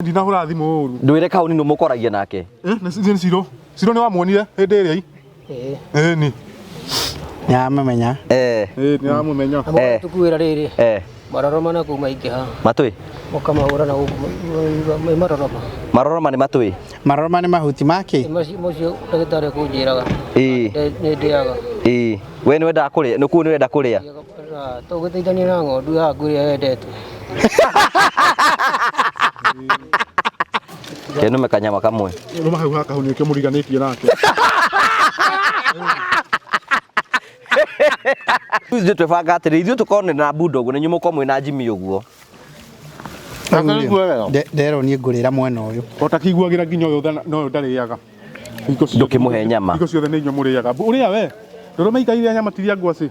Ndinahũra thimũ ũru. Ndwĩre kaũni nũ mũkoragia nake. Eh, nĩ Ciro. Ciro nĩ wamuonire hĩndĩ ĩrĩa i. Ĩĩ. Ĩni. Nĩamamenya. Eh. Ĩĩ nĩ amũmenya. Na mũgatũkuĩra rĩrĩ. Eh. Maroroma na kuu maingĩha. Matũĩ? Mũkamahũra na gũkũ maroroma. Maroroma nĩ matũĩ? Maroroma nĩ mahuti makĩ? Macio ndagĩtarĩ ekũnjĩraga. Ĩĩ. Nĩ ndĩaga. Ĩĩ. We nĩ wendaga kũrĩa? Nĩ kũu nĩ ũrenda kũrĩa? Tũgĩteithania na ng'ondu yaku ĩrĩa wendete. Kenume kanyama kamwe. Rũma hau haka hau nĩkĩo mũriganĩtie nake. Ithuĩ twebanga atĩrĩ, ithuĩ tũkorwo na Buda ũguo na inyuĩ mũkorwo mwĩ na Jimmy ũguo. Nderwo niĩ ngũrĩra mwena ũyũ. Ũtakĩiguagĩra nginya ũyũ na ũyũ ndarĩaga. Ndũkĩmũhe nyama. Hingo ciothe nĩ inyuĩ mũrĩaga. Ũrĩa we. Ndũrũme ikairĩa nyama tiria ngwacĩ.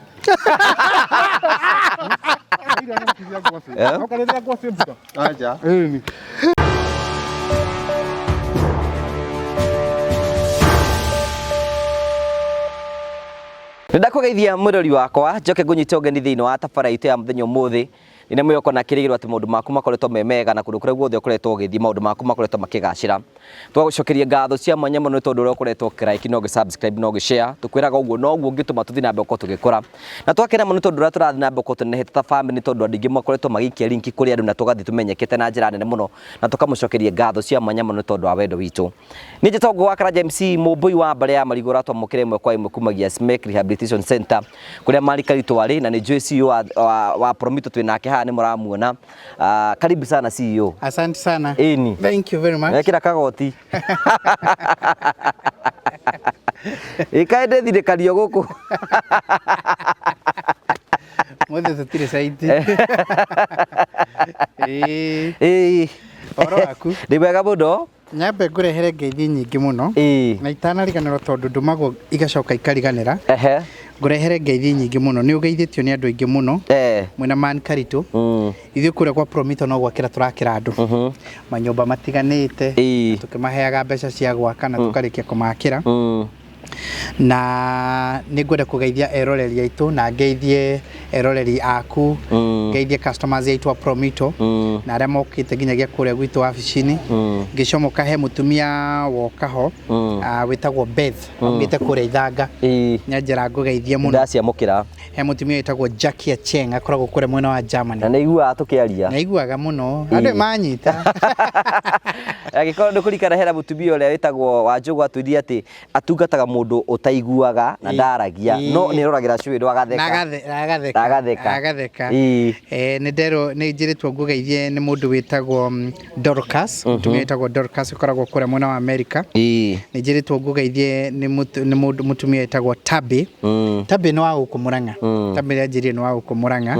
Ũkarĩrĩa ngwacĩ mbuga. Aja. Ĩni. Nĩndakũgeithia mwĩrori wakwa njoke ngũnyite ũgeni thĩinĩ wa tabara itũ ya mũthenya ũmũthĩ. Nĩna mwĩhoko na kĩrĩgĩrĩro atĩ maũndũ maku makoretwo me mega na kũndũ kũrĩa guothe ũkoretwo ũgĩthiĩ maũndũ maku makoretwo makĩgacĩra. Tũgagũcokeria ngatho cia mwanya mũno nĩ tondũ ũrĩa ũkoretwo ũkĩ-like na ũgĩ-subscribe na ũgĩ-share. Tũkwĩraga ũguo noguo ũngĩtũma tũthiĩ na mbere gũkorwo tũgĩkũra. Na twakena mũno nĩ tondũ ũrĩa tũrathiĩ na mbere gũkorwo tũnenehete ta family nĩ tondũ andũ aingĩ makoretwo magĩikia link kũrĩ andũ na tũgathiĩ tũmenyekete na njĩra nene mũno na tũkamũcokeria ngatho cia mwanya mũno nĩ tondũ wa wendo witũ. Niĩ njĩtagwo wa Karanja MC mũmbũi wa mbarĩ ya marigũ ũratwamũkĩra ĩmwe kwa ĩmwe kumagia Smek Rehabilitation Center kũrĩa Mari Karitũ arĩ na nĩ njũĩ CEO wa Promito twĩ nake haha nĩ mũramuona. Karibu sana CEO. Asante sana. Ĩni. Thank you very much. Wekĩra kagoti. Ĩkaĩ ndĩthirĩkario gũkũ. Mothe tũtirĩ caiti. Ĩĩ. Ĩĩ. Ũhoro waku? Ndĩ mwega mũno. Nyambe ngũrehere ngeithi nyingĩ mũno. Ĩĩ. Na itanariganĩrwo tondũ ndũmagwo igacoka ikariganĩra. Ehe. Ngũrehere ngeithi nyingĩ mũno. Nĩ ũgeithĩtio nĩ andũ aingĩ mũno. Mwĩna Man Karitũ. Ithuĩ kũrĩa kwa Promito no gwakĩra tũrakĩra andũ. Manyũmba matiganĩte. Tũkĩmaheaga mbeca cia gwaka na tũkarĩkia kũmakĩra. Na nĩ ngwenda kũgeithia eroreri aitũ na ngeithie eroreri aku, ngeithie customers aitũ a Promito na arĩa mokĩte nginyagia kũrĩa gwitũ wabici-inĩ. Ngĩcomoka he mũtumia woka ho wĩtagwo Beth aumĩte kũrĩa Ithanga. Nĩ anjĩra ngũgeithie mũno. Ndaciamũkĩra. He mũtumia wĩtagwo Jackie Acheng akoragwo kũrĩa mwena wa Germany. Na nĩ aiguaga tũkĩaria. Nĩ aiguaga mũno. Andũ manyita. Angĩkorwo nĩ kũririkana hena mũtumia ũrĩa wĩtagwo Wanjũgũ atwĩrire atĩ atungataga mũndũ ũtaiguaga na ndaragia no nĩ aroragĩra cũĩ agatheka. Na agatheka. Agatheka. Nĩ nderwo nĩ njĩrĩtwo ngũgeithie nĩ mũndũ wĩtagwo Dorcas, mũtumia wĩtagwo Dorcas ũkoragwo kũrĩa mwena wa America. Nĩ njĩrĩtwo ngũgeithie nĩ mũndũ mũtumia wĩtagwo Tabi. Tabi nĩ wa gũkũ Mũrang'a. Tabi nĩ anjĩrire nĩ wa gũkũ Mũrang'a.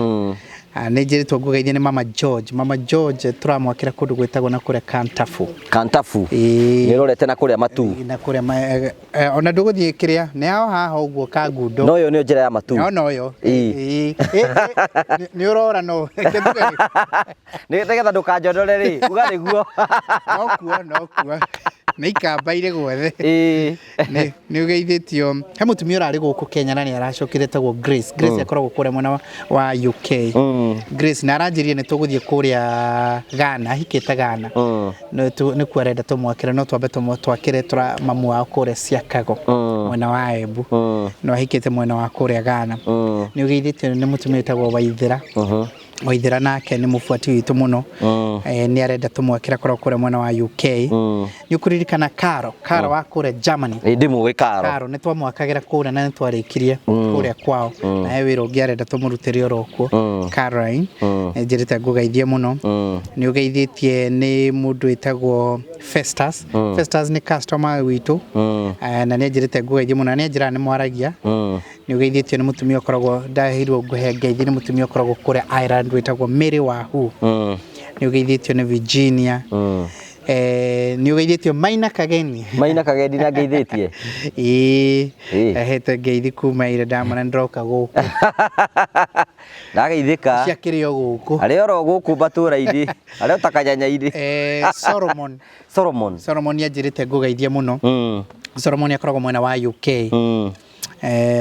Nĩ njĩrĩtwo ngũgeithie nĩ Mama George. Mama George tũramwakĩra kũndũ gwĩtagwo na kũrĩa Kantafu. Kantafu. Nĩ ũrorete na kũrĩa Matu. Na kũrĩa ona ndũgũthiĩ kĩrĩa nĩ hao haha ũguo Kangundo. No ĩyo nĩyo njĩra ya Matu. No no ĩyo. Nĩ ũrora no. Nĩgetha ndũkanjondore rĩ, uga nĩguo. No kuo no kuo. Nĩ ikamba irĩ guothe. Nĩ ũgeithĩtio. He mũtumia ũrarĩ gũkũ Kenya na nĩ aracokire etagwo Grace. Grace akoragwo kũrĩa mwena wa UK. Grace na aranjĩrire nĩ tũgũthiĩ kũrĩa Ghana, ahikĩte Ghana. Nĩkuo arenda tũmwakĩre no twambe twakĩre mamu wao kũrĩa Siakago mwena wa Embu. No ahikĩte mwena wa kũrĩa Ghana. Nĩ ũgeithĩtio nĩ mũtumia wĩtagwo Waithĩra. Waithĩra nake nĩ mũbuati witũ mũno. Nĩ arenda tũmwakĩre akoragwo kũrĩa mwena wa UK. Nĩ ũkũririkana Karo, Karo wa kũrĩa Germany. Ndĩmũĩ Karo. Karo nĩ twamwakagĩra kũrĩa na nĩ twarĩkirie kũrĩa kwao. Na he wĩra ũngĩ arenda tũmũrutĩre oro kuo. Caroline, nĩ njĩrĩte ngũgeithie mũno. Nĩ ũgeithĩtie nĩ mũndũ wĩtagwo Festus. Festus nĩ customer witũ. Na nĩ anjĩrĩte ngũgeithie mũno na nĩ anjĩraga nĩ mwaragia. Nĩ ũgeithĩtio nĩ mũtumia ũkoragwo ndaheirwo ngũhe ngeithi nĩ mũtumia ũkoragwo kũrĩa Ireland wĩtagwo Mary Wahu. Nĩ ũgeithĩtio nĩ Virginia. Nĩ ũgeithĩtio Maina Kageni. Maina Kageni nĩ angeithĩtie? Ĩĩ. Ahete ngeithi kuma ira ndamona nĩndĩroka gũkũ. Ndageithĩka. Ũcio akĩrĩ o gũkũ. Arĩ oro gũkũ matũra-inĩ, arĩ o ta kanyanya-inĩ. Solomon. Solomon. Solomon nĩ anjĩrĩte ngũgeithie mũno. Solomon akoragwo mwena wa UK.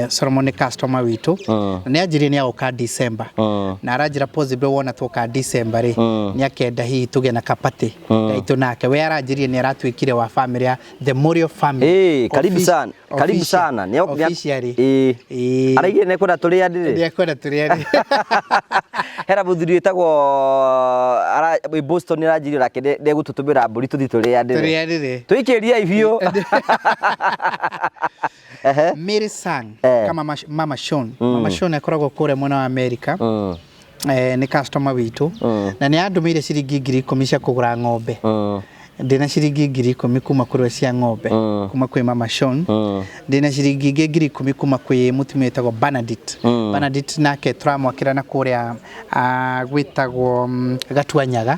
Solomon nĩ customer witũ na nĩ anjirie nĩ agoka December na aranjĩra possibly wona twoka December rĩ, nĩ akenda hihi tũgĩe na kapatĩ gaitũ nake. We aranjirie nĩ aratuĩkire wa family ya the Morio family. Eh, karibu sana, karibu sana. Officially. Eh. Araigire nĩ kwenda tũrĩanĩre. Nĩ ekwenda tũrĩanĩre. Hena mũthuri wĩtagwo wĩ Boston aranjirie nake nĩegũtũtũmĩra mbũri tũthiĩ tũrĩanĩre. Tũrĩanĩre. Tũikĩrie biũ. Ehe. Mary Sang kama Mama Sean. Mama Sean akoragwo kũrĩa mwena wa America. Nĩ customer witũ na nĩ andũmĩire ciringi 10,000 cia kũgũra ng'ombe. Ndĩna ciringi 10,000 kuma kũrĩ we cia ng'ombe kuma kwĩ Mama Sean. Ndĩna ciringi ingĩ 10,000 kuma kwĩ mũtumia wĩtagwo Bernadette. Bernadette nake tũramwakĩra na kũrĩa gwĩtagwo Gatuanyaga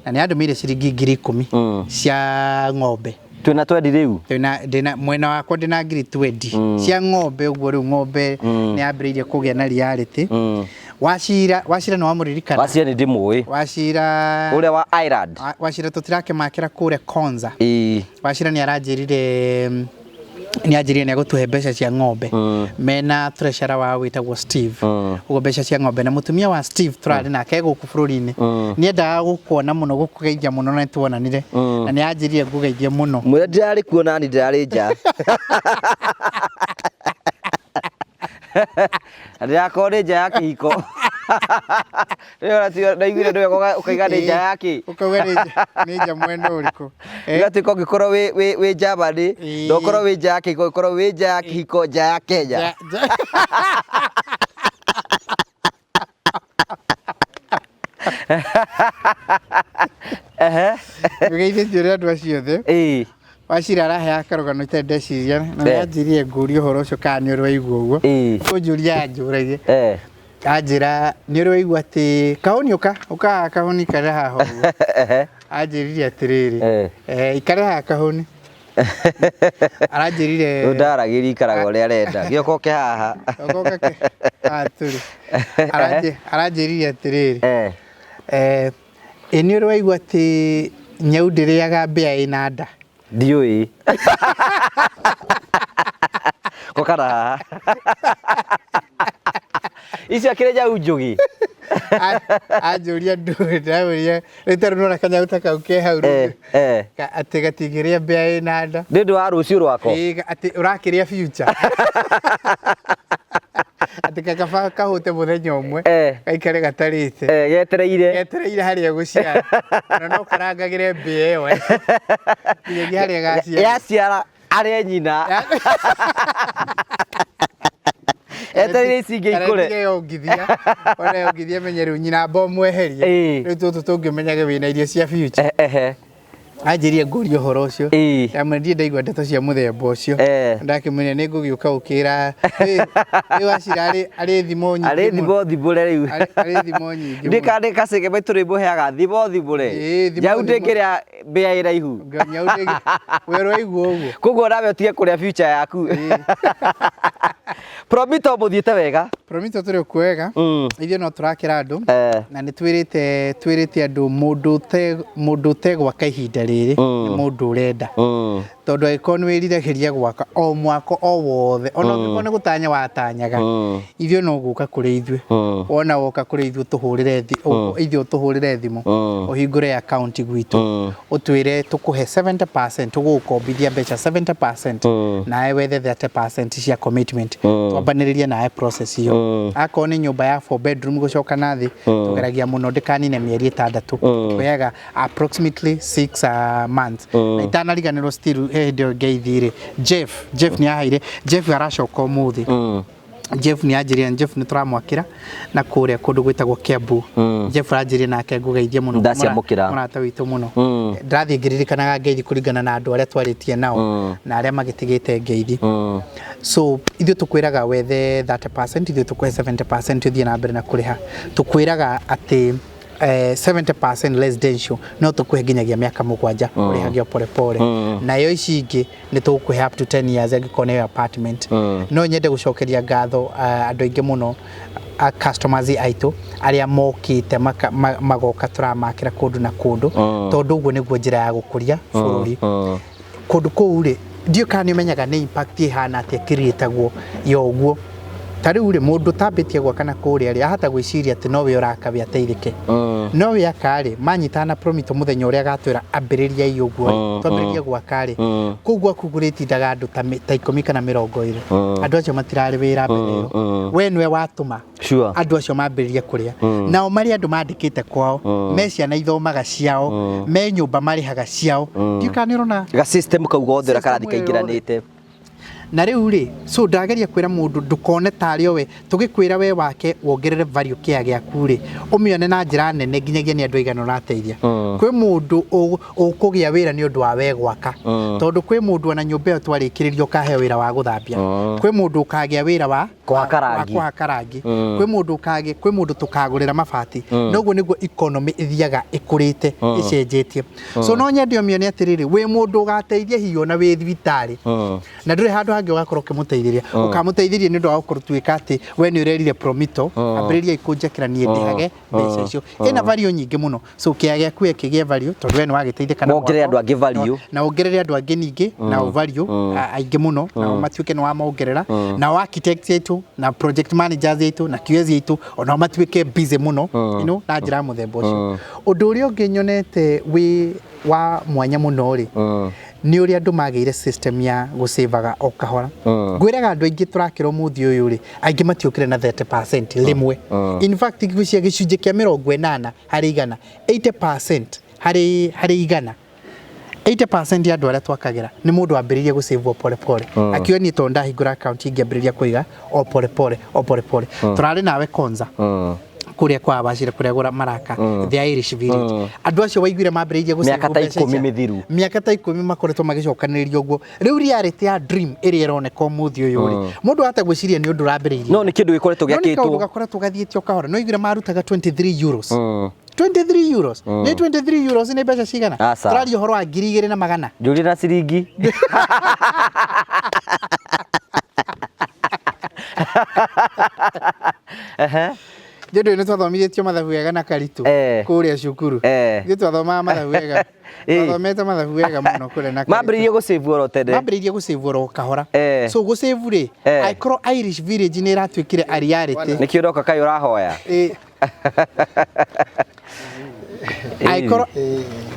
na nĩ andũmĩire ciringi 10,000 cia ng'ombe. Twĩna twendi rĩu. Ndĩna mwena wakwa ndĩna 20,000 cia ng'ombe ũguo. Rĩu ng'ombe nĩ yambĩrĩirie kũgĩa na reality. Wacira, Wacira nĩ wamũririkana? Wacira nĩ ndĩmũĩ. Wacira ũrĩa wa Ireland. Wacira tũtirakĩmakĩra kũrĩa Konza. Ĩĩ. Wacira nĩ aranjĩrire nĩ anjĩrire nĩ egũtũhe mbeca cia ng'ombe mena treasurer wao wĩtagwo Steve. Ũguo mbeca cia ng'ombe na mũtumia wa Steve tũrarĩ nake gũkũ bũrũri-inĩ nĩ endaga gũkuona mũno, gũkũgeithia mũno, na nĩtuonanire na nĩ anjĩrire ngũgeithie mũno. Mwĩra ndĩrarĩ kuo nani ndĩrarĩ nja. Na ndĩrakorwo nĩ nja ya kĩhiko. Rĩu ndaiguire nĩ wega ũkaiga nĩ nja ya kĩ. Ũkauga nĩ nja mwena ũrĩkũ? Ũgatuĩka ũngĩkorwo wĩ Germany, ndũkorwo wĩ nja ya kĩhiko, ũkorwo wĩ nja ya kĩhiko nja ya Kenya. Ehe. Ũgeithĩtio nĩ andũ acio othe. Wacira araheaga karũgano itarĩ ndeciria na nĩanjĩrire ngũrie ũhoro ũcio kana nĩ ũrĩ waigua ũguo. Kũnjũria anjũragia. Anjĩra nĩ ũrĩ waigua atĩ kahũni ũka ũka haha kahũni ikare haha ũguo. Anjĩrire atĩrĩrĩ, ikare haha kahũni. Aranjĩrire Rĩu ndaragĩria ikaraga ũrĩa arenda. Gĩoka ũke haha. Gĩoka ũke haha tũrĩ. Aranjĩrire atĩrĩrĩ, ĩ nĩ ũrĩ waigua atĩ nyau ndĩrĩaga mbĩa ĩna nda? Ndiũĩ. Kokara haha. Icio akĩrĩ nyau njũgĩ. Anjũria ndũĩ, ndamwĩrire rĩu tarĩu nĩwona kanyau ta kau ke hau rĩu atĩ gatingĩrĩa mbĩa ĩna nda. Nĩ ũndũ wa rũciũ rwako. Ĩĩ, atĩ ũrakĩrĩa future. Atĩ kakaba kahũte mũthenya ũmwe gaikare gatarĩte. Getereire. Getereire harĩa gũciara. Na no karangagĩre mbĩa ĩyo nginyagia harĩa gaciara. Yaciara arĩe nyina. Etereire ici ingĩ ikũre. Kana yongithia. Ona yongithia menye rĩu nyina amba ũmweherie. Rĩu tũtũ tũngĩmenyage wĩna irio cia future. Anjĩrie ngũrie ũhoro ũcio. Ndamwĩra ndirĩ ndaigua ndeto cia mũthemba ũcio. Ndakĩmwĩra nĩ ngũgĩũka gũkĩra ĩ Wacira arĩ thimo nyingĩ Arĩ mũno. thimo thimbũre rĩu. Arĩ thimo nyingĩ mũno. Ndĩ kacege maitũ rĩ mũheaga thimo thimbũre. Ĩĩ, thimo Nyau thimũre. ndĩngĩrĩa mbĩa ĩraihu. Nyau ndĩngĩ. We ũraigua ũguo. Koguo nawe ũtige kũrĩa future yaku. Promito mũthiĩte wega. Promito tũrĩ okuo wega. Ithuĩ no tũrakĩra andũ na nĩ twĩrĩte andũ mũndũ ũtegwaka ihinda rĩrĩ nĩ mũndũ ũrenda. Tondũ angĩkorwo nĩ wĩriragĩria gwaka o mwaka o wothe ona ũngĩkorwo nĩ gũtanya watanyaga ithuĩ no gũka kũrĩ ithuĩ. Wona woka kũrĩ ithuĩ tũhũrĩre ithuĩ ũtũhũrĩre thimũ ũhingũre account gwitũ ũtwĩre tũkũhe 70% tũgũgũkombithia mbeca 70% nawe wethe 30% cia commitment twambanĩrĩrie nawe process ĩyo. Akorwo nĩ nyũmba ya 4 bedroom gũcoka na thĩ tũgeragia mũno ndĩkanine mĩeri 6 tũheaga approximately 6 months. Na itanariganĩrwo still he hĩndĩ ĩyo ngeithi rĩ Jeff nĩ aheire Jeff aracoka ũmũthĩ. Jeff nĩ anjĩrire Jeff nĩ tũramwakĩra na kũrĩa kũndũ gwĩtagwo Kiambu. Jeff aranjĩrire nake ngũgeithie mũno. Ndaciamũkĩra. Mũrata witũ mũno. Ndĩrathiĩ ngĩririkanaga ngeithi kũringana na andũ arĩa twarĩtie nao na arĩa magĩtigĩte ngeithi. So ithuĩ tũkwĩraga wethe 30%, ithuĩ tũkũhe 70% ũthiĩ na mbere na kũrĩha. Tũkwĩraga atĩ 70% residential no tũkũhe nginyagia mĩaka 7 ũrĩhagio pole pole. Nayo ici ingĩ nĩ tũgũkũhe up to 10 years angĩkorwo nĩ apartment. No nyende gũcokeria ngatho andũ aingĩ mũno customers aitũ arĩa mokĩte magoka tũramakĩra kũndũ na kũndũ tondũ ũguo nĩguo njĩra ya gũkũria bũrũri. Kũndũ kũu rĩ Ndiũ kana nĩ ũmenyaga nĩ impact ĩhana atĩa kĩrĩtagwo ya ũguo. Ta rĩu rĩ, mũndũ ũtambĩtie gwaka na kũrĩa rĩ, ahota gwĩciria atĩ nowe ũraka we ateithĩke. Nowe aka rĩ, manyitana na Promito mũthenya ũrĩa agatwĩra ambĩrĩriai ũguo rĩ, twambĩrĩrie gwaka rĩ, kũu gwaku kũrĩtindaga andũ ta 10 kana 20. Andũ acio matirarĩ wĩra mbere ĩyo. We nĩwe watũma andũ acio mambĩrĩrie kũrĩa. Nao marĩ andũ mandĩkĩte kwao, me ciana ithomaga ciao, me nyũmba marĩhaga ciao. Ndiũĩ kana nĩ ũrona ga system kau gothe ũrĩa System karathiĩ ĩyo yothe. kaingĩranĩte. Na rĩu rĩ, so ndageria kwĩra mũndũ ndũkone tarĩ o we, tũgĩkwĩra we wake wongerere value kĩa gĩaku rĩ, ũmĩone na njĩra nene nginyagia nĩ andũ aigana ũrateithia. Kwĩ mũndũ ũkũgĩa wĩra nĩ ũndũ wa we gwaka. Tondũ kwĩ mũndũ ona nyũmba ĩyo twarĩkĩrĩria ũkaheo wĩra wa gũthambia. Kwĩ mũndũ ũkagĩa wĩra wa Kũhaka rangi. wa kũhaka rangi. Kwĩ mũndũ ũkagĩa, kwĩ mũndũ tũkagũrĩra mabati. Noguo nĩguo economy ĩthiaga ĩkũrĩte, ĩcenjetie. So no nyende ũmĩone atĩrĩrĩ, wĩ mũndũ ũgateithia hihi ona wĩ thibitarĩ. Na ndũrĩ handũ hangĩ ũgakorwo ũkĩmũteithĩria. Ũkamũteithĩria nĩ ũndũ wa gũkorwo tuĩka atĩ we nĩ ũrerire Promito, ambĩrĩria ikũnjakĩra niĩ ndĩhage mbeca icio. Ĩna value nyingĩ mũno. So kĩaya gĩaku we kĩgĩe value tondũ we nĩ wagĩteithĩka na Wongerere mwako. andũ angĩ value. Na wongerere andũ angĩ ningĩ na value aingĩ mũno na matuĩke nĩ wamongerera. Nao architects aitũ na project managers aitũ na QS aitũ onao matuĩke busy mũno, you know, na njĩra ya mũthemba ũcio. Ũndũ ũrĩa ũngĩ nyonete wĩ wa mwanya mũno rĩ, nĩ ũrĩa andũ magĩire system ya gũcĩvaga o kahora. Ngwĩraga andũ aingĩ tũrakĩra ũmũthĩ ũyũ rĩ, aingĩ matiũkire na 30% rĩmwe. In fact, ngwĩciria gĩcunjĩ kĩa 80 harĩ igana, 80% harĩ igana. 80% ya andũ arĩa twakagĩra nĩ mũndũ wambĩrĩirie gũcĩvwo pole pole. Akiuga niĩ tondũ ndahingũra account ingĩambĩrĩria kũiga o pole pole, o pole pole. Tũrarĩ nawe Konza. Kũrĩa kwa Wachira, kũrĩa gũra maraka, the Irish Village. Andũ acio waiguire mambĩrĩirie gũcĩvwo Mĩaka ta mbeca 10 icio. mĩthiru. Mĩaka ta 10 makoretwo magĩcokanĩrĩria ũguo. Rĩu reality ya dream ĩrĩa ĩroneka ũmũthĩ ũyũ rĩ, mũndũ ahota gwĩciria nĩ ũndũ ũrambĩrĩirie. No nĩ kĩndũ gĩkoretwo No nĩ kaũndũ gĩakĩtwo. gakoretwo gathiĩte o kahora. No iguire marutaga 23 euros. 23 euros. Nĩ 23 euros nĩ mbeca cigana? Aca. Tũraria ũhoro wa 2,100. Njũria na ciringi. Nĩ nĩ twathomithĩtio mathabu wega na Karitũ kũrĩa cukuru. Ithuĩ twathomaga mathabu wega. Twathomete mathabu wega mũno kũrĩa na Karitũ. Mambĩrĩirie gũcĩvu oro tene. Mambĩrĩirie gũcĩvu oro kahora. So gũcĩvu rĩ, angĩkorwo Irish Village nĩ ĩratuĩkire a reality. Nĩkĩo ũroka kaĩ ũrahoya? Angĩkorwo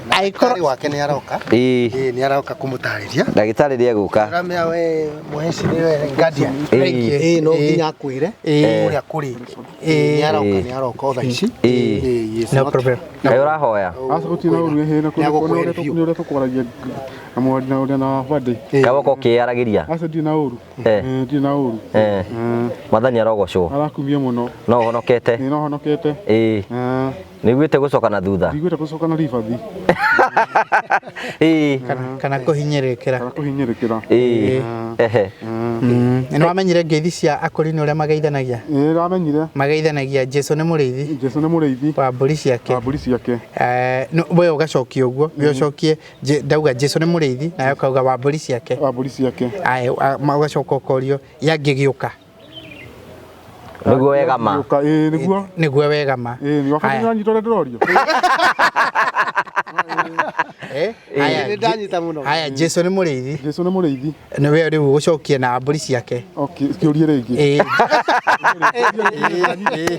Ndagĩtarĩ wake nĩ aroka. Nĩ aroka kũmũtarĩria. Ndagĩtarĩ nĩ egũka. Ũramenya we mũheci nĩwe guardian. No nginya akwĩre ũrĩa kũrĩ. Nĩ aroka, nĩ aroka o thaa ici. No problem. Kaĩ ũrahoya? Aca gũtirĩ na ũru ĩhĩ na nĩ ũrĩa tũkwaragia na mwari na ũrĩa na bande. Kaĩ woka ũkĩyaragĩria? Aca ndirĩ na ũru. Ndirĩ na ũru. Mwathani arogocwo. Arakumia mũno. No ũhonokete? Nĩ no honokete. Nĩiguĩte gũcoka na thutha? Ndigwĩte gũcoka na ribathi. Kana kũhinyĩrĩkĩra. Kana kũhinyĩrĩkĩra. Nĩ wamenyire ngeithi cia akũrinũ ũrĩa mageithanagia? Ĩĩ, ndamenyire. Mageithanagia Jesũ nĩ mũrĩithi. Jesũ nĩ mũrĩithi. Wa mbũri ciake. Wa mbũri ciake. We ũgacokia ũguo, we ũcokie, ndauga Jesũ nĩ mũrĩithi, nawe ũkauga wa mbũri ciake. Wa mbũri ciake. Aya, ũgacoka ũkorio, yangĩgĩũka. Nĩguo wega ma. Gĩũka, ĩĩ, nĩguo. Nĩguo wega ma. Ĩĩ, nĩguo. Aya. Bata nĩwanyita ũrĩa ndĩrorio. Aya, Nĩ ndanyita mũno. Aya, Jesũ nĩ mũrĩithi. Jesũ nĩ mũrĩithi. Nĩ we rĩu ũgũcokia na mbũri ciake. Okay, kĩũrie rĩngĩ.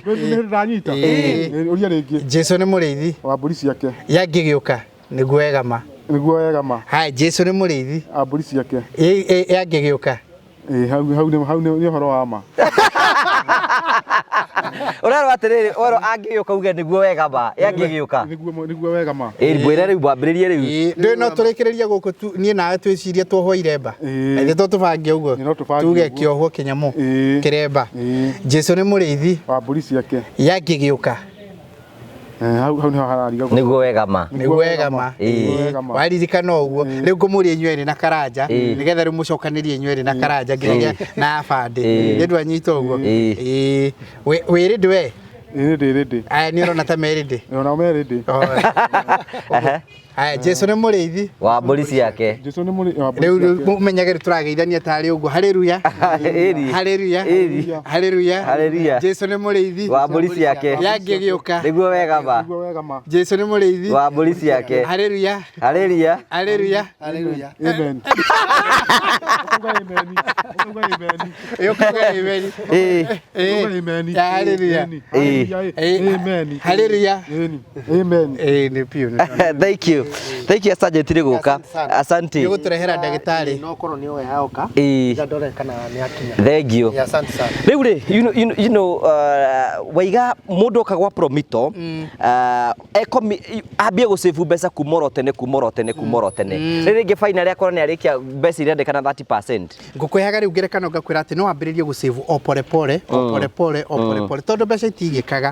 Nĩ ndanyita. Ũria rĩngĩ. Jesũ nĩ mũrĩithi. Wa mbũri ciake. Yangĩgĩũka, nĩguo wega ma. Nĩguo wega ma. Haya, Jesũ nĩ mũrĩithi. Wa mbũri ciake. Yangĩgĩũka. Hau nĩ ũhoro wa ma. Ũrerwo atĩrĩrĩ, ũrerwo angĩgĩũka uge nĩguo wega ma, yangĩgĩũka. Nĩguo wega ma. Ĩĩ, ngwĩre rĩu, mwambĩrĩrie rĩu. Ndũĩ no tũrĩkĩrĩrie gũkũ tu, niĩ nawe twĩcirie tuohwo iremba. Ithe to tũbange ũguo. Tuge kĩohwo kĩnyamũ, kĩremba. Jesũ nĩ mũrĩithi. Wa mbũri ciake. Yangĩgĩũka. Hau nĩho harariga. Nĩguo wega ma. Nĩguo wega ma. Waririkana ũguo. Rĩu ngũmũria inyuĩ erĩ na Karanja, nĩgetha rĩu mũcokanĩrie inyuĩ erĩ na Karanja nginyagia na Abandĩ. Nĩ ũndũ anyita ũguo. Wĩ ready we? Ĩĩ, ndĩ ready. Aya, nĩ ũrona ta me ready? Ona me ready. Aya, Jesu nĩ mũrĩithi. Wa mbũri ciake. Jesu nĩ mũrĩ wa mbũri Rĩu ciake. rĩu mũmenyage rĩu tũrageithania tarĩ ũguo. Haleluya. Ĩri. Haleluya. Ĩri. Haleluya. Haleluya. Jesu nĩ mũrĩithi. Wa mbũri ciake. Yangĩ gĩũka. Nĩguo wega ma. Nĩguo wega ma. Jesu nĩ mũrĩithi. Wa mbũri ciake. Haleluya. Haleluya. Haleluya. Haleluya. Amen. Uga amen. Uga amen. Yũkaga amen. Ĩĩ. Uga amen. Ya, haleluya. Amen. Haleluya. Amen. Haleluya. Amen. Amen. Ĩĩ nĩ biũ nĩ. Thank you. Thank you Sergeant nĩ gũka. Asante sana. Asante. Nĩ gũtũrehera ndagĩtarĩ. No korwo nĩ oya oka. Ĩĩ. Nja ndore kana nĩ akinya. Thank you. Yeah, asante sana. Rĩu rĩ, waiga mũndũ oka gwa Promito, ambie gũcĩbu mbeca kuma oro tene, kuma oro tene, kuma oro tene. Rĩrĩ rĩngĩ finally akorwo nĩ arĩkia mbeca iria endekana 30%. Ngũkwĩhaga rĩu ngerekano ngakwĩra atĩ no wambĩrĩrie gũsave o pore pore, o pore pore, o pore pore, tondũ mbeca itigĩkaga.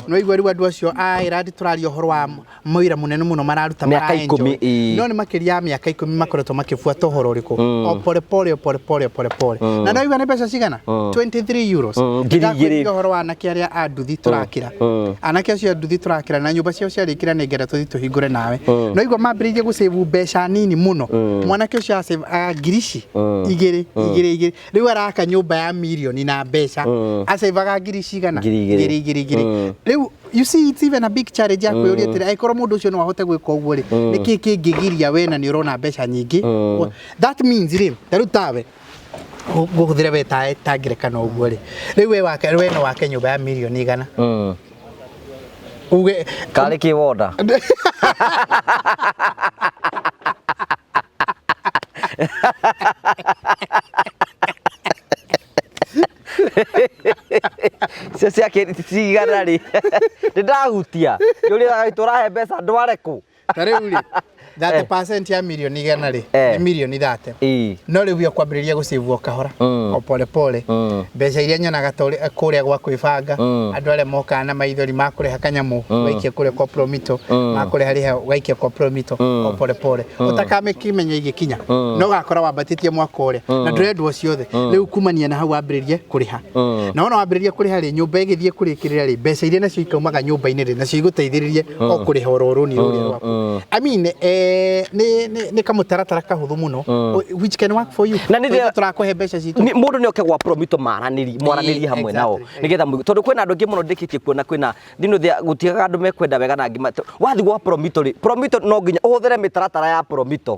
No igua rĩu andũ acio a Irandi tũraria ũhoro wa mũira mũnene mũno mararuta Mĩaka mara ikũmi, enjoy. ĩĩ. No nĩ makĩria ya mĩaka 10 makoretwo makĩbuata ũhoro ũrĩkũ, o pore pore, o pore pore, o pore pore. Na no igua nĩ mbeca cigana? 23 euros. Ngiri igĩrĩ. Ndakwĩrire ũhoro wa anake arĩa a nduthi tũrakĩra. Anake acio a nduthi tũrakĩra na nyũmba ciao ciarĩkĩra nĩ ngenda tũthiĩ tũhingũre nawe. No igua mambĩrĩirie gũsave mbeca nini mũno. Mwanake ũcio asave ngiri ici igĩrĩ igĩrĩ igĩrĩ, rĩu araka nyũmba ya mirioni na mbeca acevaga ngiri cigana? Ngiri igĩrĩ. Ngiri igĩrĩ igĩrĩ. Rĩu you see it's even a big challenge ya kwĩyũria atĩrĩ, angĩkorwo mũndũ ũcio no ahote gwĩka ũguo rĩ, nĩkĩ kĩngĩgiria we na nĩ ũrona mbeca nyingĩ? That means rĩ, ta rĩu tawe ngũhũthĩre we ta ngerekano ũguo rĩ, rĩu we wake, we no wake nyũmba ya mirioni 100 uge Karĩ kĩ wonda? Cio ciake cigana rĩ? Nĩ ndahutia. Njũrĩraga tũrahe mbeca ndware kũ? Ta rĩu rĩ, 30% ya mirioni 100 rĩ, nĩ mirioni 30. Ĩĩ. No rĩu ũkwambĩrĩria gũcĩvu o kahora, o pole pole. Mbeca iria nyonaga kũrĩa gwa kwĩbanga, andũ arĩa mokaga na maithori makũrĩha kanyamũ ũgaikia kũrĩa kwa Promito, makũrĩha rĩha ũgaikia kwa Promito, o pole pole, ũtakamĩkĩmenya igĩkinya, no ũgakora wambatĩtie mwaka ũrĩa na ndũrendwo ciothe. Rĩu kumania na hau wambĩrĩrie kũrĩha, na wona wambĩrĩria kũrĩha rĩ, nyũmba ĩgĩthiĩ kũrĩkĩrĩra rĩ, mbeca iria nacio ikaumaga nyũmba-inĩ rĩ, nacio igũteithĩrĩrie o kũrĩha oro rũni rũrĩa rwaku. I mean, nĩ kamũtaratara kahũthũ mũno which can work for you. Na nĩ Tondũ tũrakũhe mbeca citũ. Mũndũ nĩ oke gwa Promito mwaranĩrie hamwe nao, Exactly. nĩgetha tondũ kwĩna andũ aingĩ mũno ndĩkĩtie kuona kwĩna thino gũtiagaga andũ mekwenda wega na angĩ wathiĩ gwa Promito rĩ, Promito no nginya ũhũthĩre mĩtaratara ya Promito.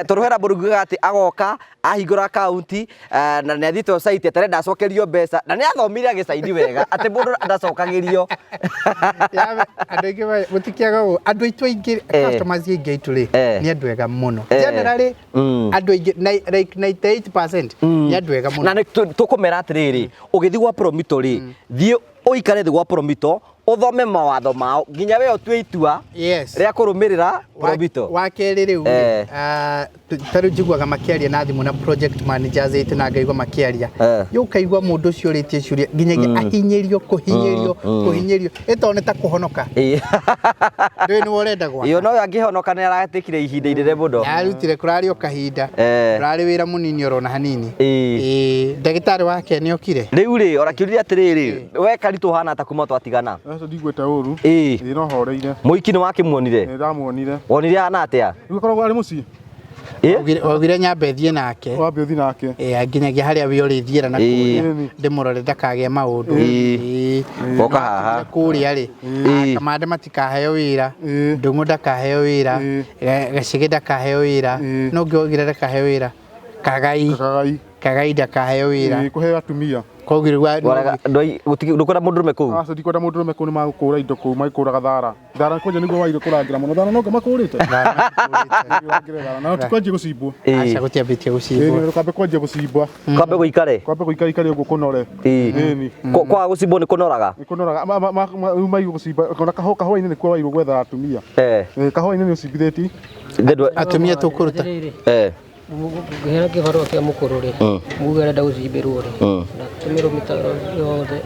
Tondũ hena mũndũ ugaga atĩ agoka ahingũra akaunti, na nĩ athiĩte site atarenda acokerio mbeca, na nĩ athomire agĩcaini wega atĩ mũndũ ndacokagĩrio. Andũ aingĩ gũtikĩaga ũũ, andũ aitũ aingĩ, customers aingĩ aitũ rĩ, nĩ andũ ega mũno. Generally andũ aingĩ like 98% nĩ andũ ega mũno. Na nĩ tũkũmera atĩrĩrĩ, ũgĩthiĩ gwa Promito rĩ, thiĩ ũikare thĩ gwa Promito, ũthome mawatho mao nginya we ũtue itua rĩa kũrũmĩrĩra Promito. Wa kerĩ rĩu rĩ, ta rĩu njiguaga makĩaria na thimũ na project managers aitũ, na ngaigua makĩaria, yũ ũkaigua mũndũ ũcio ũrĩtie ciũria nginyagia ahinyĩrio kũhinyĩrio kũhinyĩrio, ĩtondũ nĩ ta kũhonoka. Ndũĩ nĩwe ũrenda gwaka. Ĩyo noyo angĩhonoka nĩ aratikire ihinda inene mũno. Arutire kũrarĩ o kahinda, kũrarĩ wĩra mũnini orona hanini. Ndagĩtarĩ wake nĩ okire. Rĩu rĩ, ona kĩũria atĩrĩrĩ, we Karitũ ũhana ta kuma twatigana? Aca ndigwĩte ũru. Ĩĩ no horeire. Mũiki nĩ wakĩmuonire? Nĩ ndamuonire. Wonire ahana atĩa? Rĩu akoragwo arĩ mũciĩ? Waugire nyambe thiĩ nake. Wambe ũthiĩ nake. Nginyagia harĩa we ũrĩthiĩra na kũrĩa ndĩmũrore ndakagĩe maũndũ. Woka haha. Kũrĩa rĩ, Kamande matikaheo wĩra, Ndung'u ndakaheo wĩra, Gacĩgĩ ndakaheo wĩra, no ũngĩ waugire ndakaheo wĩra, Kagai. Kagai ndakaheo wĩra. Kũheo atumia. Koguo rĩu Ndũkwenda mũndũrũme kũu? Aca ndikwenda mũndũrũme kũu, nĩ magũkũra indo kũu, magĩkũraga thara. Thara kwanja nĩguo wairũ kũrangĩra mũno. Thara no anga makũrĩte. Kũrangĩra thara. Na tikwanjia gũcimbwo. Aca gũtiambĩtie gũcimbwo. Ĩĩ, kwambe kwanjia gũcimbwa. Kwambe gũikare. Kwambe gũikare ikare ũguo kũnore. Ĩni. Kwaga gũcimbwo nĩ kũnoraga? Nĩ kũnoraga. Rĩu mairũ gũcimba, ona kahũa-inĩ nĩkuo wairũ gwetha atumia. Kahũa-inĩ nĩ ũcimbithĩtie. Atumia tũkũruta. Ngĩheana kĩbarũa kĩa mũkũrũ rĩ, muge arenda gũcimbĩrwo rĩ, na tũmĩrwo mĩtaro yothe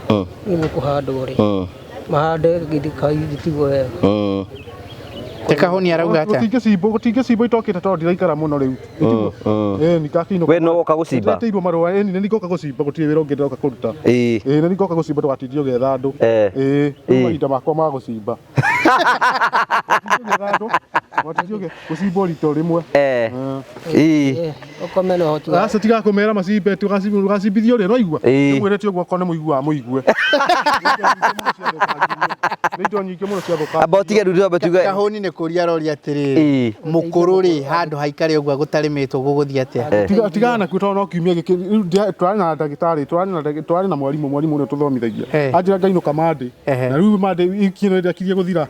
nĩguo kũhandwo rĩ, mahande gĩthika gĩtigwo wega. Te kahũni arauga atĩa? Gũtingĩcimbwo itokĩte tondũ ndiraikara mũno rĩu. Ĩni ngakiinũka. We no woka gũcimba? Ndĩretĩirwo marũa, ĩni nĩ ngoka gũcimba, gũtirĩ wĩra ũngĩ ndĩroka kũruta. Ĩĩ nĩ ngoka gũcimba ndũgatindie ũgĩetha andũ. Ĩĩ, rĩu mahinda makwa ma gũcimba. Watithio gũcimbwo rito rĩmwe. Eh. Ĩĩ. Ũkome na ũhoti wa Aca tiga kũmera macimbe tũgacimbithio rĩ ũraigua. Ĩĩ. Ndĩmwĩrĩte ũguo okorwo nĩ mũiguaga mũigue. Nĩ indo nyingĩ mũno ciathũkangirio. Amba ũtige rĩu twambe tuge. Kahũni nĩ kũria aroria atĩrĩrĩ, Ĩĩ. mũkũrũ rĩ handũ haikare ũguo gũtarĩmĩtwo gũgũthiĩ atĩa? Tiga tigana nakuo tondũ no kiumia gĩkĩ rĩu tũrarĩ na ndagĩtarĩ tũrarĩ na mwarimũ mwarimũ ũrĩa tũthomithagia anjĩra ngainũka Monday na rĩu Monday wiki ĩno ĩrĩa ĩkirie gũthira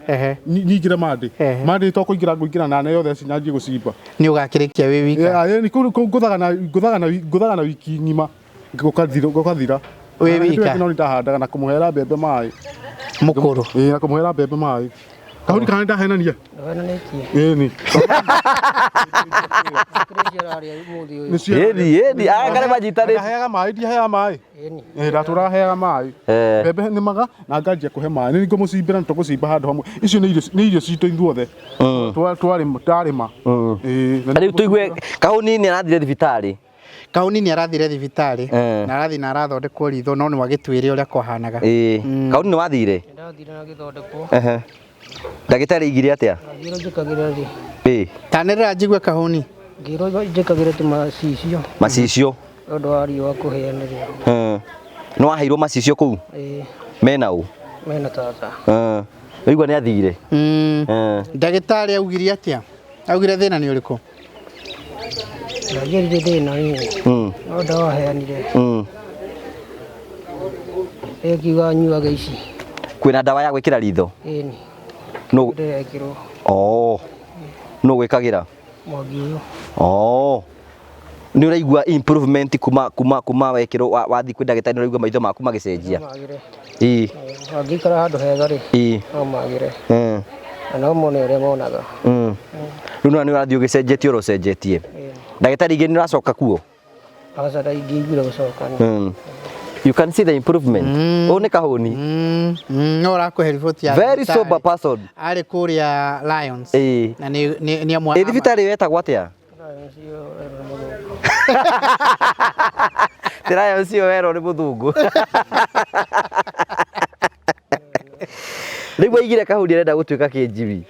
nyingĩre Monday Monday to kũingĩra ngũingĩra na neo theci nyanjie gũcimba. Nĩ ũgakĩrĩkia wĩ wika? Yeah, ĩni ngũthaga na ngũthaga na ngũthaga na wiki ng'ima gũkathira gũkathira. Wĩ wika? No ndahandaga na kũmũhera mbembe maĩ. Mũkũrũ? Ĩĩ, na kũmũhera mbembe maĩ. Kahuri kana ndahenania? Ndũhenanĩtie. Ĩni. Kĩrĩa ũrarĩa ũmũthĩ ũyũ. Ĩni, ĩni, aya karĩa manyitanĩte. Ndaheaga maĩ, ndiheaga maĩ. Ĩĩ, ndatũraga heaga maĩ. Mbembe nĩmaga na nganjia kũhe maĩ. Nĩ ngũmũcimbĩra nĩ tũgũcimba handũ hamwe. Icio nĩ irio nĩ irio citũ ithuothe. Twarĩma twarĩma. Ĩĩ. Na rĩu tũigue Kahũni nĩ arathire thibitarĩ. Kahũni nĩ arathire thibitarĩ na arathiĩ na arathondekwo ritho no nĩ wagĩtwĩre ũrĩa kwahanaga. Ĩĩ. Kahũni nĩ wathire? Ndathire na gĩthondekwo. Ehe. Ndagĩtarĩ aigire atĩa? Ngĩrwo njĩkagĩre rĩ. Ĩĩ. Tanĩrĩra njigue Kahũni. Ngĩrwo njĩkagĩre tũmacicio. Macicio. Nĩ ũndũ wa riũa kũhĩa nĩrĩo. Nĩ waheirwo macicio kũu? Ĩĩ. Mena ũ? Mena tata. Ũigua nĩ athire? Ndagĩtarĩ augire atĩa? Augire thĩna nĩ ũrĩkũ? Ndangĩrire thĩna ĩ. No ndawa aheanire. Ĩkiuga nyuage ici. Kwĩna ndawa ya gwĩkĩra ritho? Ĩni. Nũ? Ndĩrekĩrwo. Oh. Nũ gwĩkagĩra? Mwangi ũyũ. Oh. Nĩ ũraigua improvement kuma kuma kuma wekĩrwo wathiĩ kwĩ ndagĩtarĩ nĩ ũraigua maitho maku magĩcenjia? Magĩre. Ĩĩ. Angĩikara handũ hega rĩ. Ĩĩ. No magĩre. Na no mone ũrĩa monaga. Rĩu nĩ ũrathiĩ ũgĩcenjetie ũrĩa ũcenjetie. Ndagĩtarĩ ingĩ nĩ ũracoka kuo? Aca ndingĩiguire gũcoka. You can see the improvement. Ũyũ nĩ Kahũni. No ũrakũhe riboti ya Very thibitarĩ. sober person. Arĩ kũrĩa Lions. Ĩĩ. Na nĩ amwe. Ĩ thibitarĩ ĩyo ĩtagwo atĩa? Ti Lions ĩyo werwo nĩ mũthũngũ. Rĩu aigire Kahũni arenda gũtuĩka kĩnjibi.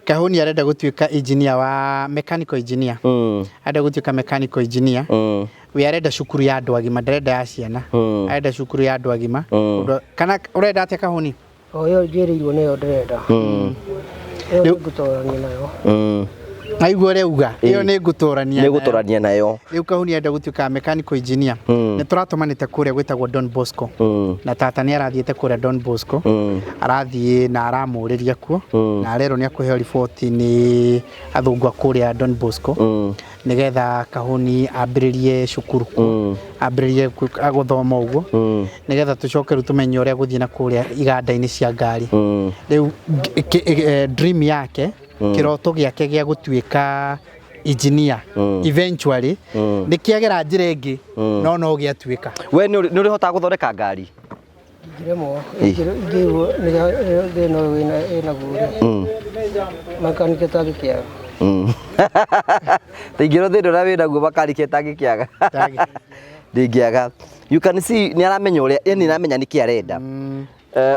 Kahũni arenda gũtuĩka engineer wa mechanical engineer. Arenda gũtuĩka mechanical engineer. We arenda cukuru ya andũ agima, ndarenda ya ciana. Arenda cukuru ya andũ agima. Kana ũrenda atĩa Kahũni? O ĩyo njĩrĩirwo nĩyo ndĩrenda. Ĩyo nĩngũtũrania nayo. Aigua ũrĩa uga, ĩyo nĩ ngũtũrania. Nĩ gũtũrania nayo. Rĩu Kahũni arenda gũtuĩka mechanical engineer. Nĩ tũratũmanĩte kũrĩa gwĩtagwo Don Bosco. Na tata nĩ arathiĩte kũrĩa Don Bosco. Arathiĩ na aramũrĩria kuo. Na arerwo nĩ akũheo riboti nĩ athũngũ a kũrĩa Don Bosco. Nĩgetha Kahũni ambĩrĩrie cukuru kuo. Ambĩrĩrie gũthoma ũguo. Nĩgetha tũcoke rĩu tũmenye ũrĩa gũthiĩ na kũrĩa iganda-inĩ cia ngari. Rĩu dream yake, kĩroto gĩake gĩa gũtuĩka engineer eventually nĩ kĩagera njĩra ĩngĩ no no gĩatuĩka. We nĩ ũrĩhotaga gũthondeka ngari? Ingĩremwo, ingĩrwo thĩna ũyũ wĩnaguo rĩ. Makanike tangĩkĩaga. Ingĩrwo thĩna ũrĩa wĩnaguo makanike tangĩkĩaga. Ndingĩaga. You can see nĩ aramenya ũrĩa, yani nĩ aramenya nĩkĩ arenda.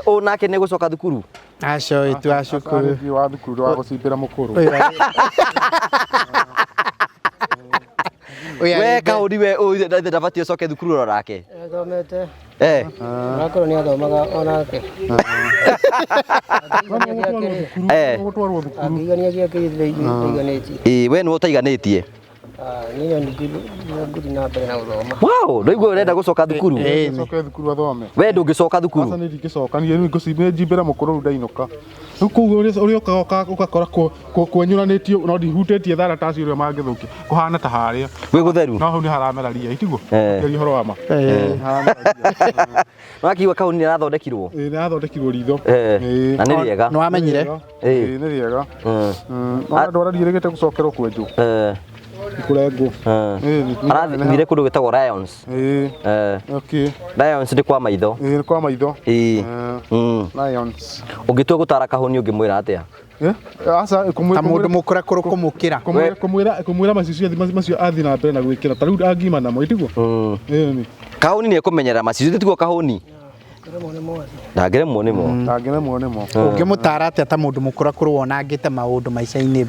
Ũũ nake nĩ gũcoka thukuru? Aca ũyũ ti wa cukuru. Nĩ wa thukuru wa gũcimbĩra mũkũrũ. We Kahũni we ũyũ ndabatiĩ ũcoke thukuru oro nake. Athomete. Eh. Onakorwo nĩ athomaga onake. Eh. Angĩigania gĩake ndaiganĩtie. Ĩĩ we nĩwe ũtaiganĩtie. Niĩ no ngũthiĩ na mbere na gũthoma. Wow, ndũigua ũrenda gũcoka thukuru? Coke thukuru athome. We ndũngĩcoka thukuru? Aca nĩ ndingĩcoka, niĩ nĩ njimbĩra mũkũrũ rĩu ndainũka. Rĩu kũu ũrĩa ũkaga ũgakora kwenyũranĩtio no ndihutĩtie thara ta acio ũrĩa mangĩthũkia kũhana ta harĩa. Gwĩ gũtheru? No hau nĩ haramera ria, itiguo? Kĩaria ũhoro wa ma. Wakiuga Kahũni nĩ arathondekirwo? Ĩĩ nĩ arathondekirwo ritho. Na nĩ rĩega. Nĩ wamenyire? Ĩĩ nĩ rĩega. Ona ndwara ndiĩrĩgĩte gũcokerwo kwenjwo. Kũrengwo. Arathire kũndũ gwĩtagwo Lions. Ĩĩ. Lions nĩ kwa maitho. Ĩĩ nĩ kwa maitho. Ĩĩ. Lions. Ũngĩtua gũtara Kahũni ũngĩmwĩra atĩa? Aca Ta mũndũ mũkũrakũrũ kũmũkĩra. Kũmwĩra macicio macio athiĩ na mbere na gwĩkĩra ta rĩu angima namo itiguo? Kahũni nĩ ekũmenyerera macicio tiguo Kahũni? Ndangĩremwo nĩmo. Ndangĩremwo nĩmo. Ũngĩmũtara atĩa ta mũndũ mũkũrakũrũ wonangĩte maũndũ maica-inĩ?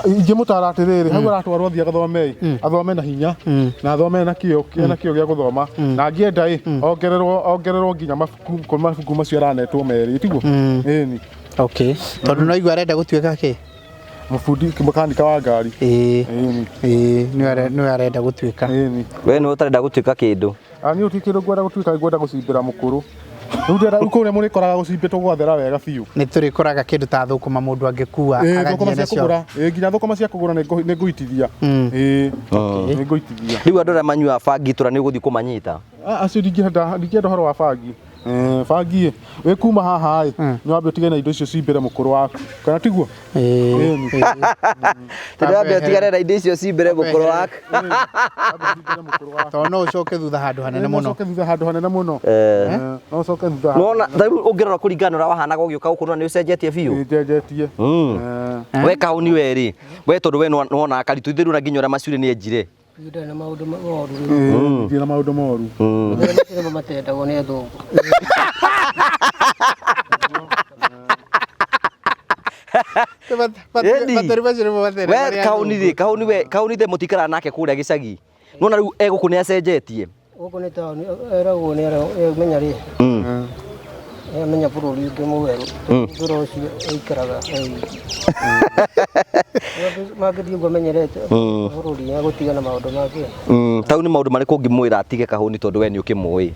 Ingĩmũtara atĩrĩrĩ, hau aratwarwo athiĩ agathome ĩ, athome na hinya na athome na kĩo, na kĩo gĩa gũthoma, na angĩenda ĩ, ongererwo nginya mabuku, mabuku macio aranetwo merĩ, tiguo? Ĩni. Okay. Tondũ no igua arenda gũtuĩka kĩ? Mũbundi makanika wa ngari. Ĩĩ. Ĩni. Ĩĩ, nĩwe arenda gũtuĩka. Ĩni. We nĩwe ũtarenda gũtuĩka kĩndũ. Niĩ gũtirĩ kĩndũ ngwenda gũtuĩka, ngwenda gũcimbĩra mũkũrũ. Rĩu ndĩrenda, rĩu kũrĩa mũrĩkoraga gũcimbĩtwo gwathera wega biũ. Nĩ tũrĩkoraga kĩndũ ta thũkũma mũndũ angĩkua Thũkũma agathiĩ cia nacio. kũgũra. Nginya thũkũma cia kũgũra nĩ ngũitithia. Nĩ ngũitithia. Rĩu andũ arĩa manyuaga bangi itũra nĩ ũgũthiĩ kũmanyita? Acio ndingĩenda ũhoro wa bangi. Bangi ĩ, wĩ kuma haha ĩ, nĩ wambe ũtigane na indo icio cimbĩre mũkũrũ waku. Kana tiguo? Tondũ wambe ũtigane na indo icio cimbĩre mũkũrũ waku. Tondũ no ũcoke thutha handũ hanene No mũno. ũcoke thutha handũ hanene mũno. No ũcoke thutha. Nona rĩu ũngĩrora kũringana na ũrĩa wahanaga ũgĩũka gũkũ nĩ ũcenjetie biũ. Nĩ njenjetie. We kaũni we rĩ, we tondũ we nĩwonaga karitũ ithuĩ rĩu na nginya ũrĩa macuri nĩ enjire. Ndirĩ na maũndũ moru rĩu. Ndirĩ na maũndũ moru. Nĩ matendagwo nĩ athũngũ. We kaũni rĩ, kaũni we, kaũni the mũtikaraga nake kũrĩa gĩcagi. Nona rĩu egũkũ nĩ acenjetie. Gũkũ nĩ taũni eragwo nĩ amenya rĩ. Amenya bũrũri ũngĩ mwerũ. Thutha ũcio aikaraga mangĩthiĩ ũguo amenyerete bũrũri agũtigana maũndũ make. Tau nĩ maũndũ marĩkũ ũngĩmwĩra atige kahũni tondũ we nĩ ũkĩmũĩ?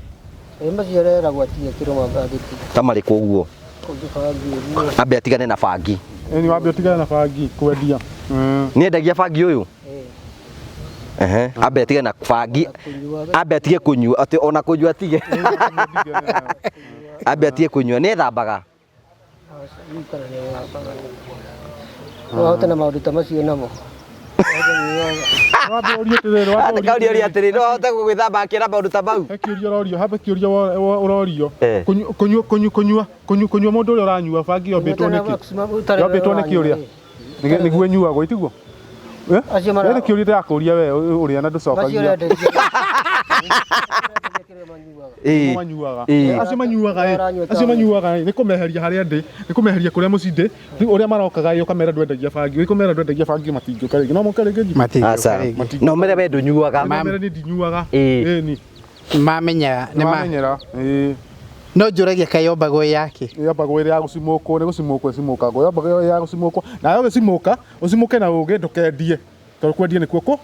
Macio areragwo atige kĩrũma angĩtiga. Ta marĩkũ ũguo? Ambe atigane na bangi. Ĩni wambe ũtigane na bangi kwendia. Nĩ endagia bangi ũyũ? Ambe atige na bangi. Ambe atige kũnyua, atĩ ona kũnyua atige. Ambe atige kũnyua, nĩ ethambaga? No ahote na maũndũ ta macio namo. Kaũria ũria atĩrĩ, no ahote gwĩthamba akĩra maũndũ ta mau? He kĩũria ũrorio, habe kĩũria ũrorio. Kũnyua mũndũ ũrĩa ũranyua bangi yombĩtwo nĩkĩ? Yombĩtwo nĩkĩ ũrĩa? Nĩguo ĩnyuagwo, ĩtiguo? Nĩ kĩũria ndĩrakũria we ũrĩa na ndũcokagia. Manyuaga. Acio manyuaga acio manyuaga nĩ kũmeheria harĩa ndĩ, nĩ kũmeheria kũrĩa mũciĩ ndĩ, ũrĩa marokaga ĩ ũkamera ndwendagia bangi, ũkamera ndwendagia bangi matingĩũka rĩngĩ. No moke rĩngĩ? Matingĩũka rĩngĩ. No mere we ndũnyuaga. No mere niĩ ndinyuaga. Ĩni. Mamenya nĩ mamenyera. No njũragia kaĩ yombagwo ĩ yake? Yombagwo ĩrĩ ya gũcimũkwo, nĩ gũcimũkwo ĩcimũkagwo. Yombagwo ĩ ya gũcimũkwo. Nawe ũgĩcimũka, ũcimũke na ũgĩ ndũkendie. Tondũ kwendia nĩkuo kũ?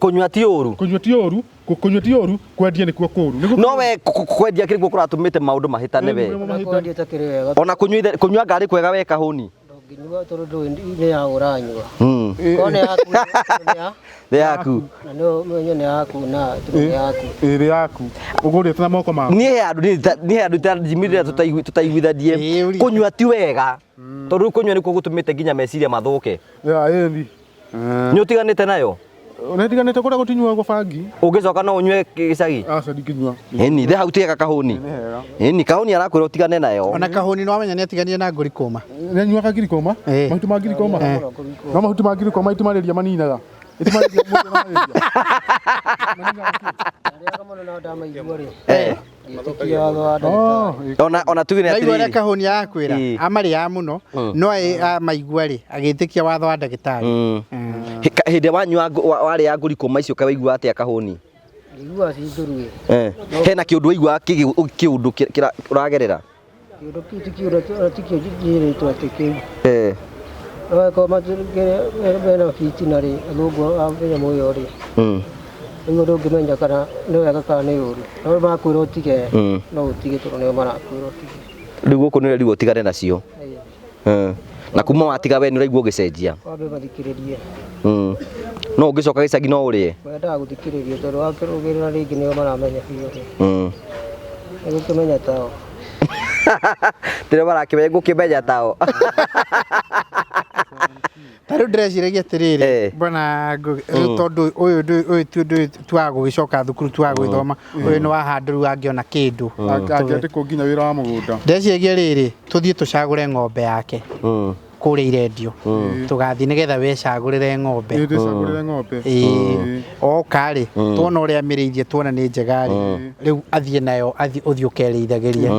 Kũnyua ti ũru. Kũnyua ti ũru, kũnyua ti ũru, kwendia nĩkuo kũru. No we kwendia kĩrĩ kuo kũratũmĩte maũndũ mahĩtane we. Ona kũnyua ngari kwega we kahũni. Ndũngĩnyua tondũ ndũĩ nĩ ya ũranyua. Korwo nĩ yaku nĩ yaku. Na nĩ ũmenye nĩ yaku na nĩ yaku. Ĩrĩ yaku. Ũgũrĩte na moko maku. Niĩ he handũ itarajimirira tũtaiguithanie. Kũnyua ti wega. Tondũ kũnyua nĩkuo gũtũmĩte nginya meciria mathũke. Ĩni. Nĩ ũtiganĩte nayo? Nĩ ndiganĩte kũrĩa gũtinyuagwo bangi. Ũngĩcoka no ũnyue gĩcagi? Aca ndingĩnyua. Ĩni, thĩ hau tiga kahũni. Ĩni, kahũni arakwĩra ũtigane nayo. Ona kahũni nĩ wamenya nĩ atiganire na ngũri kũma. Nĩ anyuaga ngiri kũma? Mahuti ma ngiri kũma? No mahuti ma ngiri kũma itimarĩria maninaga. Itimarĩria mũndũ na marĩria. Arĩaga mũno na ndamaigua rĩ. Ona tuge nĩ Ndaigua ũrĩa atĩrĩrĩ. kahũni arakwĩra, amarĩaga mũno, no amaigua rĩ, agĩtĩkia watho wa ndagĩtarĩ. Hĩndĩ ĩrĩa wanyua warĩa ngũri kũma icio waigua atĩa kahũni? Ndaigua ci njũru ĩ. Hena kĩũndũ waigua kĩũndũ ũragerera? Kĩũndũ kĩu ti kĩũndũ ti kĩo njĩrĩtwo atĩ kĩu. Angĩkorwo mena fitina rĩ, athũngũ a nyamũ ĩyo rĩ, rĩu ndũngĩmenya kana nĩ wega kana nĩ ũru. No makwĩra ũtige, no ũtige tondũ nĩo marakwĩra ũtige. Rĩu gũkũ nĩ ũrerirwo ũtigane nacio. Na kuma watiga we nĩ ũraigua ũgĩcenjia. Wambe mathikĩrĩrie. No ũngĩcoka gĩcagi no ũrĩe? Mendaga gũthikĩrĩrio tondũ wakĩrũgĩrĩra rĩngĩ nĩo maramenya biũ rĩ. Nĩgũkĩmenya tao. Tĩrĩa marakĩmenya ngũkĩmenya tao. Ta rĩu ndĩreciragia atĩrĩrĩ, bwana Ngũgĩ, rĩu tondũ ũyũ ũyũ ti ũndũ twaga gũgĩcoka thukuru twaga gũgĩthoma, ũyũ nĩ wa handũ rĩu angĩona kĩndũ. Angĩandĩkwo nginya wĩra wa mũgũnda. Ndĩreciragia rĩrĩ, tũthiĩ tũcagũre ng'ombe yake. Kũrĩa irendio tũgathiĩ nĩgetha wecagũrĩre ng'ombe. Ĩĩ, ndĩcagũrĩre ng'ombe. Ĩĩ, oka rĩ, tuona ũrĩa amĩrĩithie, tuona nĩ njega rĩ, rĩu athiĩ nayo, athiĩ ũthiĩ ũkerĩithagĩrie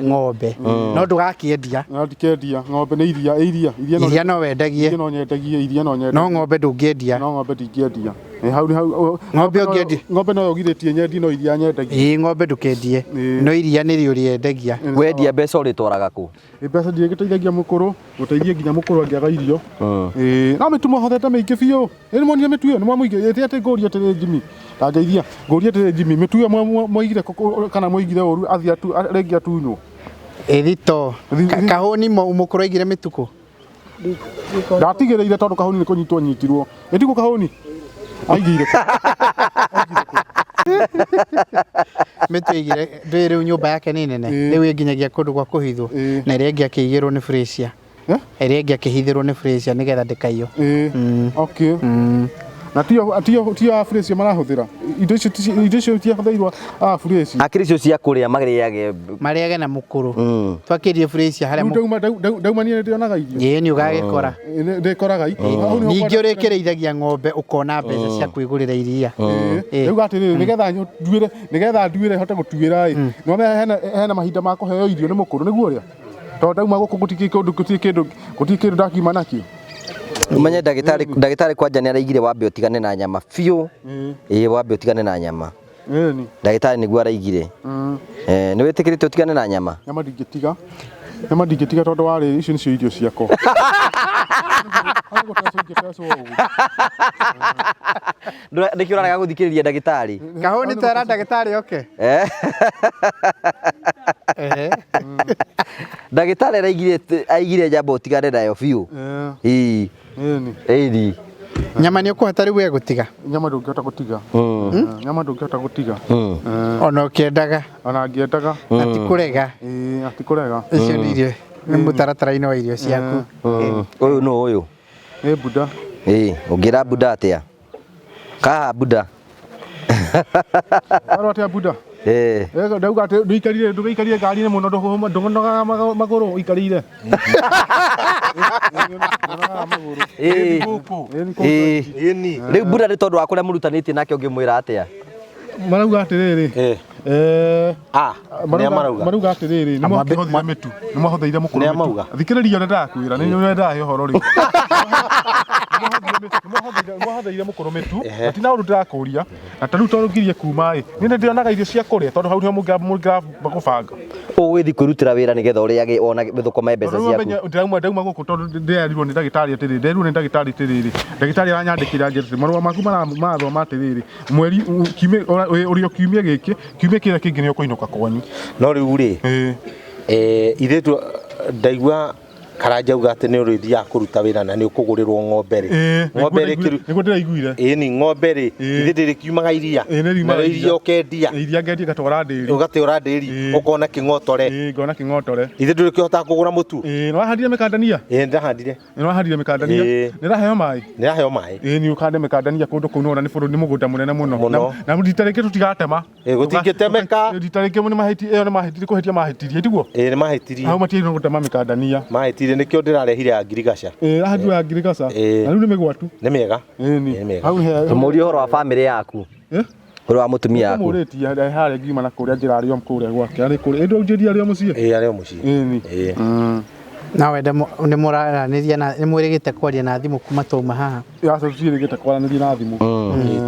ng'ombe, no ndũgakĩendia. No ndikendia ng'ombe, nĩ iria, iria iria. Iria no wendagie. Iria no nyendagie, iria no nyendagie. No ng'ombe ndũngĩendia. No ng'ombe ndingĩendia. Ĩ, hau nĩ hau. Ng'ombe ũngĩendia? Ng'ombe no ũgirĩtie nyendie, no iria nyendagia. Ĩĩ, ng'ombe ndũkendie, no iria nĩrĩo rĩendagia. Wendia mbeca ũrĩtwaraga kũ? Ĩ, mbeca ndirĩgĩteithagia mũkũrũ, gũteithia nginya mũkũrũ angĩaga irio. Ĩ, no mĩtu mũhothete mĩingĩ biũ. Ĩ, nĩ muonire mĩtu ĩyo? Nĩ mwamũigĩire? Ĩ, atĩ ngũrie atĩrĩ Jimmy, ndangeithia, ngũrie atĩrĩ Jimmy, mĩtu ĩyo mwaigire kũ kana mwaigire ũru athiĩ atu rĩngĩ atunywo? Ĩthito kahũni mũkũrũ aigire mĩtukũ. Ndatigĩrĩire tondũ kahũni nĩ kũnyitwo nyitirwo. Ĩtiguo kahũni aigĩire kũ? Mĩtu aigire ndũĩ rĩu nyũmba yake nĩ nene, rĩu ĩ nginyagia kũndũ gwa kũhithwo, na ĩrĩa ĩngĩ akĩigĩrwo nĩ Frisia, ĩrĩa ĩngĩ akĩhithĩrwo nĩ Frisia nĩgetha ndĩkaiywo. Okay. Na tio Afurĩcio marahũthĩra indo icio, indo icio tiahũthĩirwo Afurĩcio. Akĩrĩ icio cia kũrĩa marĩage. Marĩage na mũkũrũ. Twakĩrie Frisia harĩa. Rĩu ndauma niĩ ndĩonaga irio. Ĩĩ, nĩ ũgagĩkora. Ndĩkoraga. Ningĩ ũrĩkĩrĩithagia ng'ombe ũkona mbeca cia kwĩgũrĩra iria. Rĩu atĩrĩrĩ, nĩgetha nduĩre, nĩgetha nduĩre hote gũtuĩra ĩ, nĩwona hena mahinda ma kũheo irio nĩ mũkũrũ nĩguo ũrĩa, tondũ ndauma gũkũ gũtikĩ kĩndũ, gũtirĩ kĩndũ, gũtirĩ kĩndũ ndakiuma nakĩo. Umenye ndagĩtarĩ, ndagĩtarĩ kwanja nĩ araigire wambe ũtigane na nyama biũ. Ĩĩ, wambe ũtigane na nyama. Ĩni. Ndagĩtarĩ nĩguo araigire. Nĩ wĩtĩkĩrĩte ũtigane na nyama? Nyama ndingĩtiga. Nyama ndingĩtiga tondũ warĩ icio nĩcio irio ciakwa. Nĩkĩo ũrarega gũthikĩrĩria ndagĩtarĩ? Kahũni tera ndagĩtarĩ oke. Ndagĩtarĩ araigire aigire nyama ũtigane nayo biũ. Ĩĩ. Ĩni. Nyama nĩ ũkũhota rĩu we gũtiga? Nyama ndũngĩhota gũtiga. Nyama ndũngĩhota gũtiga. Ona ũkĩendaga. Ona ngĩendaga. Na ti kũrega. Ĩĩ, na ti kũrega. Icio nĩ irio, nĩ mũtaratara-inĩ wa irio ciaku. Ũyũ nũ ũyũ? Nĩ Buda. Ĩĩ, ũngĩra Buda atĩa? Kaha Buda. Warwo atĩa Buda? Ĩĩ. Ndauga atĩ ndũikarire, ndũgĩikarire ngari-inĩ mũno, ndũnogaga magũrũ ũikarĩire. Ĩĩ. Ĩĩ. Rĩu Buda nĩ tondũ wa kũrĩa mũrutanĩtie nake ũngĩmwĩra atĩa? Marauga atĩrĩrĩ. Marauga atĩrĩrĩ, nĩ mwakĩhũthĩra mĩtu, nĩ mwahũthĩire mũkũrũ mĩtu. Thikĩrĩria ũrĩa ndĩrakwĩra, nĩ ũrĩa ndĩrahe ũhoro rĩu. Nĩ mwahũthĩire mũkũrũ mĩtu, na ti na ũndũ ndĩrakũria. Na ta rĩu tondũ ngirie kuma ĩ, niĩ nĩ ndĩonaga irio cia kũrĩa tondũ hau nĩho mũngĩramba gũbanga. Ũgũgĩthiĩ kwĩrutĩra wĩra nĩgetha ũrĩage ona thũkũme mbeca ciaku. Ndauma ndauma gũkũ tondũ ndĩrerirwo nĩ ndagĩtarĩ atĩrĩrĩ, nderirwo nĩ ndagĩtarĩ atĩrĩrĩ, ndagĩtarĩ aranyandĩkĩra anjĩra atĩrĩ, marũa maku marathoma atĩrĩrĩ, mweri kiumia ũrĩ o kiumia gĩkĩ, kiumia kĩrĩa kĩngĩ nĩ ũkũinũka kwanyu. No rĩu rĩ, ithuĩ ndaigua Karanja auga atĩ nĩ ũrĩthiaga kũruta wĩra na nĩ ũkũgũrĩrwo ng'ombe rĩ. Ng'ombe rĩ kĩru. Nĩguo ndĩraiguire. Ĩni ng'ombe rĩ, ithe ndĩrĩkiumaga iria. Ĩĩ, Na iria ũkendia. Iria ngendia ngatwara ndĩri. Ũgatwara ndĩri, ũkona kĩng'otore. Ĩĩ, ngona kĩng'otore. Ithe ndũrĩkĩhotaga kũgũra mũtu. Ĩĩ, nĩ wahandire mĩkandania? Ĩĩ, nĩndahandire. Nĩ wahandire mĩkandania? Nĩ ĩraheo maĩ? Nĩ ĩraheo maĩ. Ĩĩ, nĩ ũkande mĩkandania kũndũ kũu nĩwona nĩ bũrũri, nĩ mũgũnda mũnene mũno. Na rita rĩngĩ tũtigatema. Gũtingĩtemeka. Rita rĩngĩ nĩ mahĩti, ĩyo nĩ mahĩtirie, kũhĩtia mahĩtirie, tiguo? Ĩĩ, nĩ mahĩtirie. Hau matiagĩrĩirwo gũtema mĩkandania. Mahĩtirie, nĩkĩo ndĩrarehire ya ngirigaca. Ĩĩ, ĩrahandirwo ya ngirigaca. Na rĩu nĩ mĩgwatu. Nĩ mĩega. Ĩĩ, nĩ. Hau nĩ Tũmũrie ũhoro wa bamĩrĩ yaku. Ũhoro wa mũtumia waku. Mũrĩtie harĩa ngiuma na kũrĩa njĩra arĩ o kũrĩa gwake. Arĩ kũrĩa. Ĩĩ, ndũnjĩria arĩ o mũciĩ? Ĩĩ, arĩ o mũciĩ. Ĩĩ. Ĩĩ. No wende nĩ mũraranĩria na nĩ mwĩrĩgĩte kwaria na thimũ kuma twauma haha? Aca, tũtiĩrĩgĩte kwaranĩria na thimũ.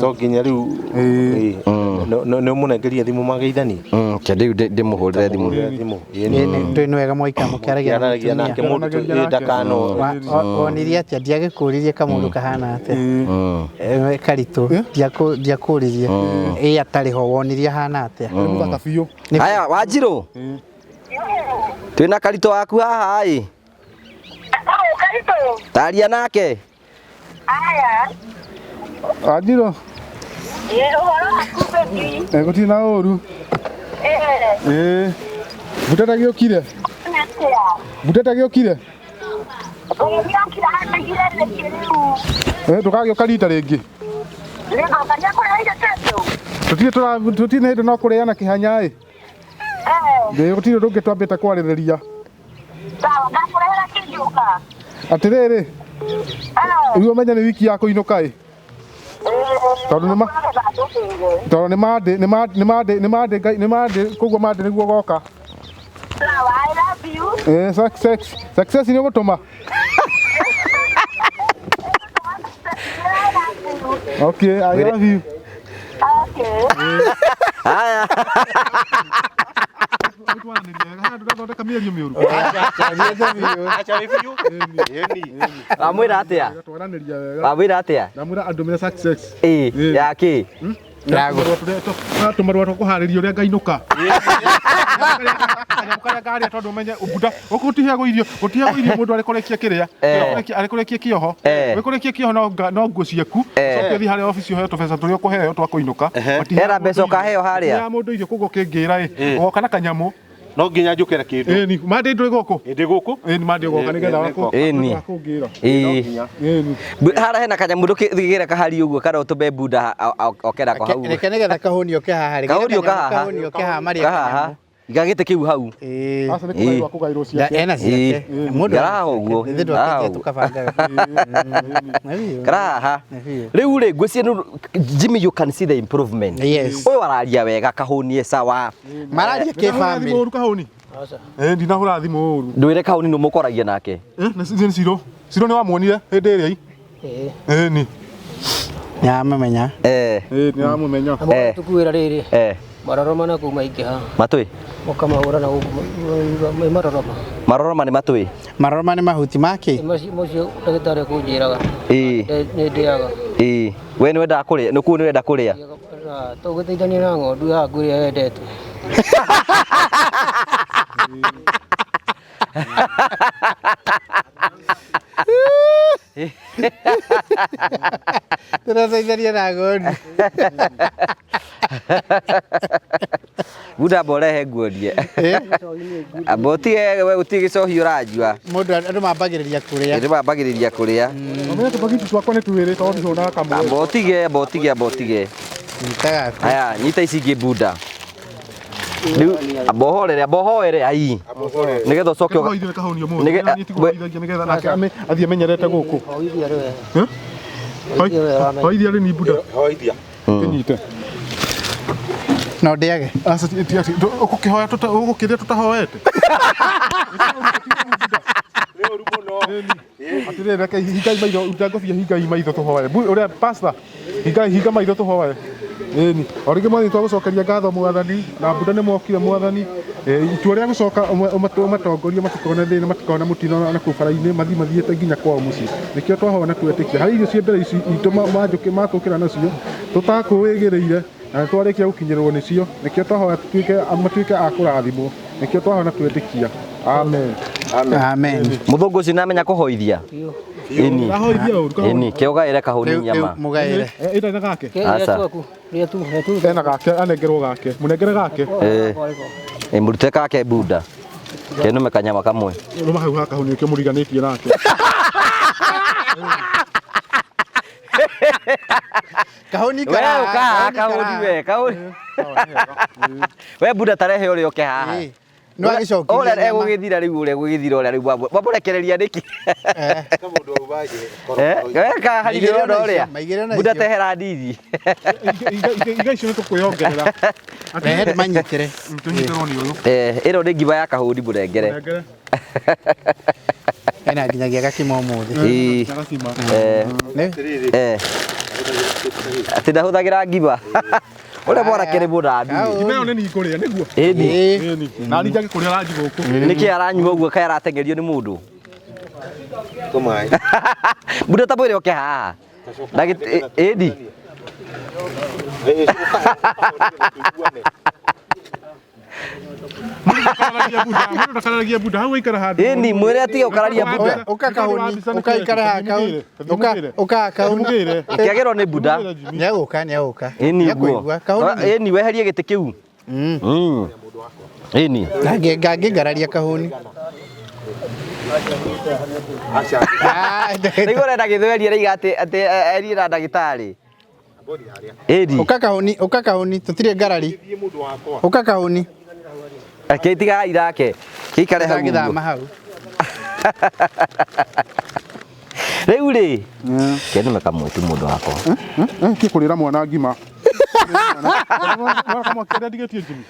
To nginya rĩu nĩ ũmũnengerie thimũ mageithanie. Ke rĩu ndĩmũhũrĩre thimũ. Ndũĩ nĩ wega mwaikara mũkĩaragia na Mũkĩaragia nake mũtumia. mũndũ ndakano. Wonirie atĩa? Ndiagĩkũririe kamũndũ kahana atĩa? Karitũ, ndiakũririe. Ĩĩ, atarĩ ho, wonirie ahana atĩa? Nĩ mũthaka biũ. Haya, Wanjirũ. Twĩna Karitũ waku haha ĩ. Taria nake. Aya. Wanjirũ. Ĩ, ũhoro waku baby? Gũtirĩ na ũru. Ĩĩ. Butata gĩũkire? Butata gĩũkire? Ndũgagĩũka rita rĩngĩ. Tũtirĩ tũtirĩ na hĩndĩ no kũrĩana kĩhanya ĩ. Ĩ, gũtirĩ ũndũ ũngĩ twambĩte kwarĩrĩria. Atĩrĩrĩ, rĩu ũmenye nĩ wiki ya kũinũka ĩ. Tondũ nĩ ma tondũ nĩ mandĩ nĩ ma nĩ mandĩ nĩ mandĩ ngai nĩ mandĩ koguo mandĩ nĩguo ũgoka. Sawa, I love you. Eh, success success nĩ ũgũtũma. Okay, I love you. Okay. Haya. Ndũgathondeka mĩario mĩũru. Acha wĩ biũ. Ĩni. Wamwĩra atĩa? Twaranĩria wega. Wamwĩra atĩa? Ndamwĩra andũmĩre success. Ĩĩ, ya kĩ? Tũmarũa twa kũharĩria ũrĩa ngainũka. Kanyamũ karĩa ngarĩa tondũ ũmenye ũbuta gũkũ gũtiheagwo irio gũtiheagwo irio mũndũ arĩ kũrĩkia kĩrĩa arĩ kũrĩkia kĩoho wĩ kũrĩkia kĩoho no nguo ciaku ũcoke ũthiĩ harĩa obici ũheo tũbeca tũrĩa ũkũheo twa kũinũka. Hena mbeca ũkaheo harĩa? Matiheaga mũndũ irio koguo ũkĩngĩra ĩ ũgoka na kanyamũ. No nginya njũke na kĩndũ. Ĩni mandĩ ndũrĩ gũkũ? Ndĩ gũkũ. Ĩni mandĩ ũgoka nĩgetha Ĩni. wa kũngĩra. Ĩĩ. Ĩni. Harĩa hena kanyamũ ndũkĩgĩre kahari ũguo kana ũtũme bunda oke nako hau. Reke nĩgetha kahũni oke haha. Reke Kahũni ũka haha. Kahũni oke haha marĩe Kahaha. Iga gĩtĩ kĩu hau. Ĩĩ. Aca nĩ kũgairwo akũgairwo ciake. Ena ciake. Mũndũ Garaha ũguo. Ithuĩ twakĩtie tũkabangaga. Karaha. Rĩu rĩ ngwĩciria Jimmy, you can see the improvement. Yes. Ũyũ araria wega kahũni e sawa. Mararia kĩ family. Ũru kahũni. Eh, ndinahũra thimũ ũru. Ndwĩre kahũni nũ mũkoragia nake. Eh, nĩ Ciro. Ciro nĩ wamuonire hĩndĩ ĩrĩa i. Ĩĩ. Eh, ni. Nĩamũmenya. Eh. Eh, nĩamũmenya. Eh. Tukuwĩra rĩrĩ. Eh. Maroroma na kũu maingĩha. Matũĩ. Mũkamahũra na gũkũ maroroma. Maroroma nĩ matũĩ. Maroroma nĩ mahuti make. Macio ndagĩtarĩ kũnjĩraga. Ĩĩ. Nĩ ndĩaga. Ĩĩ. We nĩ wendaga kũrĩa, nĩ kũu nĩ wenda kũrĩa. Tũgĩteithania na ng'ondu yaku ĩrĩa wendete. Tũrateithania na ng'ondu. Bunda amba ũrehe nguonie. Amba ũtige we ũtige gĩcohi ũranyua. Mũndũ andũ mambagĩrĩria kũrĩa. Andũ mambagĩrĩria kũrĩa. Ũmenye tũbagiti twakwa nĩ twĩrĩ tondũ ndihũnaga kamwe. Amba ũtige, amba ũtige, amba ũtige. Aya, nyita ici ingĩ bunda. Rĩu amba ũhorere, amba ũhoere ai. Nĩgetha ũcoke ũga. Kahũni ũmũthĩ. Nĩ tigũhoithagia nĩgetha nake athiĩ amenyerete gũkũ. Hoithia rĩ. Hoithia rĩ ni bunda. Hoithia. Kĩnyite. No ndĩage. Aca ũgũkĩhoya ũgũkĩrĩa tũtahoete. Atĩrĩrĩ reke hingai maitho ruta ngobia hingai maitho tũhoe. Ũrĩa pastor hingai hinga maitho tũhoe. Ĩni o rĩngĩ mwathani twagũcokeria ngatho mwathani na mbunda nĩ mokire mwathani. Itua rĩa gũcoka ũmatongorie matikone thĩna matikone mũtino na kũu bara-inĩ mathiĩ mathiĩte nginya kwao mũciĩ. Nĩkĩo twahoya na twetĩkia harĩ irio ciĩ mbere ici itũ manjũkĩ matũkĩra nacio tũtakũĩgĩrĩire na nĩ twarĩkia gũkinyĩrwo nĩcio nĩkĩo twahoya matuĩke a kũrathimwo nĩkĩo twahoya na twetĩkia. Amen. Amen. Mũthũngũ ũcio nĩamenya kũhoithia. Ĩni. Ĩni, ke ũgaĩre kahũni nyama. Mũgaĩre. Ĩna na gake. Aca. Ena gake anengerwo gake. Mũnengere gake. Ĩ mũrute kake bunda. Kenume kanyama kamwe. Rũma hau ha kahũni ũkĩo mũriganĩtie nake. Kahũni We ũka kahũni we kahũni. We bunda tarehe ũrĩa ũke haha. No agĩcokirie Ũrĩa nyama. egũgĩthira rĩu ũrĩa egũgĩthira ũrĩa rĩu wamũrekereria nĩkĩ? We kahari ndĩrona ũrĩa. Maigĩrĩre na Bunda icio. tehera ndithi. Iga icio nĩ tũkwĩongerera. Rehe ndĩmanyitĩre. Tũnyitĩrwo nĩ ũyũ. Ĩno nĩ ngima ya kahũni mũnengere. Mũnengere. Ena nginyagia gakima ũmũthĩ. Ĩĩ. Atĩ ndahũthagĩra ngima. Ũrĩa mwanake nĩ mũnandi. Ngima ĩyo nĩ niĩ ngũrĩa nĩguo. Ĩni. Ĩni. Na niĩ njage kũrĩa ranji gũkũ. Nĩkĩ aranyua ũguo kaĩ arateng'erio nĩ mũndũ? Tũmaĩ. Bunda ta mwĩre oke haha. Ĩni. Mũndũ ndakararagia bunda hau waikara handũ. Ĩni mwĩre atige gũkararia bunda. Ũka kahũni, ũka ikare haha kahũni. Ũka ũka kahũni. Akĩagĩrwo nĩ bunda. Nĩegũka nĩegũka. Ĩni guo. Nĩekũigua. Kahũni. Ĩni weherie gĩtĩ kĩu. Ĩni. Ngangĩngararia kahũni. Nĩguo ũrenda gĩthweri araiga atĩ atĩ erie na ndagĩtarĩ. Ĩni. Ũka kahũni, ũka kahũni, tũtirĩ ngarari. Ũka kahũni. Reke tigai nake. Gĩikare hau. Ndangĩthama ũguo. hau. Rĩu rĩ kĩndume kamwe tu mũndũ wakwa. Ti kũrĩra mwana ngima. Kamwe kĩrĩa ndigĩtie Jimmy.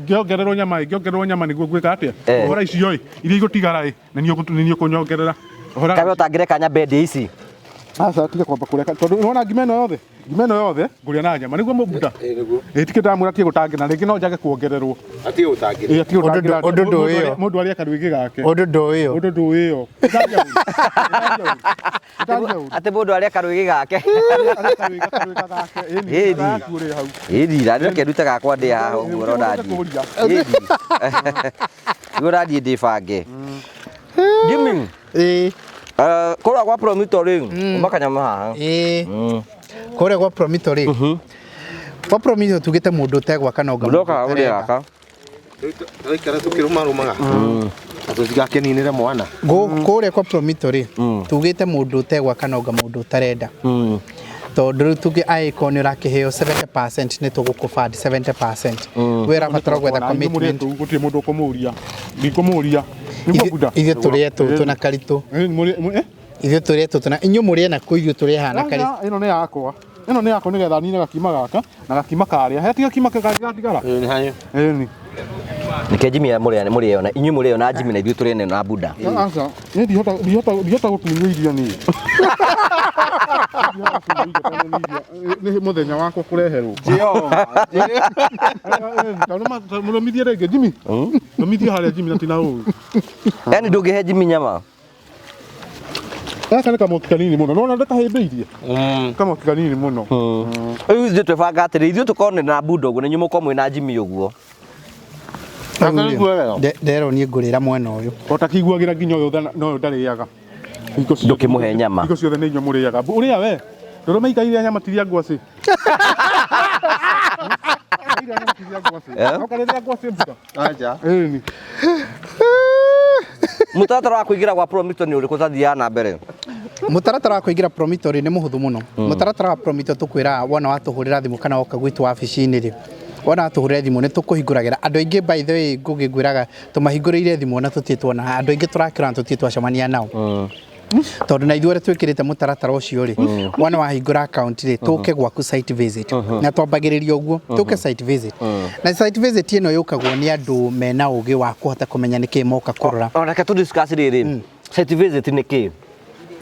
Ngĩongererwo nyama ĩ, ngĩongererwo nyama nĩguo ngwĩka atĩa? Ũhora icio ĩ, iria igũtigara ĩ, na niĩ ũkũnyongerera. Ũhora Kabe ũtangĩreka nyambe ndĩe ici. Aca tiga kwamba kũreka tondũ nĩwona ngima ĩno yothe, ngima ĩno yothe ngũrĩa na nyama nĩguo mũbuta. Nĩguo. Ĩ tikĩ ndamwĩra atige gũtangĩra rĩngĩ no njage kuongererwo. Atige gũtangĩra. Ĩ atige gũtangĩra. Ũndũ ndũĩ ĩyo. Mũndũ arĩe karwĩgĩ gake. Ũndũ ndũĩ ĩyo. Ũndũ ndũĩ ĩyo. Atĩ mũndũ arĩe karwĩgĩ gake. Arĩe karwĩgĩ gake. Ĩni. Ĩni. Hau. Ĩni, na reke ndute gakwa ndĩ haha ũguo ũrona Nĩguo ndiĩ. kũria. Ĩni. Nĩguo ũrathiĩ ndĩbange. Jimmy. Ĩĩ. Kũrĩa gwa Promito rĩ, uma kanyama haha. Ĩĩ. Kũrĩa gwa Promito rĩ. Gwa Promito tugĩte mũndũ ũtegwaka no Mũndũ okaga kũrĩa gaka. Tũraikara tũkĩrũmarũmaga. Na tũtigakeninĩre mwana. Kũrĩa kwa Promito rĩ, tugĩte mũndũ ũtegwaka no anga mũndũ ũtarenda. Tondũ rĩu tũngĩ angĩkorwo nĩ ũrakĩheo 70% nĩ tũgũkũ fund 70%. We ũrabatara gwetha commitment. Gũtirĩ mũndũ ũkũmũria. Ndikũmũria. Nĩguo Buda. Ithuĩ tũrĩe tũtũ na karitũ. Ithuĩ tũrĩe tũtũ na inyuĩ mũrĩe na kũ ithuĩ tũrĩe haha na karitũ. Ĩno nĩ yakwa. Ĩno nĩ yakwa nĩgetha nine gakima gaka na gakima karĩa. He tiga gakima gatigara. Ĩni. Nĩkĩo Jimmy mũrĩo na inyuĩ mũrĩo na Jimmy na ithuĩ tũrĩe na Buda. Aca, niĩ ndihota gũtunywo irio niĩ. Nĩ mũthenya wakwa kũreherwo. Mũrũmithie rĩngĩ Jimmy. Rũmithie harĩa Jimmy na tina ũru. Yaani ndũngĩhe Jimmy nyama. Gaka nĩ kamwaki kanini mũno. Nĩwona ndakahĩmbĩirie? Kamwaki kanini mũno. Rĩu ithuĩ twebanga atĩrĩ, ithuĩ tũkorwo na Buda ũguo na inyuĩ mũkorwo mwĩ na Jimmy ũguo. Nderwo niĩ ngũrĩra mwena ũyũ. Ũtakĩiguagĩra nginya ũyũ na ũyũ ndarĩaga. Ndũkĩmũhe nyama. Hingo ciothe nĩ inyuĩ mũrĩaga. Ũrĩa we. Ndũrũme ikaire nyama tiria ngwacĩ. Ũkarĩrĩa ngwacĩ Buda. Aja. Ĩni. Mũtaratara wa kũingĩra gwa Promito nĩ ũrĩkũ tathiaga na mbere? Mũtaratara wa kũingĩra Promito rĩ nĩ mũhũthũ mũno. Mũtaratara wa Promito tũkwĩra wona watũhũrĩra thimũ kana woka gwitũ wabici-inĩ rĩ, wona watũhũrĩra thimũ nĩ tũkũhingũragĩra. Andũ aingĩ by the way ngũgĩngwĩraga tũmahingũrĩire thimũ na tũtirĩ tuona. Andũ aingĩ tũrakĩrora na tũtirĩ twacemania nao. Tondũ na ithuĩ ũrĩa twĩkĩrĩte mũtaratara ũcio rĩ, wona wahingũra account rĩ, tũke gwaku site visit. Na twambagĩrĩria ũguo, tũke site visit. Na site visit ĩno yũkagwo nĩ andũ mena ũgĩ wa kũhota kũmenya nĩkĩ moka kũrora. Ona reke tũ discuss rĩrĩ. Site visit nĩ kĩ?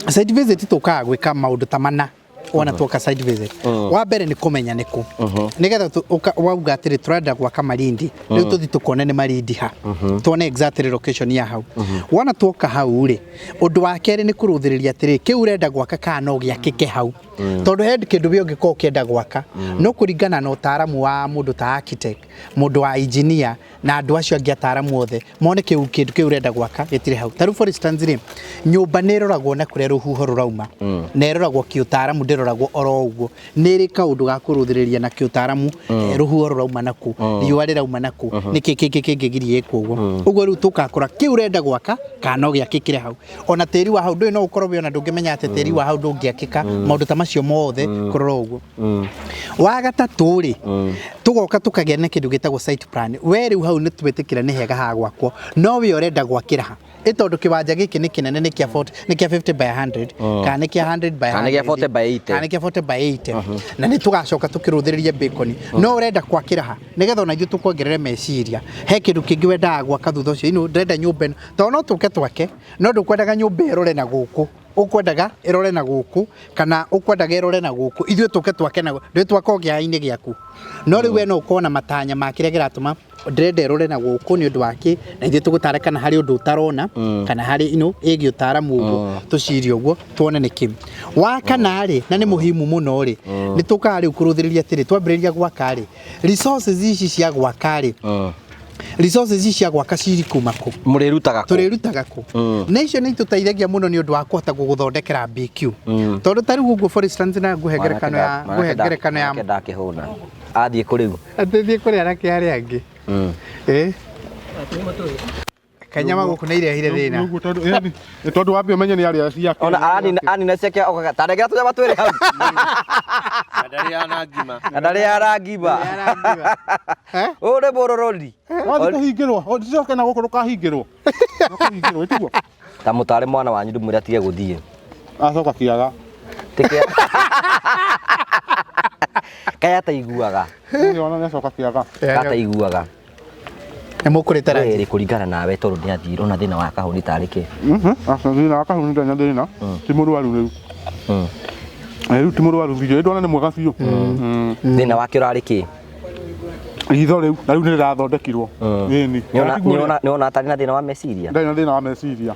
Site visit tũkaga gwĩka maũndũ ta mana wona twoka site visit. Wa mbere nĩ kũmenya nĩ kũ. Nĩgetha wauga atĩrĩ tũrenda gwaka Malindi, rĩu tũthiĩ tũkone nĩ Malindi ha. Tuone exactly location ya hau. Wona twoka hau rĩ, ũndũ wa kerĩ nĩ kũrũthĩrĩria atĩrĩ kĩu ũrenda gwaka kana no gĩakĩke hau. Tondũ he kĩndũ we ũngĩkorwo ũkĩenda gwaka, no kũringana na ũtaaramu wa mũndũ ta architect, mũndũ wa engineer na andũ acio angĩ ataaramu othe mone kĩu kĩndũ kĩu ũrenda gwaka gĩtirĩ hau. Ta rĩu for instance rĩ, nyũmba nĩ ĩroragwo na kũrĩa rũhuho rũrauma, na ĩroragwo kĩũtaaramu, ndĩroragwo oro ũguo. Nĩ ĩrĩ kaũndũ ga kũrũthĩrĩria na kĩũtaaramu, rũhuho rũrauma na kũ, riũa rĩrauma na kũ, nĩkĩ kĩngĩ kĩngĩgiria ĩkwo ũguo. Ũguo rĩu tũkakora kĩu ũrenda gwaka kana no gĩakĩkĩre hau. Ona tĩri wa hau ndũĩ no ũkorwo wĩ ona ndũngĩmenya atĩ tĩri wa hau ndũngĩakĩka, maũndũ ta macio mothe kũrora ũguo. Wa gatatũ rĩ, tũgoka tũkagĩa na kĩndũ gĩtagwo site plan. We rĩu hau nĩ twĩtĩkĩra nĩ hega ha gwakwo, no we ũrenda gwakĩra ha? Ĩ tondũ kĩwanja gĩkĩ nĩ kĩnene, nĩ kĩa 40, nĩ kĩa 50 by 100, kana nĩ kĩa 100 by Kana nĩ kĩa 100, 40 by 80. kana nĩ kĩa 40 by 80. Na nĩ tũgacoka tũkĩrũthĩrĩrie bacon. No ũrenda gwakĩra ha? Nĩgetha ona ithuĩ tũkuongerere meciria. He kĩndũ kĩngĩ wendaga gwaka thutha ũcio, ino ndĩrenda nyũmba ĩno. Tondũ no tũke twake, no ndũkwendaga nyũmba ĩrore na gũkũ. Ũkwendaga ĩrore na gũkũ, kana ũkwendaga ĩrore na gũkũ. Ithuĩ tũke twake na ndũĩ twaka o kĩaha-inĩ gĩaku. No rĩu we no ũkorwo na matanya ma kĩrĩa kĩratũma ndĩrenda ĩrore na gũkũ nĩ ũndũ wa kĩ, na ithuĩ tũgũtare kana harĩ ũndũ ũtarona, kana harĩ ino ĩgiĩ ũtaaramu ũguo, tũcirie ũguo tuone nĩ kĩ. Wa kana rĩ, na nĩ mũhimu mũno rĩ, nĩ tũkaga rĩu kũrũthĩrĩria atĩrĩ, twambĩrĩria gwaka rĩ, resources ici cia gwaka rĩ, resources ici cia gwaka ciri kuma kũ? Mũrĩrutaga kũ? Tũrĩrutaga kũ? Na icio nĩ itũteithagia mũno nĩ ũndũ wa kũhota gũgũthondekera BQ. Tondũ ta rĩu ũguo for instance na ngũhe ngerekano ya, ngũhe ngerekano ya Mwanake ndakĩhũna. Athiĩ kũ rĩu? Atĩ thiĩ kũrĩa anake arĩa angĩ. Kanyama gũkũ nĩ irehire thĩna. Nĩguo tondũ, ĩni, nĩ tondũ wambe ũmenye nĩ arĩa ciake. Ona anina ciake okaga, ta rengera tũnyama twĩrĩ hau. Na ndarĩaga na ngima. Na ndarĩaga na ngima. Ũyũ nĩ mũrũrũri. Wathiĩ kũhingĩrwo, ũcoke na gũkũ ndũkahingĩrwo. Ndũkahingĩrwo, ĩtiguo? Ta mũtare mwana wanyu ndũmwĩre atige gũthiĩ. Acoka kĩaga. Tĩkĩa. Kaya ataiguaga. Nĩ ona nĩ acoka kĩaga. Ataiguaga. Nĩ mũkũrĩte ranji. Wee kũringana nawe tondũ nĩ athire ona thĩna wa kahũni tarĩ kĩ? Aca thĩna wa kahũni ndarĩ na thĩna. Ti mũrwaru rĩu. Rĩu ti mũrwaru biũ. Ndona nĩ mwega biũ. Thĩna wake ũrarĩ kĩ? Itho rĩu na rĩu nĩ rĩrathondekirwo. Ĩni. Nĩwona atarĩ na thĩna wa meciria? Ndarĩ na thĩna wa meciria.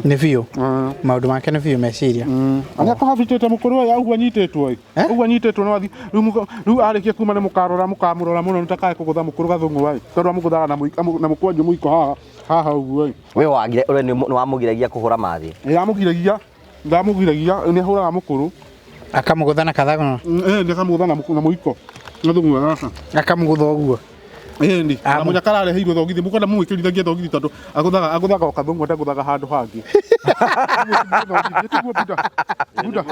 Nĩ biũ. Maũndũ make nĩ biũ meciria. Nĩ akũhabitĩte mũkũrũ ũyũ ũguo anyitĩtwo ĩ. Ũguo anyitĩtwo nĩ wathi rĩu arĩkia kuma nĩ mũkarora mũkamũrora mũno nĩtakae kũgũtha mũkũrũ gathũng'wa ĩ. Tondũ amũgũthaga na mũkwanjũ mũiko haha haha ũguo ĩ. We wagire ũrĩa nĩ wamũgiragia kũhũra mathĩ. Ĩ ndamũgiragia nĩ ahũraga mũkũrũ. Akamũgũtha na kathang'wa. Nĩ akamũgũtha na mũiko. Gathũng'wa gaka. Akamũgũtha ũguo. Ĩni, na mũnyaka arareheirwo thogithi, mũkwenda mũmwĩkĩrithagie thogithi tondũ agũthaga agũthaga o kathũng'wa ndagũthaga handũ hangĩ. Tiguo Buda. Buda.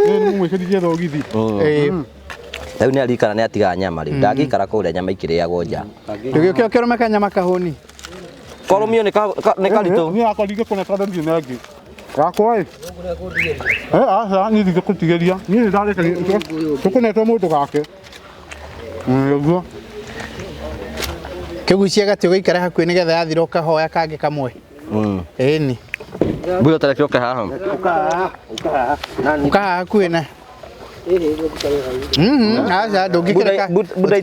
Ĩni mũmwĩkĩrithie thogithi. Rĩu nĩ aririkana nĩ atigaga nyama rĩu. Ndangĩikara kũrĩa nyama ikĩrĩagwo nja. Ndũgĩũke ũkĩrũme kanyama kahũni. Korũmio nĩ karitũ. Niĩ yakwa ndingĩkũne tondũ ndirĩ na ĩngĩ. Yakwa ĩ. Aca niĩ ndingĩkũtigĩria. Niĩ nĩ ndarĩkagia tũkũnetwo mũndũ gake. Ũguo. Kĩgucia gatĩ ũgĩikare hakuhĩ nĩgetha yathira ũkahoya kangĩ kamwe. Ĩni. Buda tareke ũke haha. Ũka haha hakuhĩ na. Aca ndũngĩkĩreka. Buda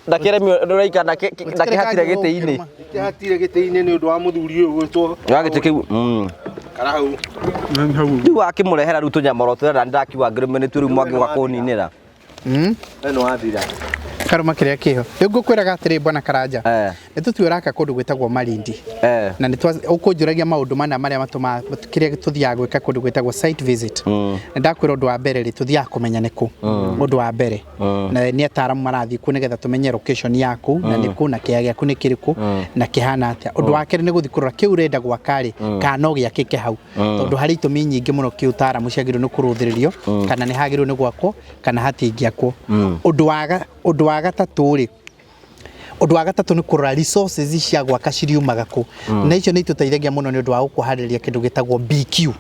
ndakĩremio ndũraikara ndakĩhatire gĩtĩ-inĩ. Ndakĩhatire gĩtĩ-inĩ nĩ ũndũ wa mũthuri ũyũ gwĩtwo. Wa gĩtĩ kĩu. Karahau. Rĩu wakĩmũrehera rĩu tũnyamoro tũrĩa na ndakiuga ngĩrũme nĩ rĩu mwangĩũka kũninĩra. Ĩno wathira. Karũma kĩrĩa kĩho. Rĩu ngũkwĩraga atĩrĩ bwana Karanja. Nĩ tũtue ũraka kũndũ gwĩtagwo Malindi. Na nĩ ũkũnjũragia maũndũ mana marĩa matũmaga kĩrĩa tũthiaga gwĩka kũndũ gwĩtagwo site visit. Nĩ ndakwĩra ũndũ wa mbere rĩ tũthiaga kũmenya nĩ kũ. Ũndũ wa mbere. Na nĩ ataaramu marathiĩ kuo nĩgetha tũmenye location yaku na nĩ kũ na kĩea gĩaku nĩ kĩrĩkũ na kĩhana atĩa. Ũndũ wa kerĩ nĩ gũthiĩ kũrora kĩu ũrenda gwaka rĩ kana no gĩakĩke hau. Tondũ harĩ itũmi nyingĩ mũno kĩũtaaramu ciagĩrĩirwo nĩ kũrũthĩrĩrio kana nĩ hagĩrĩirwo nĩ gwakwo kana hatingĩakwo. Ũndũ wa gatatũ rĩ ũndũ wa gatatũ nĩ kũrora resources cia gwaka ciriumaga kũ. Na icio nĩ itũteithagia mũno nĩ ũndũ wa gũkũharĩrĩria kĩndũ gĩtagwo BQ,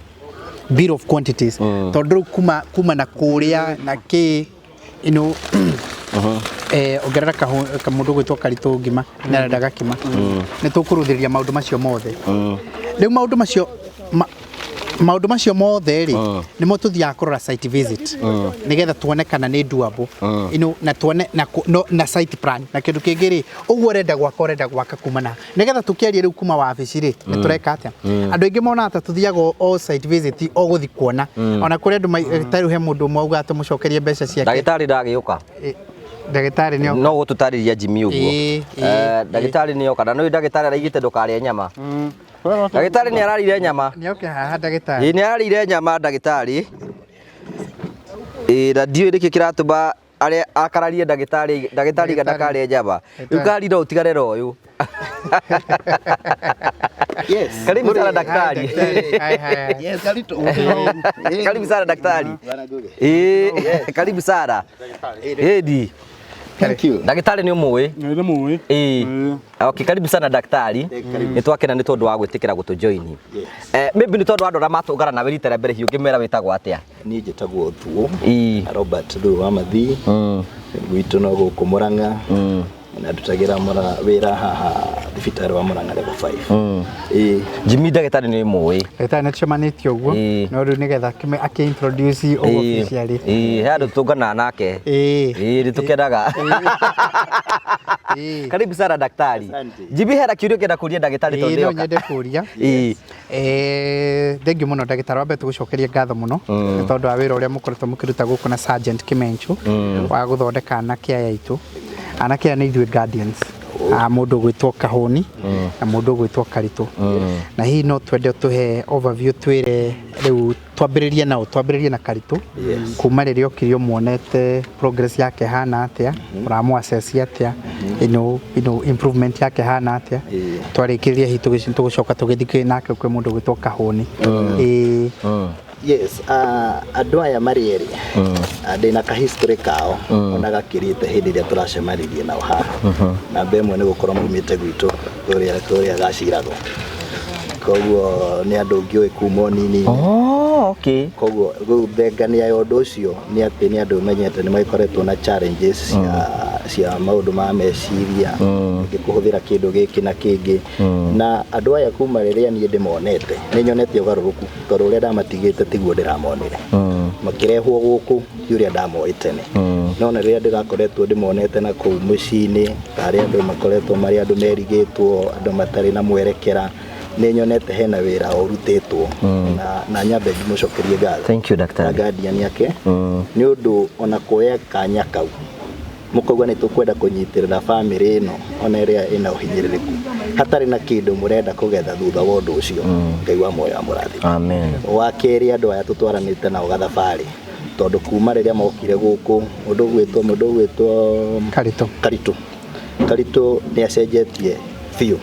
Bill of Quantities. Tondũ rĩu kuma na kũrĩa na kĩ ino ongerera kamũndũ gwĩtwo Karitũ ngima nĩ arenda gakima. Nĩ tũkũrũthĩrĩria maũndũ macio mothe. Rĩu maũndũ macio maũndũ macio mothe rĩ nĩmo tũthiaga kũrora site visit nĩgetha tuone kana nĩ doable ino na tuone na site plan na kĩndũ kĩngĩ rĩ ũguo ũrenda gwaka ũrenda gwaka kuma na nĩgetha tũkĩarie rĩu kuma wabici rĩ nĩ tũreka atĩa. Andũ aingĩ monaga ta tũthiaga o site visit o gũthiĩ kuona ona kũrĩ andũ ta rĩu he mũndũ ũmwe augaga tũmũcokerie mbeca ciake. Ndagĩtarĩ ndagĩũka. Ndagĩtarĩ nĩ oka. No gũtũtarĩria Jimmy ũguo. Ndagĩtarĩ nĩ oka na nĩ ndagĩtarĩ araigĩte ndũkarĩe nyama. Ndagĩtarĩ nĩ ararĩire nyama. Nĩ oke haha ndagĩtarĩ. Ĩ nĩ ararĩire nyama ndagĩtarĩ. Ĩ na ndiũĩ nĩkĩ kĩratũma arĩa akararie ndagĩtarĩ ndagĩtarĩ iga ndakarĩe nyama. Rĩu kari no ũtigane na ũyũ. Yes. Karibu sana daktari. Yes, karibu. Karibu sana daktari. Karibu sana. Edi. Thank you. Ndagĩtarĩ nĩ ũmũĩ? Nĩ mũĩ. Okay, karibu sana daktari. Nĩ twakena nĩ tondũ wa gwĩtĩkĩra gũtũ join. Maybe nĩ tondũ andũ arĩa matũngana nawe rita rĩa mbere hihi ũngĩmera wĩtagwo atĩa? Niĩ njĩtagwo Thuo. Robert Thuo wa Mathii. Gwitũ no gũkũ Murang'a. Na ndutagĩra wĩra haha thibitarĩ wa Murang'a level 5. Jimmy ndagĩtarĩ nĩ mũĩ. Ndagĩtarĩ nĩ tũcemanĩtie ũguo no rĩu nĩgetha akĩ-introduce ũguo officially. He handũ tũtũnganaga nake. Nĩ tũkenaga. Karibu sana daktari. Jimmy hena kĩũria ũngĩenda kũria ndagĩtarĩ tondũ No nĩoka. nyende kũria. Thengiũ mũno ndagĩtarĩ, wambe tũgũcokerie ngatho mũno nĩ tondũ wa wĩra ũrĩa mũkoretwo mũkĩruta gũkũ na Sergeant Kimenchu wa gũthondeka anake aya aitũ. Anake aya nĩ ithuĩ guardians a mũndũ ũgwĩtwo Kahũni na mũndũ ũgwĩtwo Karitũ. Na hihi no twende tũhe overview twĩre rĩu twambĩrĩrie nao, twambĩrĩrie na Karitũ. Kuma rĩrĩa okire ũmuonete progress yake hana atĩa, ũramũ assess atĩa, ino improvement yake hana atĩa. Twarĩkĩrĩria hihi tũgũcoka tũgĩthiĩ nake kwĩ mũndũ ũgwĩtwo Kahũni. Yes, andũ aya marĩ erĩ ndĩna ka history kao ona gakĩrĩte hĩndĩ ĩrĩa tũracemanirie nao haha. Namba ĩmwe nĩ gũkorwo maumĩte gwitũ kũrĩa gaciragwo. Koguo nĩ andũ ngĩũĩ kuma ũnini. Oh, okay. Koguo rĩu thengania ya ũndũ ũcio nĩ atĩ nĩ andũ menyete nĩ magĩkoretwo na challenges cia maũndũ ma meciria, rĩngĩ kũhũthĩra kĩndũ gĩkĩ na kĩngĩ. Na andũ aya kuma rĩrĩa niĩ ndĩmonete nĩ nyonete ũgarũrũku, tondũ ũrĩa ndamatigĩte tiguo ndĩramonire. Makĩrehwo gũkũ ti ũrĩa ndamoĩ tene. No na rĩrĩa ndĩrakoretwo ndĩmonete na kũu mũciĩ-inĩ, tarĩ andũ makoretwo marĩ andũ merigĩtwo, andũ matarĩ na mwerekera, nĩ nyonete hena wĩra ũrutĩtwo na nyambe ndĩmũcokerie ngatho. Thank you, daktari. Na guardian yake nĩ ũndũ ona kuoya kanya kau mũkauga nĩ tũkwenda kũnyitĩrĩra bamĩrĩ ĩno ona ĩrĩa ĩna ũhinyĩrĩrĩku hatarĩ na kĩndũ mũrenda kũgetha thutha wa ũndũ ũcio. Ngai wa muoyo amũrathime. Amen. Wa kerĩ, andũ aya tũtwaranĩte nao gathabarĩ, tondũ kuma rĩrĩa mokire gũkũ mũndũ ũgwĩtwo Karitũ. Karitũ nĩ acenjetie biũ,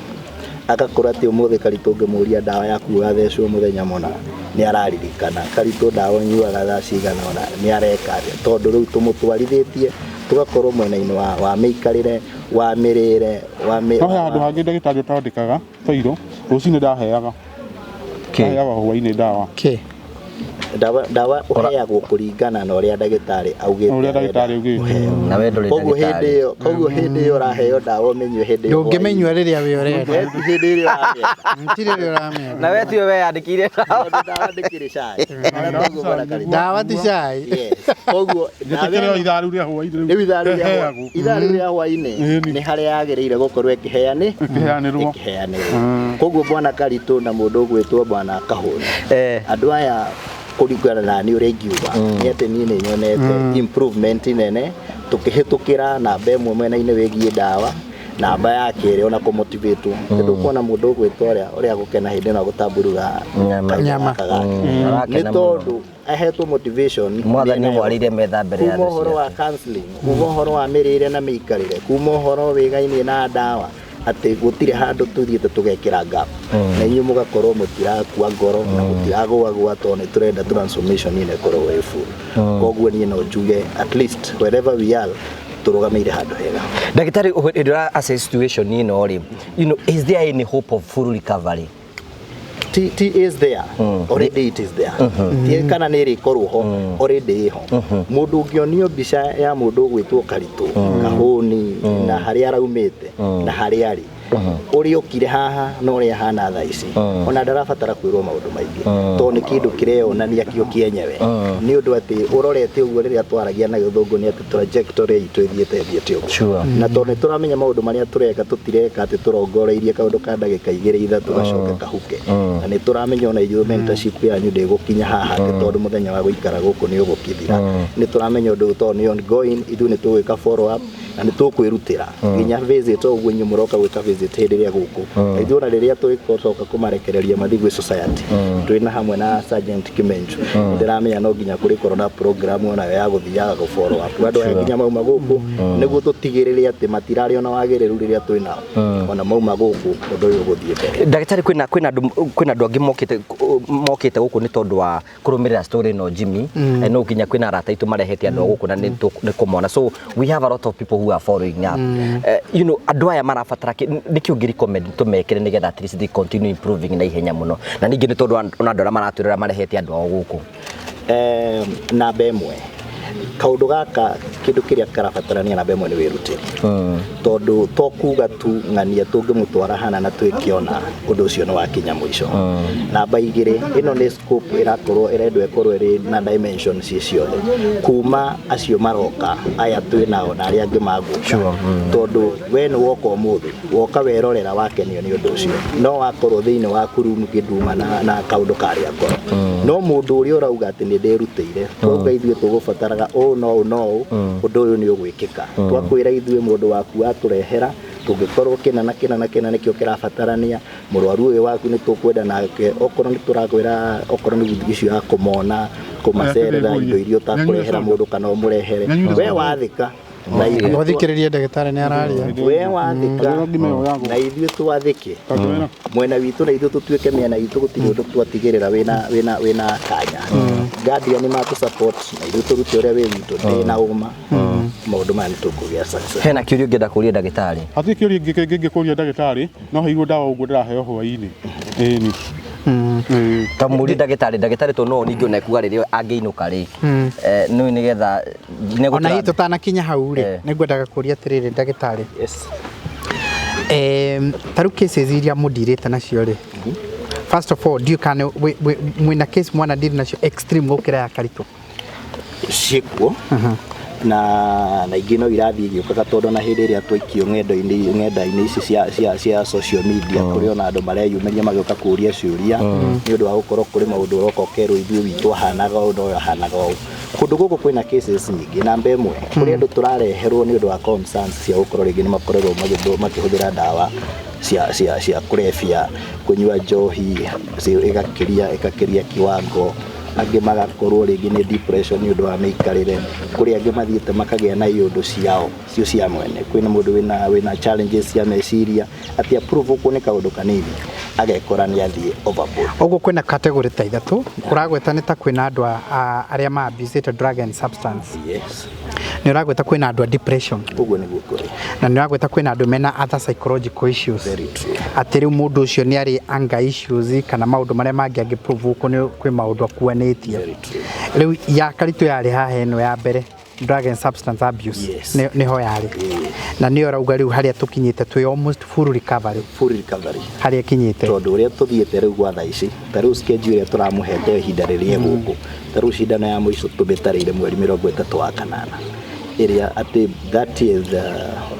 agakorwo atĩ ũmũthĩ Karitũ ũngĩmũria ndawa yaku ũgathecwo mũthenya mũna nĩ araririkana. Karitũ ndawa ũnyuaga thaa cigana ũna nĩ areka atĩa, tondũ rĩu tũmũtwarithĩtie tũgakorwo mwena-inĩ wa mĩikarĩre, wa mĩrĩre, wa No he handũ hangĩ ndagĩtarĩ ũtandĩkaga bairo, rũcinĩ ndaheaga. Ndaheaga hwaĩ-inĩ ndawa. Ndawa ũheagwo kũringana na ũrĩa ndagĩtarĩ augĩte. Ũrĩa ndagĩtarĩ augĩte. Na we ndũrĩ ndagĩtarĩ. Koguo hĩndĩ ĩyo ũraheo ndawa ũmenyue hĩndĩ ĩyo. Ndũngĩmenyua rĩrĩa we ũrenda. Hĩndĩ ĩrĩa ũramĩenda. Ti rĩrĩa ũramĩenda. Na we tiwe weyandĩkĩire ndawa. Ndawa ndĩkĩrĩ cai. Ndawa ti cai. Koguo Njĩtĩkĩre ithaa rĩu rĩa hwaĩ-inĩ. Rĩu ithaa rĩu rĩa hwaĩ-inĩ nĩ harĩa yagĩrĩire gũkorwo ĩkĩheanĩrwo. Koguo bwana Karitũ na mũndũ ũgwĩtwo bwana Kahũni, andũ aya kũringana na niĩ ũrĩa ingiuga nĩ atĩ niĩ nĩ nyonete improvement nene tũkĩhĩtũkĩra namba ĩmwe mwena-inĩ wĩgiĩ ndawa, namba ya kerĩ ona kũmotivatwo. Tondũ kuona mũndũ ũgwĩtwo ũrĩa gũkena hĩndĩ ĩno gũtamburuga nyama nĩ tondũ ahetwo motivation. Mwathani mwarĩire metha mbere ya kuma ũhoro wa counseling, kuma ũhoro wa mĩrĩre na mĩikarĩre, kuma ũhoro wĩgainie na ndawa, atĩ gũtirĩ handũ tũthiĩte tũgekĩra gap. Na inyuĩ mũgakorwo mũtirakua ngoro na mũtiragũagũa, tondũ nĩ tũrenda transformation ĩno ĩkorwo ĩ full. Koguo niĩ no njuge at least wherever we are tũrũgamĩire handũ hega. Ndagĩtarĩ, hĩndĩ ĩrĩa assess situation ĩno rĩ, you know, is there any hope of full recovery? T is there. Already it is there. Ti kana nĩ ĩrĩkorwo ho, already ĩho. Mũndũ ũngĩonio mbica ya mũndũ ũgwĩtwo Karitũ, Kahũni, na harĩa araumĩte, na harĩa arĩ, ũrĩa okire haha na ũrĩa ahana thaa ici, ona ndarabatara kwĩrwo maũndũ maingĩ, tondũ nĩ kĩndũ kĩreyonania kĩo kĩenyewe. Nĩ ũndũ atĩ ũrorete ũguo rĩrĩa twaragia na gĩthũngũ nĩ atĩ trajectory itũ ĩthiĩte ũguo. Na tondũ nĩ tũramenya maũndũ marĩa tũreka, tũtireka atĩ tũrongoreirie kaũndũ ka ndagĩka igĩrĩ ithatũ gacoke kahuke. Na nĩ tũramenya ona ithuĩ mentorship yanyu ndĩgũkinya haha atĩ tondũ mũthenya wa gũikara gũkũ nĩ ũgũkithira. Nĩ tũramenya ũndũ ũyũ tondũ nĩ ongoing, ithuĩ nĩ tũgwĩka follow up na nĩ tũkwĩrutĩra nginya visit o ũguo inyuĩ mũroka gwĩka visit hĩndĩ ĩrĩa gũkũ. Na ithuĩ ona rĩrĩa tũgĩcoka kũmarekereria mathiĩ gwĩ society, twĩna hamwe na Sergeant Kimenju, ndĩramenya no nginya kũrĩkorwo na program onayo ya gũthiaga gũ follow up andũ aya nginya mauma gũkũ, nĩguo tũtigĩrĩre atĩ matirarĩ ona wagĩrĩru rĩrĩa twĩ nao, ona mauma gũkũ ũndũ ũyũ ũgũthiĩ mbere. Ndagĩtarĩ, kwĩna andũ angĩ mokĩte gũkũ nĩ tondũ wa kũrũmĩrĩra story ĩno Jimmy, no nginya kwĩna arata aitũ marehete andũ a gũkũ na nĩ kũmona. So we have a lot of people who are following up. You know, andũ aya marabatara nĩkĩ ũngĩ recommend tũmekĩre nĩgetha at least they continue improving na ihenya mũno, na ningĩ nĩ tondũ ona andũ arĩa maratwĩrora marehete andũ ao gũkũ. Namba ĩmwe, kaũndũ gaka kĩndũ kĩrĩa karabatarania namba ĩmwe nĩ wĩrutĩri. Tondũ to kuga tu ng'ania tũngĩmũtwara hana na twĩkĩona ũndũ ũcio nĩ wakinya mũico. Namba igĩrĩ, ĩno nĩ scope ĩrakorwo ĩrendwo ĩkorwo ĩrĩ na dimension ciĩ ciothe, kuma acio maroka aya twĩ nao na arĩa angĩ magũka. Tondũ we nĩ woka ũmũthĩ, woka werorera wakenio nĩ ũndũ ũcio, no wakorwo thĩinĩ waku rĩu ngĩnduma na kaũndũ karĩa ngoro. No mũndũ ũrĩa ũrauga atĩ nĩ ndĩrutĩire, twauga ithuĩ tũgũbataraga ũũ no ũũ no ũũ, ũndũ ũyũ nĩ ũgwĩkĩka. Twakwĩra ithuĩ mũndũ waku atũrehera, tũngĩkorwo kĩna na kĩna na kĩna nĩkĩo kĩrabatarania, mũrwaru ũyũ waku nĩ tũkwenda nake, okorwo nĩ tũrakwĩra, okorwo nĩ icio ya kũmona, kũmacerera indo iria ũtakũrehera mũndũ kana ũmũrehere, we wathĩka. Mũthikĩrĩrie ndagĩtarĩ nĩ araria. We wathĩka na ithuĩ twathĩke mwena witũ, na ithuĩ tũtuĩke mĩena itũ, gũtirĩ ũndũ twatigĩrĩra wĩna kanya. Guardian nĩ matũ support na ithuĩ tũrute ũrĩa wĩ witũ, ndĩ na ũma maũndũ maya nĩ tũkũgĩa success. Hena kĩũria ũngĩenda kũria ndagĩtarĩ? Hatirĩ kĩũria kĩngĩ ngĩkũria ndagĩtarĩ, no heirwo ndawa ũguo ndĩraheo hwaĩ-inĩ. Ĩni. Ta mũri ndagĩtarĩ ndagĩtarĩ to no ningĩ ona kuga rĩrĩa angĩinũka rĩ nĩ nĩgetha ona hihi tũtanakinya hau rĩ nĩ ngwendaga kũria atĩrĩrĩ ndagĩtarĩ. Yes. Ta rĩu cases iria mũndirĩte nacio rĩ, first of all ndiũĩ kana mwĩna case mwana ndiri nacio extreme gũkĩra ya Karitũ? Ciĩkuo na ingĩ no irathiĩ igĩũkaga tondũ na hĩndĩ ĩrĩa twaikio ng'enda-inĩ ici cia social media kũrĩ ona andũ mareyumĩria magĩũka kũria ciũria nĩ ũndũ wa gũkorwo kũrĩ maũndũ ũroka ũkerwo ithuĩ witũ ahanaga ũũ na ũyũ ahanaga ũũ. Kũndũ gũkũ kwĩna cases nyingĩ. Namba ĩmwe, kũrĩ andũ tũrareherwo nĩ ũndũ wa concerns cia gũkorwo rĩngĩ nĩ makoretwo makĩhũthĩra ndawa cia kũrebia, kũnyua njohi ĩgakĩria kiwango, angĩ magakorwo rĩngĩ nĩ depression nĩ ũndũ wa mĩikarĩre, kũrĩ angĩ mathiĩte makagĩa na iũndũ ciao cio cia mwene, kwĩna mũndũ wĩna challenges cia meciria atĩ approve ũkwo nĩ kaũndũ kanini agekora nĩ athiĩ overboard. Ũguo kwĩna category ta ithatũ ũragweta nĩ ta kwĩna andũ arĩa ma abusĩte drug and substance. Yes. Nĩ ũragweta kwĩna andũ a depression. Ũguo nĩguo kũrĩ. Na nĩ ũragweta kwĩna andũ mena other psychological issues. Very true. Atĩ rĩu mũndũ ũcio nĩ arĩ anger issues kana maũndũ marĩa mangĩ angĩ provoke nĩ kwĩ maũndũ akuanĩtie. Very true. Rĩu ya Karitũ yarĩ haha ĩno ya mbere, drug and substance abuse. Yes. Nĩho yarĩ. Na nĩyo ũrauga rĩu harĩa tũkinyĩte twĩ almost full recovery. Full recovery. Harĩa ĩkinyĩte. Tondũ ũrĩa tũthiĩte rĩu gwa thaa ici, ta rĩu schedule ĩrĩa tũramũhete ihinda rĩrĩa gũkũ, ta rĩu cindano ya mũico tũmĩtarĩire mweri 38 wa kanana, ĩrĩa atĩ 30th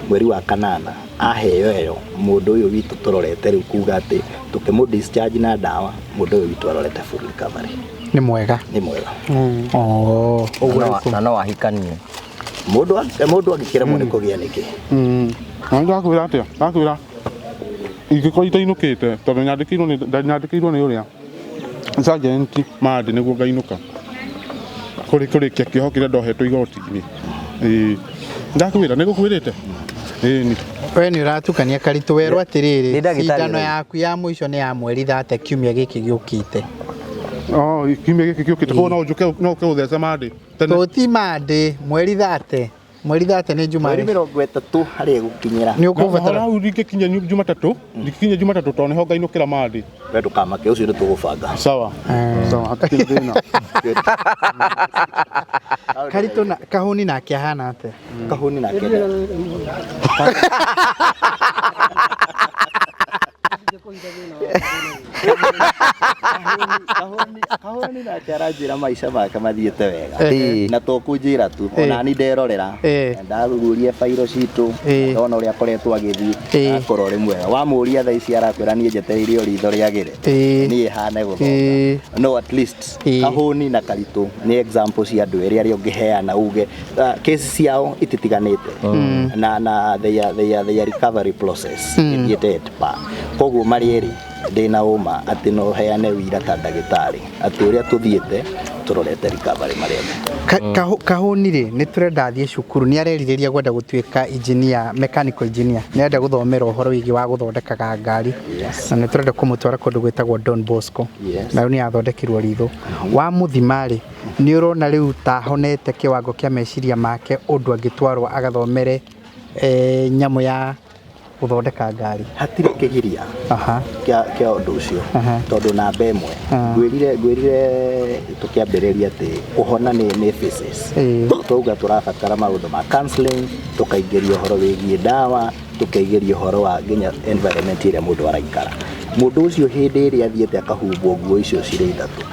mweri wa kanana aheo ĩyo mũndũ ũyũ witũ tũrorete rĩu kuga atĩ tũkĩmũ discharge na ndawa, mũndũ ũyũ witũ arorete full recovery. Nĩ mwega. Nĩ mwega. Ũguo na no ahikanie. Mũndũ angĩkĩremwo nĩ kũgĩa nĩkĩ? Na ndakwĩra atĩa? Ndakwĩra ingĩkorwo itainũkĩte tondũ nyandĩkĩirwo nĩ ũrĩa sergeant Mande nĩguo ngainũka kũrĩkia kĩoho kĩrĩa ndohetwo igoti-inĩ. Ndakwĩra nĩ gũkwĩrĩte? Ĩni. We nĩ ũratukania Karitũ, werwo atĩrĩrĩ, cindano yaku ya mũico nĩ ya mweri 30 kiumia gĩkĩ gĩũkĩte. Kiumia gĩkĩ gĩũkĩte koguo no njũke no ũke ũthece Mande. Tũti Mande mweri 30. Mweri 30 nĩ Juma. Mweri 30 harĩa gũkinyĩra. Nĩ ũkũbatara. Hau ndingĩkinya Jumatatũ, ndingĩkinya Jumatatũ tondũ nĩho ngainũkĩra Mande. We ndũkamake, ũcio nĩ tũgũbanga. Sawa. Sawa, hatikĩrĩ thĩna. Karitũ na Kahũni nake ahana atĩa? Kahũni nake. Kahũni nake aranjĩra maica make mathiĩte wega na to kũnjĩra tu, ona ni nderorera ndathuthuria bairo citũ ndona ũrĩa akoretwo agĩthiĩ akorwo ũrĩ mwega. Wamũria thaa ici arakwĩra niĩ njetereire o ritho rĩagĩre niĩ hane gũthonga. No at least Kahũni na Karitũ nĩ example cia andũ erĩ arĩa ũngĩheana uge case ciao ititiganĩte na their recovery process ĩthiĩte at par. Koguo marĩ erĩ ndĩna ũma atĩ no heane wira ta ndagĩtarĩ atĩ ũrĩa tũthiĩte tũrorete recovery marĩ othe. Kahũni rĩ nĩ tũrenda athiĩ cukuru, nĩ arerirĩria kwenda gũtuĩka engineer, mechanical engineer, nĩ arenda gũthomera ũhoro wĩgiĩ wa gũthondekaga ngari. Na nĩ tũrenda kũmũtwara kũndũ gwĩtagwo Don Bosco. Na rĩu nĩ athondekirwo ritho. Wa mũthima rĩ, nĩ ũrona rĩu ta ahonete kĩwango kĩa meciria make ũndũ angĩtwarwo agathomere nyamũ ya gũthondeka ngari? Hatirĩ kĩgiria kĩa ũndũ ũcio tondũ namba ĩmwe ngwĩrire tũkĩambĩrĩria atĩ kũhona nĩ phases. Twauga tũrabatara maũndũ ma counseling, tũkaingĩria ũhoro wĩgiĩ ndawa, tũkaingĩria ũhoro wa nginya environment ĩrĩa mũndũ araikara. Mũndũ ũcio hĩndĩ ĩrĩa athiĩte akahumbwo nguo icio cirĩ ithatũ,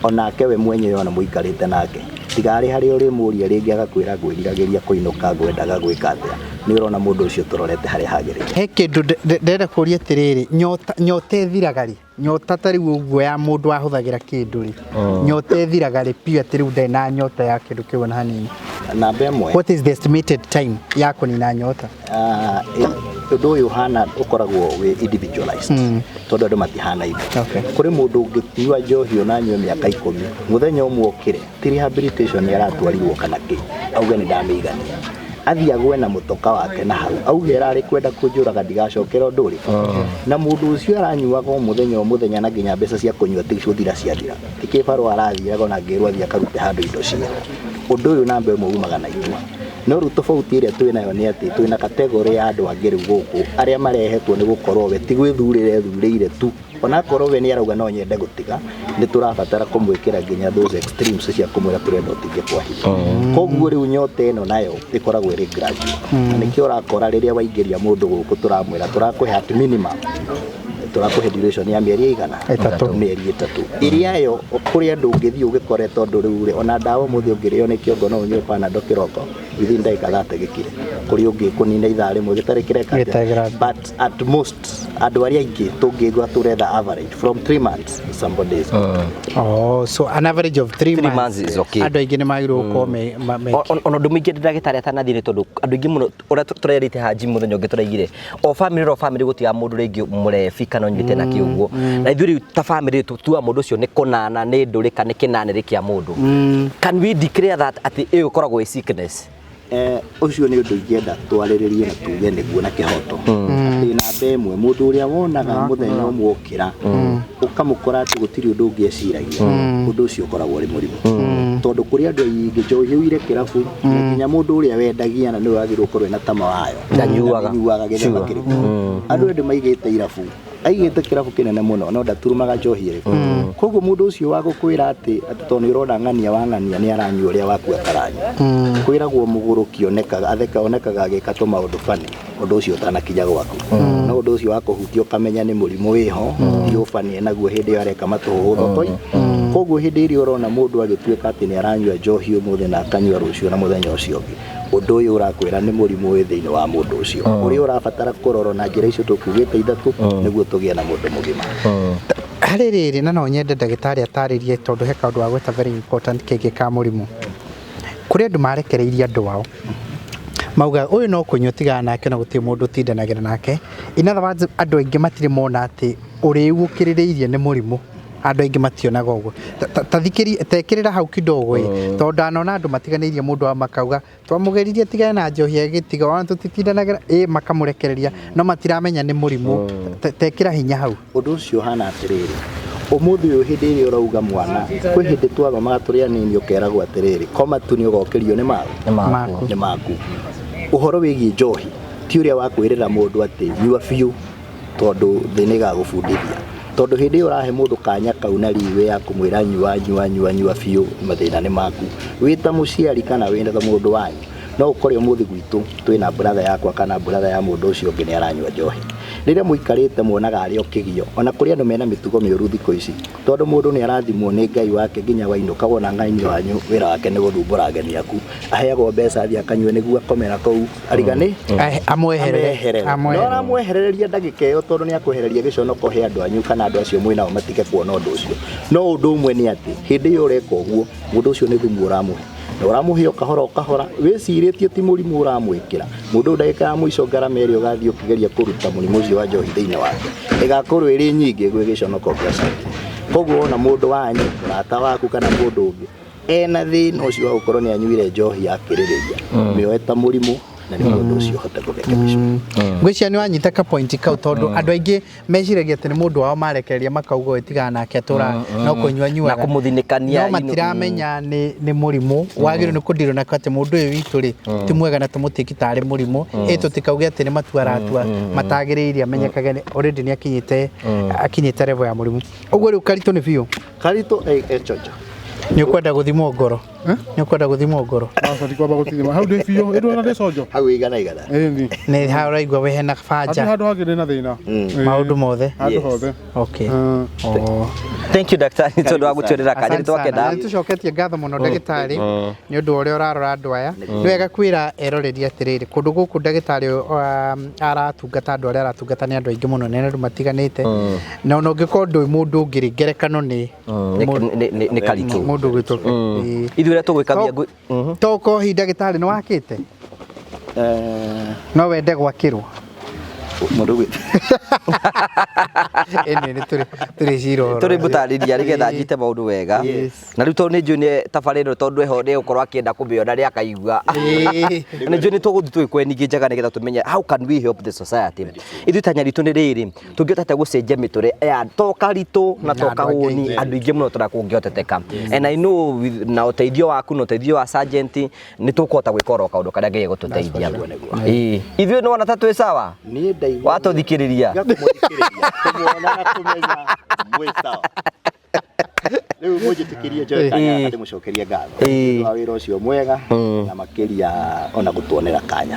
onake we mwenyewe ona mũikarĩte nake tigarĩ harĩa ũrĩmũria rĩngĩ agakwĩra ngwĩriragĩria kũinũka ngwendaga gwĩka atĩa, nĩ ũrona mũndũ ũcio tũrorete harĩa hagĩrĩire. He kĩndũ ndĩrenda kũria atĩrĩrĩ, nyota ĩthiraga rĩ? Nyota ta rĩu ũguo ya mũndũ ahũthagĩra kĩndũ rĩ, nyota ĩthiraga rĩ biũ atĩ rĩu ndarĩ na nyota ya kĩndũ kĩu ona hanini? Namba ĩmwe. What is the estimated time ya kũnina nyota? Ũndũ ũyũ ũhana ũkoragwo wĩ individualized tondũ andũ matihanaine. Kũrĩ mũndũ ũngĩnyua njohi ona anyue mĩaka 10, mũthenya ũmwe ũkĩre ti rehabilitation nĩ aratwarirwo kana kĩ, auge nĩ ndamĩigania, athiĩ agwe na mũtoka wake na hau auge ararĩ kwenda kũnjũraga ndigacokera ũndũ ũrĩkũ. Na mũndũ ũcio aranyuaga o mũthenya o mũthenya na nginya mbeca cia kũnyua ti gũthira ciathira, ti kĩbarũa arathiaga ona angĩrwo athiĩ akarute handũ indo ciao. Ũndũ ũyũ namba ĩmwe umaga na itua. No rĩu tofauti ĩrĩa twĩ nayo nĩ atĩ twĩna category ya andũ angĩ rĩu gũkũ arĩa marehetwo nĩ gũkorwo we ti gwĩthurĩra ethurĩire tu Onakorwo we nĩ arauga no nyende gũtiga, nĩ tũrabatara kũmwĩkĩra nginya those extremes cia kũmwĩra tũrenda ũtige kwa hinya. Koguo rĩu nyota ĩno nayo ĩkoragwo ĩrĩ gradual, na nĩkĩo ũrakora rĩrĩa waingĩria mũndũ gũkũ tũramwĩra tũrakũhe at minimum tũrakũhe duration ya mĩeri ĩigana? 3. Mĩeri 3. Ĩrĩa yo kũrĩ andũ ũngĩthiĩ ũgĩkore, tondũ rĩu rĩ ona ndawa ũmũthĩ ũngĩrĩo nĩ kĩongo no ũnyue Panadol kĩroko, within ndagĩka 30 gĩkire. Kũrĩ ũngĩ kũnina ithaa rĩmwe gĩtarĩ kĩreka atĩa. Gĩtarĩ kĩrathiĩ. But at most andũ arĩa aingĩ tũngĩigua tũretha average from 3 months somebody is Oh, so an average of 3 Three months. months is okay. Andũ aingĩ nĩ magĩrĩirwo gũkorwo me Ona ũndũ mũingĩ ndagĩtarĩ atanathiĩ nĩ tondũ andũ aingĩ mũno ũrĩa tũrerĩte haji mũthenya ũngĩ tũraigire o family o family gũtiga mũndũ rĩngĩ mũrebi kana ũnyuĩte na kĩũguo, na ithuĩ rĩu ta family tũtuaga mũndũ ũcio nĩ kũnana, nĩ ndũrĩka, nĩ kĩnanĩrĩ kĩa mũndũ. Can we declare that atĩ ĩyo ĩkoragwo ĩ sickness? Ũcio nĩ ũndũ ingĩenda twarĩrĩrie na tuge nĩguo na kĩhoto. Atĩ namba ĩmwe, mũndũ ũrĩa wonaga mũthenya ũmwe ũkĩra ũkamũkora atĩ gũtirĩ ũndũ ũngĩ eciragia, ũndũ ũcio ũkoragwo ũrĩ mũrimũ. Tondũ kũrĩ andũ aingĩ njohi ĩũire kĩrabu, na nginya mũndũ ũrĩa wendagia na nĩwe wagĩrĩirwo gũkorwo ena tama wayo Ndanyuaga. Ndanyuaga gĩthemba kĩrĩkũ. Andũ endĩ maigĩte irabu, aigĩte kĩrabu kĩnene mũno no ndaturumaga njohi ĩrĩkũ. Koguo mũndũ ũcio wa gũkwĩra atĩ tondũ nĩ ũrona ng'ania wa ng'ania nĩ aranyua ũrĩa waku ataranyua, kwĩragwo mũgũrũki onekaga atheka onekaga agĩka tũmaũndũ bani ũndũ ũcio ũtanakinya gwaku. No ũndũ ũcio wa kũhutia ũkamenya nĩ mũrimũ wĩho, ti ũbani enaguo hĩndĩ ĩyo areka matũhũhũ thoko-inĩ. Koguo hĩndĩ ĩrĩa ũrona mũndũ agĩtuĩka atĩ nĩ aranyua njohi ũmũthĩ na akanyua rũciũ na mũthenya ũcio ũngĩ, ũndũ ũyũ ũrakwĩra nĩ mũrimũ wĩ thĩinĩ wa mũndũ ũcio, ũrĩa ũrabatara kũrorwo na njĩra icio tũkugĩte ithatũ nĩguo tũgĩe na mũndũ mũgima. Harĩ rĩrĩ, na no nyende ndagĩtarĩ atarĩrie, tondũ he kaũndũ wa gwĩta very important kĩngĩ ka mũrimũ. Kũrĩ andũ marekereirie andũ ao, mauga ũyũ no kũnyua tigana nake na gũtirĩ mũndũ ũtindanagĩra nake. In other words, andũ aingĩ matirĩ mona atĩ ũrĩu ũkĩrĩrĩirie nĩ mũrimũ. Andũ aingĩ mationaga ũguo. Ta thikĩri tekĩrĩra hau kidogo ĩ, tondũ ndanona andũ matiganĩirie mũndũ wa makauga twamũgeririe tigane na njohi agĩtiga, ona tũtitindanagĩra ĩ, makamũrekereria no matiramenya nĩ mũrimũ. Tekĩra hinya hau. Ũndũ ũcio ũhana atĩrĩrĩ, ũmũthĩ ũyũ hĩndĩ ĩrĩa ũrauga mwana, kwĩ hĩndĩ twathomaga tũrĩ anini ũkeragwo atĩrĩrĩ, koma tu nĩ ũgokĩrio nĩ maũ Maku. Nĩ maku. Ũhoro wĩgiĩ njohi ti ũrĩa wa kwĩrĩra mũndũ atĩ nyua biũ tondũ thĩ nĩ ĩgagũbundithia, tondũ hĩndĩ ĩyo ũrahe mũndũ kanya kau na riwe ya kũmwĩra nyua nyua nyua nyua biũ, mathĩna nĩ maku. Wĩ ta mũciari kana wĩ ta mũndũ wanyu, no ũkore ũmũthĩ gwitũ twĩna brother yakwa kana brother ya mũndũ ũcio ũngĩ nĩ aranyua njohi. Rĩrĩa mũikarĩte muonaga arĩ o kĩgio, ona kũrĩ andũ mena mĩtugo mĩũru thikũ ici, tondũ mũndũ nĩ arathimwo nĩ Ngai wake nginya wainũka wona ng'aini wanyu wĩra wake nĩ gũthumbũra ageni aku, aheagwo mbeca athiĩ akanyue nĩguo akomera kũu arigani Amweherere. Amweherere. Amweherere. No aramweherereria ndagĩka ĩyo tondũ nĩ akwehereria gĩconoko he andũ anyu kana andũ acio mwĩ nao matige kuona ũndũ ũcio. No ũndũ ũmwe nĩ atĩ hĩndĩ ĩyo ũreka ũguo, mũndũ ũcio nĩ thumu ũramũhe, na ũramũhe o kahora o kahora, wĩcirĩtie ti mũrimũ ũramwĩkĩra. Mũndũ ũyũ ndagĩka ya mũico ngarama ĩrĩa ũgathiĩ ũkĩgeria kũruta mũrimũ ũcio wa njohi thĩinĩ wake ĩgakorwo ĩrĩ nyingĩ gwĩ gĩconoko ũngĩacokia. Koguo wona mũndũ wanyu, mũrata waku kana mũndũ ũngĩ ena thĩna ũcio wa gũkorwo nĩ anyuire njohi akĩrĩrĩria, mĩoe ta mũrimũ na nĩ mũndũ ũcio ũhote kũrekebicwo. Ngwĩciria nĩ wanyita ka point kau, tondũ andũ aingĩ meciragia atĩ nĩ mũndũ wao marekereria makauga ũyũ tigana nake atũra no kũnyua nyuaga. Na kũmũthinĩkania. No matiramenya nĩ mũrimũ wagĩrĩirwo nĩ kũndirwo nako atĩ mũndũ ũyũ witũ rĩ ti mwega na tũmũtĩki tarĩ mũrimũ, ĩ tũtikauge atĩ nĩ matua aratua matagĩrĩire, amenyekage already nĩ akinyĩte level ya mũrimũ. Ũguo rĩu karitũ nĩ biũ. Karitũ ĩchonjo. Nĩ ũkwenda gũthimwo ngoro? Nĩ ũkwenda gũthimwo ngoro? Aca, ndikwamba gũtithima hau ndĩ biũ ĩndũ ona ndĩ conjo. Hau igana igana. Ĩni. Nĩ ha ũraigua wĩ hena Hatirĩ banja? handũ hangĩ ndĩ na thĩna. Maũndũ mothe. Handũ hothe. Okay. Oh. Thank you, daktari, tondũ wa gũtwĩrĩra kanya nĩ Asante sana. twakena. Nĩ tũcoketie ngatho mũno ndagĩtarĩ nĩ ũndũ wa ũrĩa ũrarora andũ aya. Nĩ wega kwĩra eroreri atĩrĩrĩ, kũndũ gũkũ ndagĩtarĩ aratungata andũ arĩa aratungata nĩ andũ aingĩ mũno na nĩ andũ matiganĩte, na ona ũngĩkorwo ndũĩ mũndũ ũngĩ rĩ, ngerekano nĩ Nĩ karitũ. Mũndũ ũgwĩtwo. Ithuĩ ũrĩa tũgwĩka bia To kohi ndagĩtarĩ nĩ wakĩte? No wende gwakĩrwo? Mũndũ ũgwĩ Ĩnĩ nĩ tũrĩ cira ũhoro. Tũrĩ mũtarĩria nĩgetha anyite maũndũ wega. Na rĩu tondũ nĩ njũĩ nĩ tabarĩra ĩno, tondũ eho nĩ egũkorwo akĩenda kũmĩona nĩ akaigua. Nĩ njũĩ nĩ tũgũthiĩ tũgĩkũe ningĩ njega nĩgetha tũmenye how can we help the society. Ithuĩ itanya ritũ nĩ rĩrĩ, tũngĩhota atĩa gũcenjia mĩtũrĩre ya to karitũ na to Na andũ angĩ kahũni, aingĩ. andũ aingĩ mũno tũrĩa kũngĩhoteteka. And I know na ũteithio waku na ũteithio wa sergeant nĩ tũkũhota gwĩka oro kaũndũ karĩa Ngai egũtũteithia. Ĩĩ. Ithuĩ nĩ wona ta twĩ sawa? Niĩ Ndaigua. Watũthikĩrĩria. Tiga kũmũthikĩrĩria, kũmuona na kũmenya mwĩ sawa. Rĩu mũnjĩtĩkĩrie njoe kanya gaka ndĩmũcokerie ngatho nĩ ũndũ wa wĩra ũcio mwega na makĩria ona gũtuonera kanya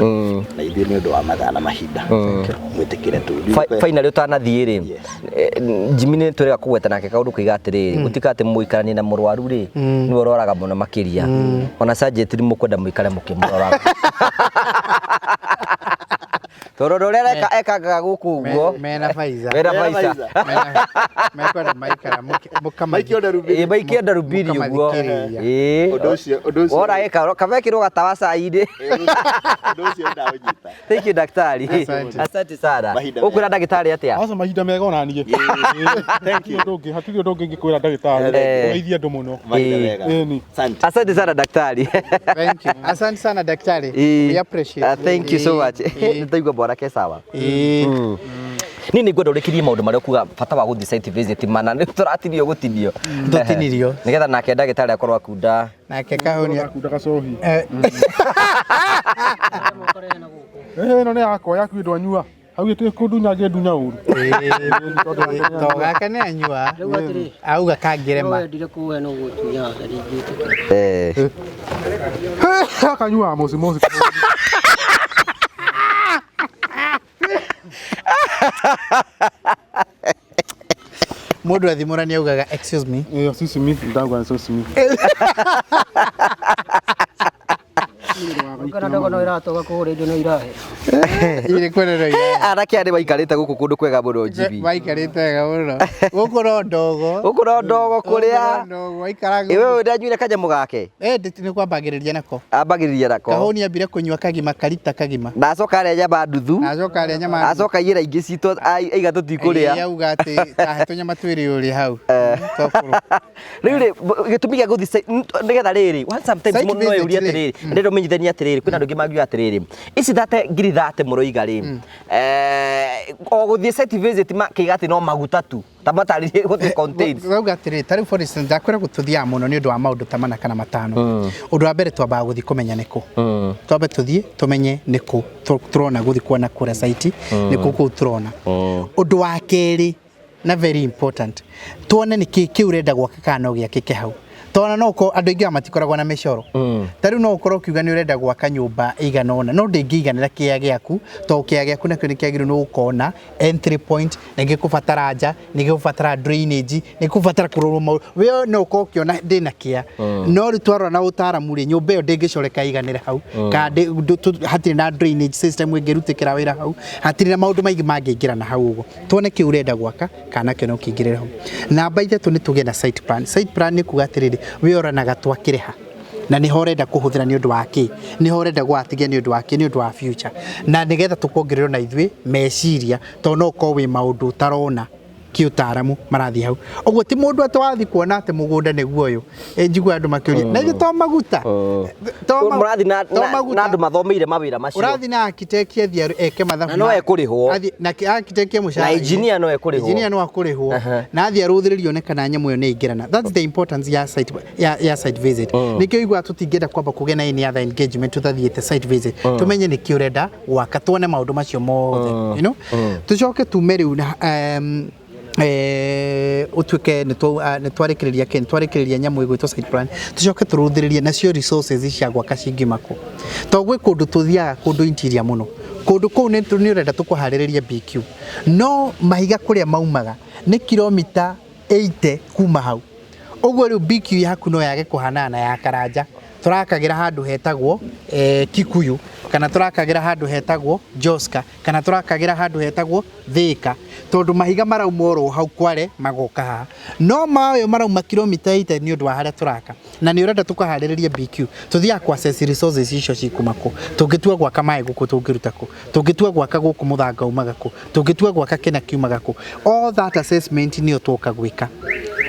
na ithuĩ nĩ ũndũ wa mathaa na mahinda mwĩtĩkĩre tu. Finally ũtanathiĩ rĩ, Jimmy nĩ twĩrĩga kũgweta nake kaũndũ koiga atĩrĩrĩ, gũtika atĩ mũikaranie na mũrwaru rĩ, nĩwe ũrwaraga mũno makĩria. Ona sergeant nĩ mũkwenda mũikare mũkĩmũroraga. Tondũ ũndũ ũrĩa areka ekangaga gũkũ ũguo. Mena Pfizer. Mena Pfizer. Mekwenda maikara Maikio ndarubini. Ĩ maikio ndarubini ũguo. Mũkamathikĩrĩria. Ĩ. Ũndũ ũcio ũndũ ũcio. Wona ĩka kamekĩrwo gatawa cai-inĩ. Ũndũ ũcio ndaũnyita. Thank you daktari. Asante. Asante sana. Mahinda Ũkwĩra ndagĩtarĩ atĩa? Aca mahinda mega ona niĩ. Thank you. Ũndũ ũngĩ hatirĩ ũndũ ũngĩ ingĩkwĩra ndagĩtarĩ. Ũgeithie andũ mũno. Mahinda mega. Ĩni. Asante. Asante sana daktari. Thank you. Asante sana daktari. We appreciate. Thank you so much. Nĩtaigua mwanake sawa. Ĩĩ. Niĩ nĩ ngwenda ũrĩkĩrie maũndũ marĩa ũkuga bata wa gũthiĩ site visit mana nĩ tũratinio gũtinio. Tũtinirio. Nĩgetha nake ndagĩtarĩ akorwo akunda. Nake kahũnia. Akunda gacohi. Eh, Ĩno nĩ yakwa yaku ndwanyua. Hau ĩtĩ kũndunya ngĩndunya ũru. To gaka nĩ anyua. Rĩu atĩrĩ, Auga no kangĩrema. wendire kũhe no gũtunya na ndingĩtĩkĩra. Eh. Akanyuaga moci moci. Mũndũ athimũra nĩ augaga excuse me. Ĩyo sisi mi ndauga sisi mi. Kana ndogo no ĩratoga kũhũra indo no irahe. Irĩ kwendera ira. Anake aya nĩ maikarĩte gũkũ kũndũ kwega mũno Jimmy. Maikarĩte wega mũno. Gũkũ no ndogo. Gũkũ no ndogo Gũkũ no kũrĩa. ndogo. Waikaraga. Ĩ wewe ndanyuire kanyamũ gake. Eh, nĩ kwambagĩrĩria nako. Ambagĩrĩria nako. Kahũni ambire kũnyua kagima karita kagima. Na acoka arĩa nyama nduthu. Na acoka arĩa nyama nduthu. Acoka aiyĩra ingĩ citũ aiga tũtikũrĩa. Ĩĩ, auga atĩ tahe tũnyama twĩrĩ ũrĩ hau. Tokũrũ. Rĩu rĩ gĩtũmi gĩa gũthiĩ nĩgetha rĩrĩ one sometimes Site mũndũ no visit eurie rĩ. atĩrĩrĩ ndĩrenda ũmenyithanie atĩrĩrĩ kwĩna andũ aingĩ mangiuga atĩrĩrĩ ici thate ngiri thate mũroiga rĩ o gũthiĩ site visit makĩiga atĩ no maguta tu ta matarĩrie gũthiĩ contains. Rauga atĩrĩ, ta rĩu for instance ndakwĩra tũthiaga mũno nĩ ũndũ wa maũndũ ta mana kana matano. Ũndũ wa mbere twambaga gũthiĩ kũmenya nĩkũ. Twambe tũthiĩ tũmenye nĩkũ tũrona gũthiĩ kuona kũrĩa site, nĩkũ kũu tũrona. Ũndũ wa kerĩ na very important, tuone nĩkĩ kĩu ũrenda gwaka kana no gĩakĩke hau. Tona no ũkorwo andũ aingĩ matikoragwo na mĩcoro. Ta rĩu no ũkorwo ũkiuga nĩ ũrenda gwaka nyũmba ĩigana ũna no ndĩngĩiganĩra kĩea gĩaku tondũ kĩea gĩaku nakĩo nĩ kĩagĩrĩirwo nĩ gũkorwo na entry point, nĩ gĩkũbatara nja, nĩ gĩkũbatara drainage, nĩ gĩkũbatara kũrorwo maũndũ. We no ũkorwo ũkĩona ndĩna kĩea no rĩu twarora na ũtaaramu rĩ, nyũmba ĩyo ndĩngĩcoreka ĩiganĩre hau kana hatirĩ na drainage system ĩngĩrutĩkĩra wĩra hau, hatirĩ na maũndũ maingĩ mangĩingĩrana hau ũguo. Tuone kĩu ũrenda gwaka kana nakĩo no kĩingĩrĩre hau. Namba ithatũ nĩ tũgĩe na site plan. Site plan nĩ kuga atĩrĩrĩ, we ũranaga twakĩre ha na nĩho ũrenda kũhũthĩra nĩ ũndũ wa kĩ, nĩho ũrenda gwatigia nĩ ũndũ wa kĩ, nĩ ũndũ wa future, na nĩgetha tũkuongererwo na ithuĩ meciria tondũ no ũkorwo wĩ maũndũ ũtarona kĩũtaaramu marathiĩ hau. Ũguo ti mũndũ atĩ wathiĩ kuona atĩ mũgũnda nĩguo ũyũ. Njiguaga andũ makĩũria na ithuĩ to maguta. Mũrathiĩ na andũ mathomeire mawĩra macio. Ũrathiĩ na architect athiĩ eke mathabu. Na no ekũrĩhwo. Athiĩ na architect mũcara. Na engineer no ekũrĩhwo. Engineer no akũrĩhwo. Na athiĩ arũthĩrĩrie one kana nyamũ ĩyo nĩ ĩingĩrana. That's the importance ya site ya site visit. Nĩkĩo iguaga tũtingĩenda kwamba kũgĩa na any other engagement tũtathiĩte site visit. Tũmenye nĩkĩ ũrenda gwaka, tuone maũndũ macio mothe. You know? Tũcoke tume rĩu na ũtuĩke nĩ twarĩkĩrĩria kĩ, nĩ twarĩkĩrĩria nyamũ ĩgwĩtwo site plan, tũcoke tũrũthĩrĩrie nacio resources cia gwaka cingiuma kũ, tondũ gwĩ kũndũ tũthiaga kũndũ interior mũno, kũndũ kũu nĩ ũrenda tũkũharĩrĩrie BQ, no mahiga kũrĩa maumaga nĩ kilomita 80 kuma hau, ũguo rĩu BQ yaku no yage kũhanana na ya Karanja, tũrakagĩra handũ hetagwo Kikuyu, kana tũrakagĩra handũ hetagwo Joska, kana tũrakagĩra handũ hetagwo Thika, tondũ mahiga marauma oro hau Kware magoka haha, no maũyũ marauma kilomita 80 nĩ ũndũ wa harĩa tũraka, na nĩ ũrenda tũkaharĩrĩrie BQ, tũthiaga kũ assess resources icio cikuma kũ, tũngĩtua gwaka maĩ gũkũ tũngĩruta kũ, tũngĩtua gwaka gũkũ mũthanga umaga kũ, tũngĩtua gwaka kĩna kiumaga kũ, all that assessment nĩyo twoka gwĩka,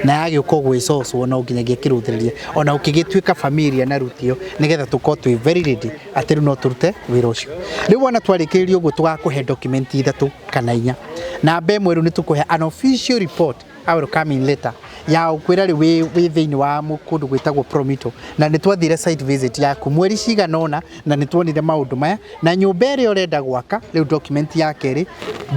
na yagĩũka gwĩcocwo no nginyagia kĩrũthĩrĩria ona ũkĩgĩtuĩka familia na route ĩyo nĩgetha tũkorwo twĩ very ready atĩ rĩu no tũrute wĩra ũcio. Rĩu wona twarĩkĩrĩria ũguo tũgakũhe document ithatũ kana inya. Namba ĩmwe rĩu nĩ tũkũhe an official report, I will come in later, Ya ũkwĩra rĩ wĩ wĩ thĩinĩ wa kũndũ gwĩtagwo Promito, na nĩ twathire site visit yaku mweri cigana ũna, na nĩ tuonire maũndũ maya na nyũmba ĩrĩa ũrenda gwaka rĩu. Document ya kerĩ,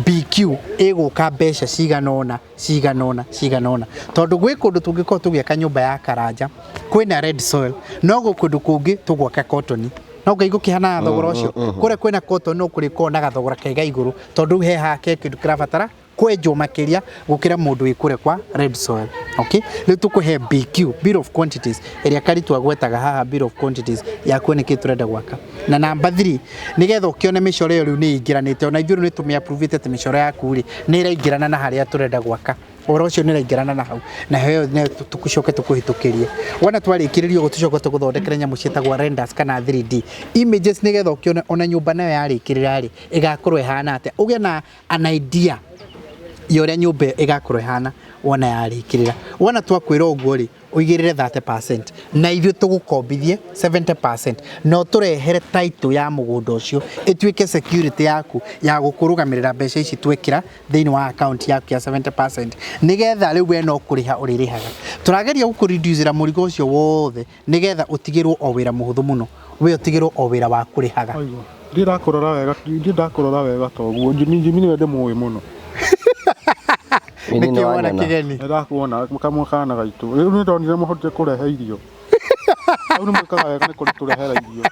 BQ ĩgũka mbeca cigana ũna, cigana ũna, cigana ũna, tondũ gwĩ kũndũ tũngĩkorwo tũgĩaka nyũmba ya Karanja kwĩna red soil, no gwĩ kũndũ kũngĩ tũgwaka cotton, no ngai gũkĩhana thogora ũcio. Kũrĩa kwĩna cotton no kũrĩkorwo na gathogora kega igũrũ, tondũ rĩu he hake kĩndũ kĩrabatara kwenjwo makĩria gũkĩra mũndũ wĩ kũrĩa kwa red soil. Okay, rĩu tũkũhe BQ, bill of quantities, ĩrĩa Karitu agwetaga haha. Bill of quantities yaku nĩ kĩ tũrenda gwaka. Na namba 3, nĩgetha ũkĩone mĩcoro ĩyo rĩu nĩ ĩingĩranĩte, ona ithuĩ rĩu nĩ tũmĩ-approvĩte atĩ mĩcoro yaku rĩ nĩ ĩraingĩrana na harĩa tũrenda gwaka. Ũhoro ũcio nĩ ũraingĩrana na hau, na heo nĩ tũcoke tũkũhĩtũkĩrie. Wona twarĩkĩrĩria ũguo, tũcoke tũgũthondekere nyamũ ciĩtagwo renders kana 3D images, nĩgetha ũkĩone ona nyũmba nayo yarĩkĩrĩra rĩ ĩgakorwo ĩhana atĩa, ũgĩe na an idea ya ũrĩa nyũmba ĩyo ĩgakorwo ĩhana wona yarĩkĩrĩra. Wona twakwĩra ũguo rĩ, ũigĩrĩre 30% na ithuĩ tũgũkombithie 70%, na ũtũrehere title ya mũgũnda ũcio ĩtuĩke security yaku ya gũkũrũgamĩrĩra mbeca ici twekĩra thĩinĩ wa account yaku ya 70%, nĩgetha rĩu we no kũrĩha ũrĩrĩhaga. Tũrageria gũkũreducĩra mũrigo ũcio wothe, nĩgetha ũtigĩrwo o wĩra mũhũthũ mũno, we ũtigĩrwo o wĩra wa kũrĩhaga. Aigua. Ndiĩ ndakũrora wega, ndiĩ ndakũrora wega ta ũguo. Jimmy, Jimmy nĩwe ndĩmũĩ mũno. Nini. Nĩkĩ wona Nĩwanyona. kĩgeni? Nĩndakuona kamwe kana gaitũ. Rĩu nĩndonire mũhotire kũrehe irio. Hau nĩ mwĩkaga wega nĩ kũrĩtũrehera irio.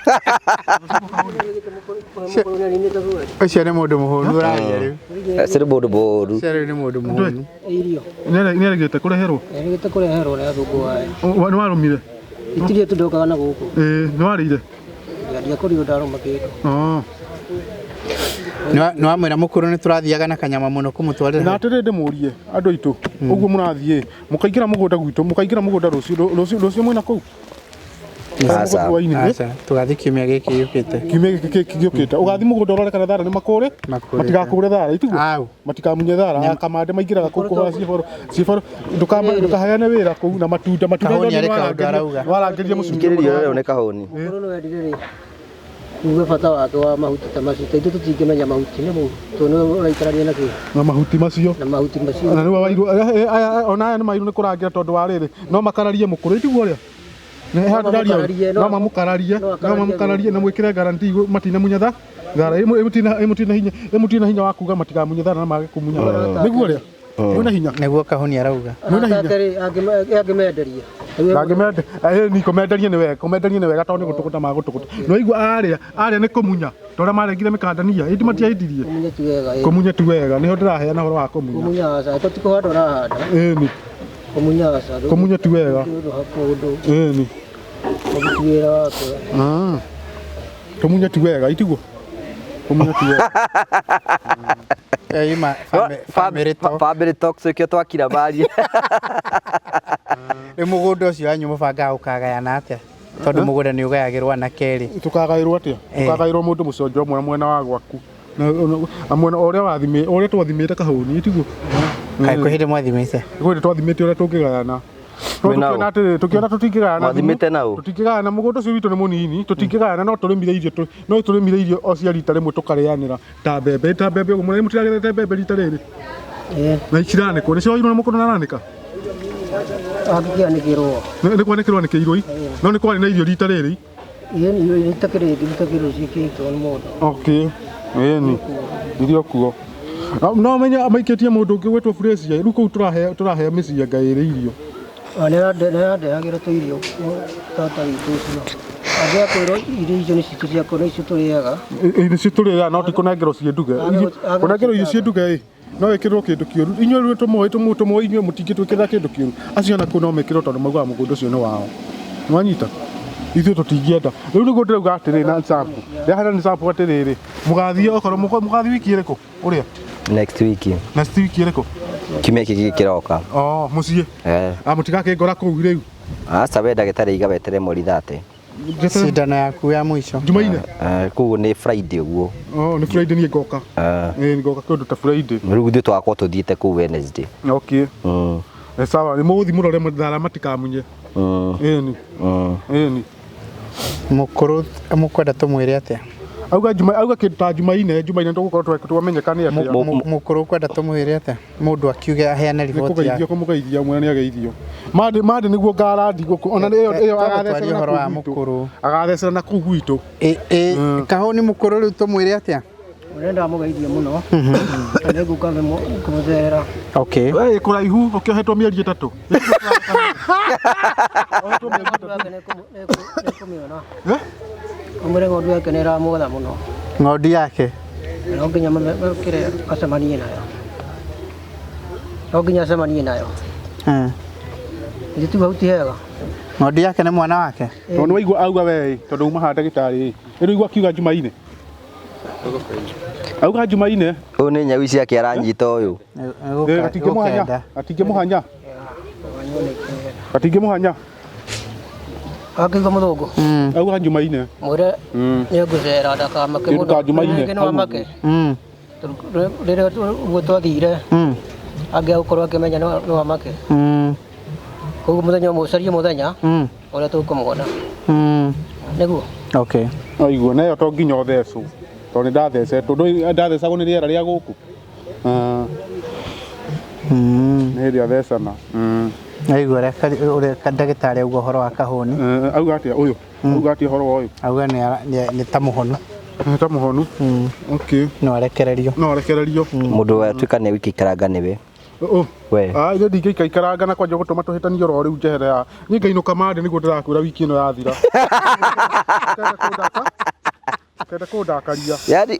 Ũcio nĩ mũndũ mũhũnu ũraria rĩu. Acio nĩ mũndũ mũũru. Ũcio rĩu nĩ mũndũ mũhũnu. Irio. Nĩarĩgĩte kũreherwo. Erĩgĩte kũreherwo nĩ athũngũ aya. Nĩ warũmire? Itirie tũndokaga na gũkũ. Ĩĩ, nĩ warĩire? Ndiakorirwo ndarũma kĩndũ. Oh. Nĩ wamwĩra mũkũrũ nĩ tũrathiaga na kanyama mũno kũmũtwarĩra. Na atĩrĩ, ndĩmũrie andũ aitũ, ũguo mũrathiĩ mũkaingĩra mũgũnda gwitũ, mũkaingĩra mũgũnda rũciũ, rũciũ, rũciũ mwĩna kũu? Aca. Hwaĩ-inĩ, ĩ? Aca, tũgathiĩ kiumia gĩkĩ gĩũkĩte. Kiumia gĩkĩ gĩũkĩte ũgathiĩ mũgũnda ũrore kana thara nĩ makũrĩ. Makũrĩte. Matigakũre thara itiguo. Au. Matikamunye thara, kamande maingĩraga kũu kũhũra ciĩboro ciĩboro. Ndũkaheane wĩra kũu na matunda, matunda. Kahũni arĩ kaũndũ arauga. Warangĩria mũcunjĩ. Thikĩrĩria ũrĩa nĩ kahũni. Mũkũrũ nĩ wendire rĩ uge bata wake wa mahuti ta macio, ta ithuĩ tũtingĩmenya mahuti nĩ mũu, tondũ nĩwe ũraikarania na kĩ Na mahuti macio. Na mahuti macio. Na rĩu wairũ aya, ona aya nĩ mairũ nĩ kũrangĩra, tondũ wa rĩrĩ no makararie mũkũrũ itiguo ũrĩa Nĩ handũ mamũkararie, ndaria. No mamũkararie, no no akararie. Mamũkararie na mwĩkĩre guarantee matinamunya thara. Ĩmũtina hinya wa kuga matikamunye thara na mage kumunya nĩguo ũrĩa mwĩna hinya. Nĩguo kahũni arauga. Mwĩna hinya. Arata rĩ angĩmenderia. Ndangĩmende ni kũmenderia nĩ wega, kũmenderia nĩ wega, tondũ nĩ gũtũgũta magũtũgũta. No igua arĩa arĩa nĩ kũmunya ta ũrĩa marengire mĩkandania ĩndĩ matiahindirie. Kũmunya ti wega, ĩ. Kũmunya ti wega, nĩho ndĩraheana ũhoro wa kũmunya. Kũmunya aca, ko ti kũhanda ũrahanda. Ĩni. Kũmunya aca. Kũmunya ti wega. Kũndũ Ĩni. kũruti wĩra wake. Kũmunya ti wega itiguo, kũmunya ti wega. Ima family talk. Family talks ĩkĩo twakira maria. Rĩu mũgũnda ũcio wanyu mũbangaga ũkagayana atĩa, tondũ mũgũnda nĩ ũgayagĩrwo anake rĩ? Tũkagaĩrwo atĩa? Tũkagaĩrwo mũndũ mũconjo ũmwe mwena wa gwaku na mwena ũrĩa wathimĩ ũrĩa twathimĩte kahũni itiguo. Kaĩ kwĩ hĩndĩ mwathimĩte? Kwĩ hĩndĩ twathimĩte ũrĩa tũngĩgayana. No Mwĩna ũ? tũkĩona atĩrĩrĩ, tũkĩona tũtingĩgayana. Mwathimĩte na ũ? Tũtingĩgayana, mũgũnda ũcio witũ nĩ mũnini, tũtingĩgayana, no tũrĩmire irio no tũrĩmire irio o cia rita rĩmwe tũkarĩanĩra ta mbembe, ta mbembe ũguo. Mũrĩ mũtiragethete mbembe rita rĩrĩ? Ĩ. Na ikiranĩkwo nĩcio wairwo na mũkũrũ na aranĩka. Angĩkĩanĩkĩrwo. Nĩ kwanĩkĩrwo anĩkĩirwo i no nĩ kwarĩ na irio rita rĩrĩ. Ĩ, nĩ itakĩrĩ itakĩrĩ ciĩkĩtwo nĩ mũndũ. Okay, ĩni irio kuo. No menye maikĩtie mũndũ ũngĩ gwĩtwo Fresia rĩu kũu tũrahe tũrahe mĩcianga ĩrĩ irio. Nĩ arandehagĩra tũirio tata witũ ũcio. Angĩakwĩrwo irio icio nĩ citũ ciakwa, nĩ icio tũrĩaga. Nĩcio tũrĩaga, no ti kũnengerwo ciĩ nduge. Kũnengerwo irio ciĩ nduge ĩ no ĩkĩrwo kĩndũ kĩũru. Inyuĩ rĩu tũmũĩ tũmũĩ, inyuĩ mũtingĩtwĩkĩrĩra kĩndũ kĩũru. Acio ona kũu no mekĩrwo, tondũ maugaga mũgũnda ũcio nĩ wao. Nĩwanyita? Ithuĩ tũtingĩenda. Rĩu nĩguo ndĩrauga atĩrĩ na sample ndĩraheana nĩ sample atĩrĩrĩ, mũgathiĩ okorwo mũgathiĩ wiki ĩrĩkũ ũrĩa? Next week. Next week ĩrĩkũ? Kiumia gĩkĩ gĩkĩroka. Oh, mũciĩ. Eh. Ah, mũtigakĩngora kũu rĩu. Aca, we ndagĩtarĩ iga wetere mweri 30. Cindano yaku ya mũico. Jumaine. Eh, koguo nĩ Friday ũguo. Oh, nĩ Friday niĩ ngoka. Eh. Ĩ, ngoka kũndũ ta Friday. Rĩu ithuĩ tũgakorwo tũthiĩte kũu Wednesday. Okay. Sawa, nĩ mũgũthiĩ mũrore thara matikamunye. Ĩni. Ĩni. Mũkũrũ mũkwenda tũmwĩre atĩa? Auga Juma auga kĩndũ ta Jumaine Jumaine tũgũkorwo twamenyeka nĩ atĩa. Mũkũrũ kwenda tũmwĩre atĩa mũndũ akiuge aheane Nĩ riboti kũgeithio yake kũmũgeithia mwene nĩ ageithio. Mande mande nĩguo ngarandi gũkũ ona ĩyo ĩyo Twagũtwaria agathecera ũhoro wa na kũu gwitũ. mũkũrũ. Agathecera na kũu gwitũ. Ĩ kahũni mũkũrũ rĩu tũmwĩre atĩa? Ũrĩa ndamũgeithia mũno na nĩngũka kũmũcerera. Okay. We kũraihu ũkĩohetwo mĩeri ĩtatũ. Ng'ondu yake nĩkũmĩona. Ũmwĩre ng'ondu yake nĩ ĩramwetha mũno. Ng'ondu yake. No nginya mekĩre acemanie nayo. No nginya acemanie nayo. Ithuĩ tu hau ti hega. Ng'ondu yake nĩ mwana wake? Tondũ nĩ waigua auga we tondũ uma haha ndagĩtarĩ ĩ. Rĩu igua akiuga Jumaine. Auga Jumaine. Ũyũ nĩ nyau ciake aranyita ũyũ. Atingĩmũhanya. Atingĩmũhanya. Atingĩmũhanya. Akĩigua mũthũngũ. Auga Jumaine. Mwĩre nĩngũcera ndakamake Kĩndũ mũno. ta Jumaine, Rĩngĩ no amake. Tondũ rĩrĩa ũguo twathire angĩaga gũkorwo akĩmenya no amake. Koguo mũthenya ũmwe ũcarie mũthenya ũrĩa tũkũmuona. Nĩguo. Okay. Aigua na ĩyo to nginya ũthecwo. Tondũ nĩ ndathecetwo. Ndũĩ ndathecagwo nĩ rĩera rĩa gũkũ. Nĩ hĩndĩ athecana. Aigua ũrĩa ndagĩtarĩ auga ũhoro wa kahũni. Auga atĩa ũyũ? Auga atĩa ũhoro wa ũyũ? Auga nĩ ta mũhonu. Nĩ ta mũhonu. Okay. No arekererio. No arekererio. Mũndũ atuĩka nĩ wiki ikaranga nĩwe. We. Ah, ithe ndingĩikaikaranga na kwanja gũtũma tũhĩtanie oro rĩu njehere haha. Niĩ ngainũka mande nĩguo ndĩrakwĩra wiki ĩno yathira. Kenda kũndakaria. Yaani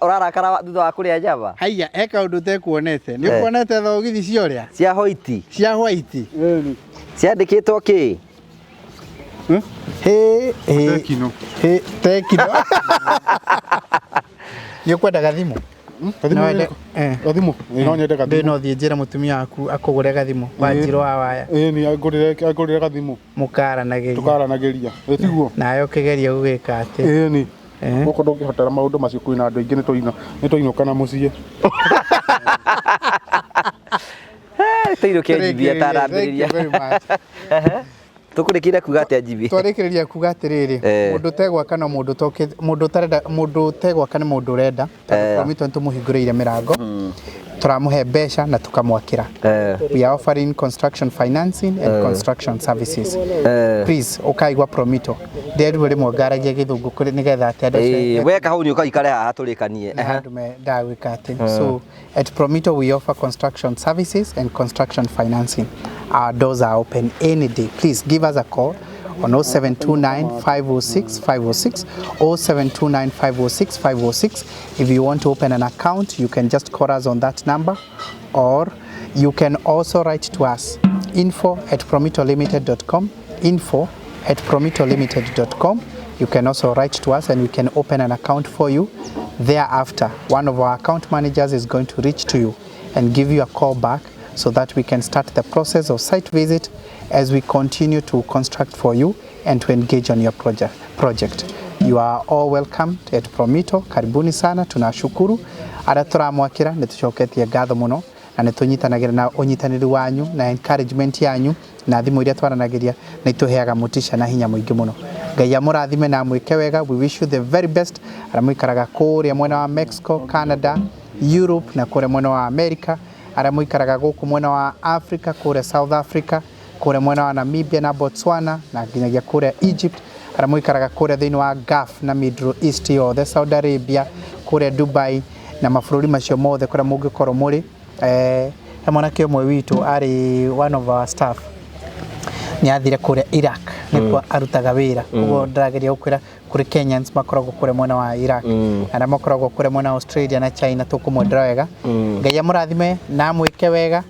ũrarakara thutha wa kũrĩa nyama? Haiya, he kaũndũ ũtekuonete. Nĩ ũkuonete thogithi cia ũrĩa? Cia hoiti. Cia white. Ciandĩkĩtwo kĩ? Hĩ hĩ. Tekino. Hĩ tekino. Nĩ ũkwenda gathimũ? Gathimũ No wende- Gathimũ. No nyende gathimũ. Ndĩ no thiĩ njĩre mũtumia waku akũgũre gathimũ wanjirũ wa waya. Ĩni angũrĩre gathimũ. Mũkaranagĩria. Tũkaranagĩria. Ĩ tiguo? Nawe ũkĩgeria gũgĩka atĩ. Ĩni. Gũkũ ndũngĩhotera maũndũ macio kwĩna andũ aingĩ nĩ twainũka na mũciĩ. Tũinũke Njibia atarambĩrĩria. Tũkũrĩkĩria kuga atĩa Njibia? Twarĩkĩrĩria kuga atĩrĩrĩ, mũndũ ũtegwaka no mũndũ ũtokĩ mũndũ ũtarenda mũndũ ũtegwaka nĩ mũndũ ũrenda tondũ Promito nĩ tũmũhingũrĩire mĩrango tũramũhe mbeca na tũkamwakĩra. We are offering construction financing and construction services. Please ũkaigua Promito nderirwo rĩmwe ngaragia gĩthũngũ kũrĩ nĩgetha atĩ andũ acio We kahũni ũkaikare haha tũrĩkanie. nĩ handũ ndagwĩka atĩ. So at Promito we offer construction services and construction financing. Our doors are open any day. Please give us a call on 0729 506 506 0729 506 506. If you want to open an account, you can just call us on that number, or you can also write to us info@promitolimited.com, info@promitolimited.com. You can also write to us and we can open an account for you. Thereafter, one of our account managers is going to reach to you and give you a call back so that we can start the process of site visit as we continue to construct for you and to engage on your project. You are all welcome at Promito. Karibuni sana, tunashukuru. Arĩa tũramwakĩra nĩ tũcoketie ngatho mũno na nĩ tũnyitanagĩra na ũnyitanĩri wanyu na encouragement yanyu na thimũ iria twaranagĩria nĩ itũheaga motisha na hinya mũingĩ mũno. Ngai amũrathime na amwĩke wega. We wish you the very best. Arĩa mũikaraga kũrĩa mwena wa Mexico, Canada, Europe na kũrĩa mwena wa America, arĩa mũikaraga gũkũ mwena wa Africa, kũrĩa South Africa, kũrĩa mwena wa Namibia na Botswana na nginyagia kũrĩa Egypt, arĩa mũikaraga kũrĩa thĩinĩ wa Gulf na Middle East yothe, Saudi Arabia, kũrĩa Dubai na mabũrũri macio mothe kũrĩa mũngĩkorwo mũrĩ. He mwanake ũmwe witũ arĩ one of our staff nĩ athire kũrĩa Iraq nĩkuo arutaga wĩra. Koguo ndĩrageria gũkwĩra kũrĩ Kenyans makoragwo kũrĩa mwena wa Iraq, arĩa makoragwo kũrĩa mwena wa Australia na China, tũkũmwendera wega. Ngai amũrathime na amwĩke wega.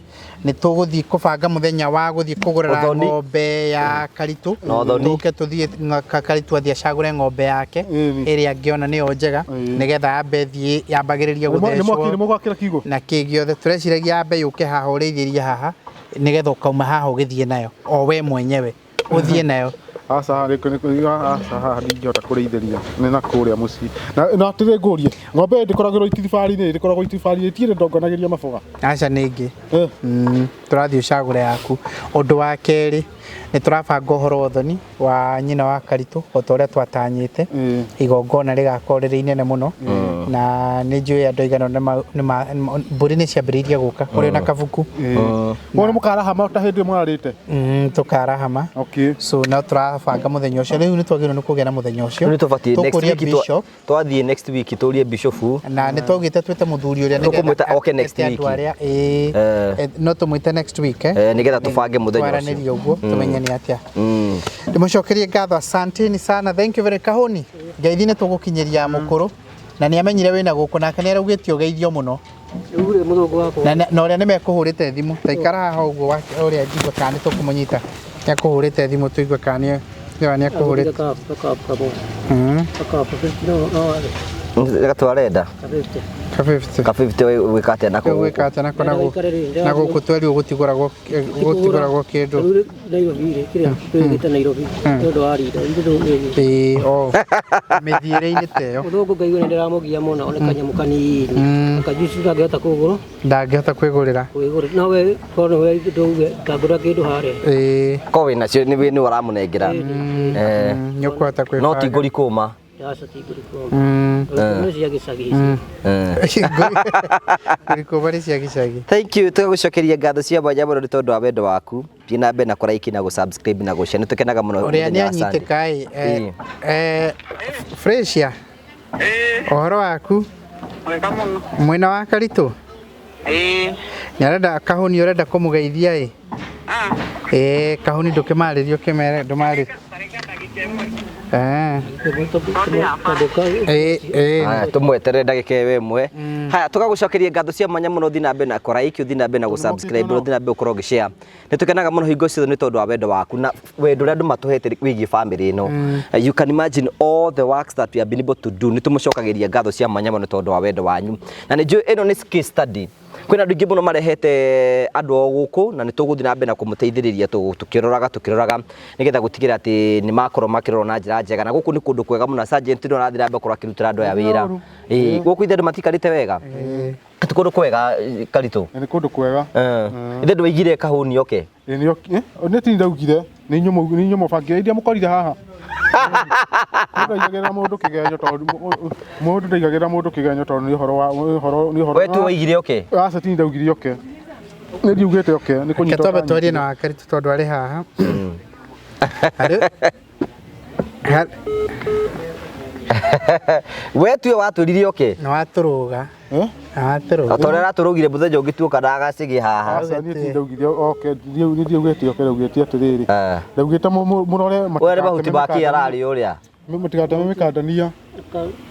Nĩ tũgũthiĩ kũbanga mũthenya wa gũthiĩ kũgũrĩra Ũthoni. ng'ombe ya Karitũ. Na ũthoni. Tũke tũthiĩ Karitũ athiĩ acagũre ng'ombe yake ĩrĩa angĩona nĩyo njega nĩgetha yambe thiĩ yambagĩrĩrie gũthecwo Nĩ mũgwakĩra kiugũ na kĩ gĩothe tũreciragia yambe yũke haha ũrĩithĩrie haha nĩgetha ũkauma haha ũgĩthiĩ nayo o we mwenyewe ũthiĩ nayo Aca aca haha ndingĩhota kũrĩithĩria nĩ na kũrĩa mũciĩ. Na atĩrĩ ngũrie, ng'ombe ĩyo ndĩkoragĩrwo itibarĩ-inĩ, ndĩkoragwo itibarĩ-inĩ, tirĩ ndongonageria maboga. Aca nĩ ĩngĩ. Tũrathiĩ ũcagũre yaku. Ũndũ wa kerĩ nĩ tũrabanga ũhoro wa ũthoni wa nyina wa Karitũ o ta ũrĩa twatanyĩte. Igongona rĩgakorwo rĩrĩ inene mũno na nĩ njũĩ andũ aigana mbũri nĩ ciambĩrĩirie gũka kũrĩ na kabuku. Mũno mũkarahama ta hĩndĩ ĩyo mũrarĩte. Tũkarahama. Okay. So no tũrabanga mũthenya ũcio. Rĩu nĩ twagĩrĩirwo nĩ kũgĩa na mũthenya ũcio. Nĩ tũbatiĩ next Tũkũria week bishop twathiĩ next week tũrie bishop na nĩ twaugĩte twĩte mũthuri ũrĩa Tũkũmwĩta oke next ete week. andũ arĩa ĩĩ no tũmwĩte next week nĩgetha tũbange mũthenya ũcio. Twaranĩrie ũguo tũmenye nĩ atĩa. Ndĩmũcokerie ngatho, asanteni sana, thank you very kahũni. Ngeithi nĩ tũgũkinyĩria mũkũrũ na nĩ amenyire wĩna gũkũ nake nĩ araugĩte ũgeithio mũno. Rĩu rĩ mũthũngũ wakwa. Na ũrĩa nĩ mekũhũrĩte thimũ ta ikara haha ũguo ũrĩa njigue kana nĩ tũkũmũnyita. Nĩ akũhũrĩte thimũ tũigue kana nĩ akũhũrĩte. Gatwarenda Ka 50. Ka 50 wĩka atĩa nako gũkũ? Gwĩka atĩa nako na gũkũ twerirwo gũtigũragwo kĩndũ. Rĩu Nairobi rĩ kĩrĩa twĩgĩte Nairobi nĩ ũndũ wa rinda ĩĩ o mĩthiĩre-inĩ ta ĩyo. Mũthũngũ ngaigua nĩ ndĩramũgia mũno nĩ kanyamũ kanini kajuici ndangĩhota kũgũra ndangĩhota kwĩgũrĩra kwĩgũrĩra no we korwo nĩwe ndauge ngangũra kĩndũ harĩa ĩĩ ko wĩnacio nĩ ũramũnengera nĩ ũkũhota kwĩbanga no ti ngũri kũma. Aca ti ngũri kũma. Nĩ cia gĩcagi ici. Ngũri kũma nĩ cia gĩcagi. Thank you, tũgagũcokeria ngatho cia mwanya mũno nĩ tondũ wa wendo waku. Thiĩ na mbere na kũraiki na gũ-subscribe na gũ-share. Nĩ tũkenaga mũno ũrĩa nĩ mũthenya wa Sunday. anyitĩka ĩ Fresia, ũhoro waku? Wega mũno. Mwena wa Karitũ? Ĩĩ. Nĩ arenda kahũni ũrenda kũmũgeithia ĩ? Ĩĩ kahũni ndũkĩmarĩrie ũkĩmere ndũmarĩrie. Ĩĩ Tũmweterere ndagĩka ĩyo ĩmwe. Haya, tũgagũcokeria ngatho cia mwanya mũno, thiĩ na mbere na kũraiki, ũthiĩ na mbere na gũ-subscribe, ũthiĩ na mbere gũkorwo ũgĩ-share. Nĩ tũkenaga mũno hingo ciothe nĩ tondũ wa wendo waku na wendo ũrĩa andũ matũhete wĩgiĩ family ĩno. You can imagine all the works that we have been able to do. Nĩ tũmũcokagĩria ngatho cia mwanya mũno tondũ wa wendo wanyu. Na nĩ njũĩ ĩno nĩ case study. Kwĩna andũ aingĩ mũno marehete andũ ao gũkũ na nĩ tũgũthiĩ na mbere na kũmũteithĩrĩria tũkĩroraga nĩgetha gũtigĩrĩra atĩ nĩ makorwo makĩrorwo na njĩra njega. Na gũkũ nĩ kũndũ kwega mũno, sergeant nĩ arathiĩ na mbere gũkorwo akĩrutĩra andũ aya wĩra. Ĩĩ gũkũ ithe andũ matikarĩte wega. Ti kũndũ kwega Karitũ? Nĩ kũndũ kwega. Ithe ndwaigire kahũni oke? Nĩ ti ndaugire, nĩ inyuĩ mũbangire iria mũkorire haha. Mũndũ ndaigagĩrĩra mũndũ kĩgenyo tondũ mũndũ ndaigagĩrĩra mũndũ kĩgenyo tondũ nĩ ũhoro wa ũhoro nĩ ũhoro. We tu waigire oke? Aca ti ndaugire oke. Nĩ ndiugĩte oke, nĩ Reke kũnyitwo twambe twarie na wa Karitũ tondũ arĩ haha. We tuwe watwĩrire oke? Nĩ watũrũga. O ta ũrĩa aratũrũgire mũthenya ũngĩ tuoka na agacĩgĩ haha. Aca niĩ ti ndaugire oke, niĩ ndiaugĩte oke, ndaugĩte atĩrĩrĩ. Ndaugĩte mũrore Ũyũ nĩ mahuti ma kĩ ararĩa ũrĩa? Mũtigateme mĩkandania.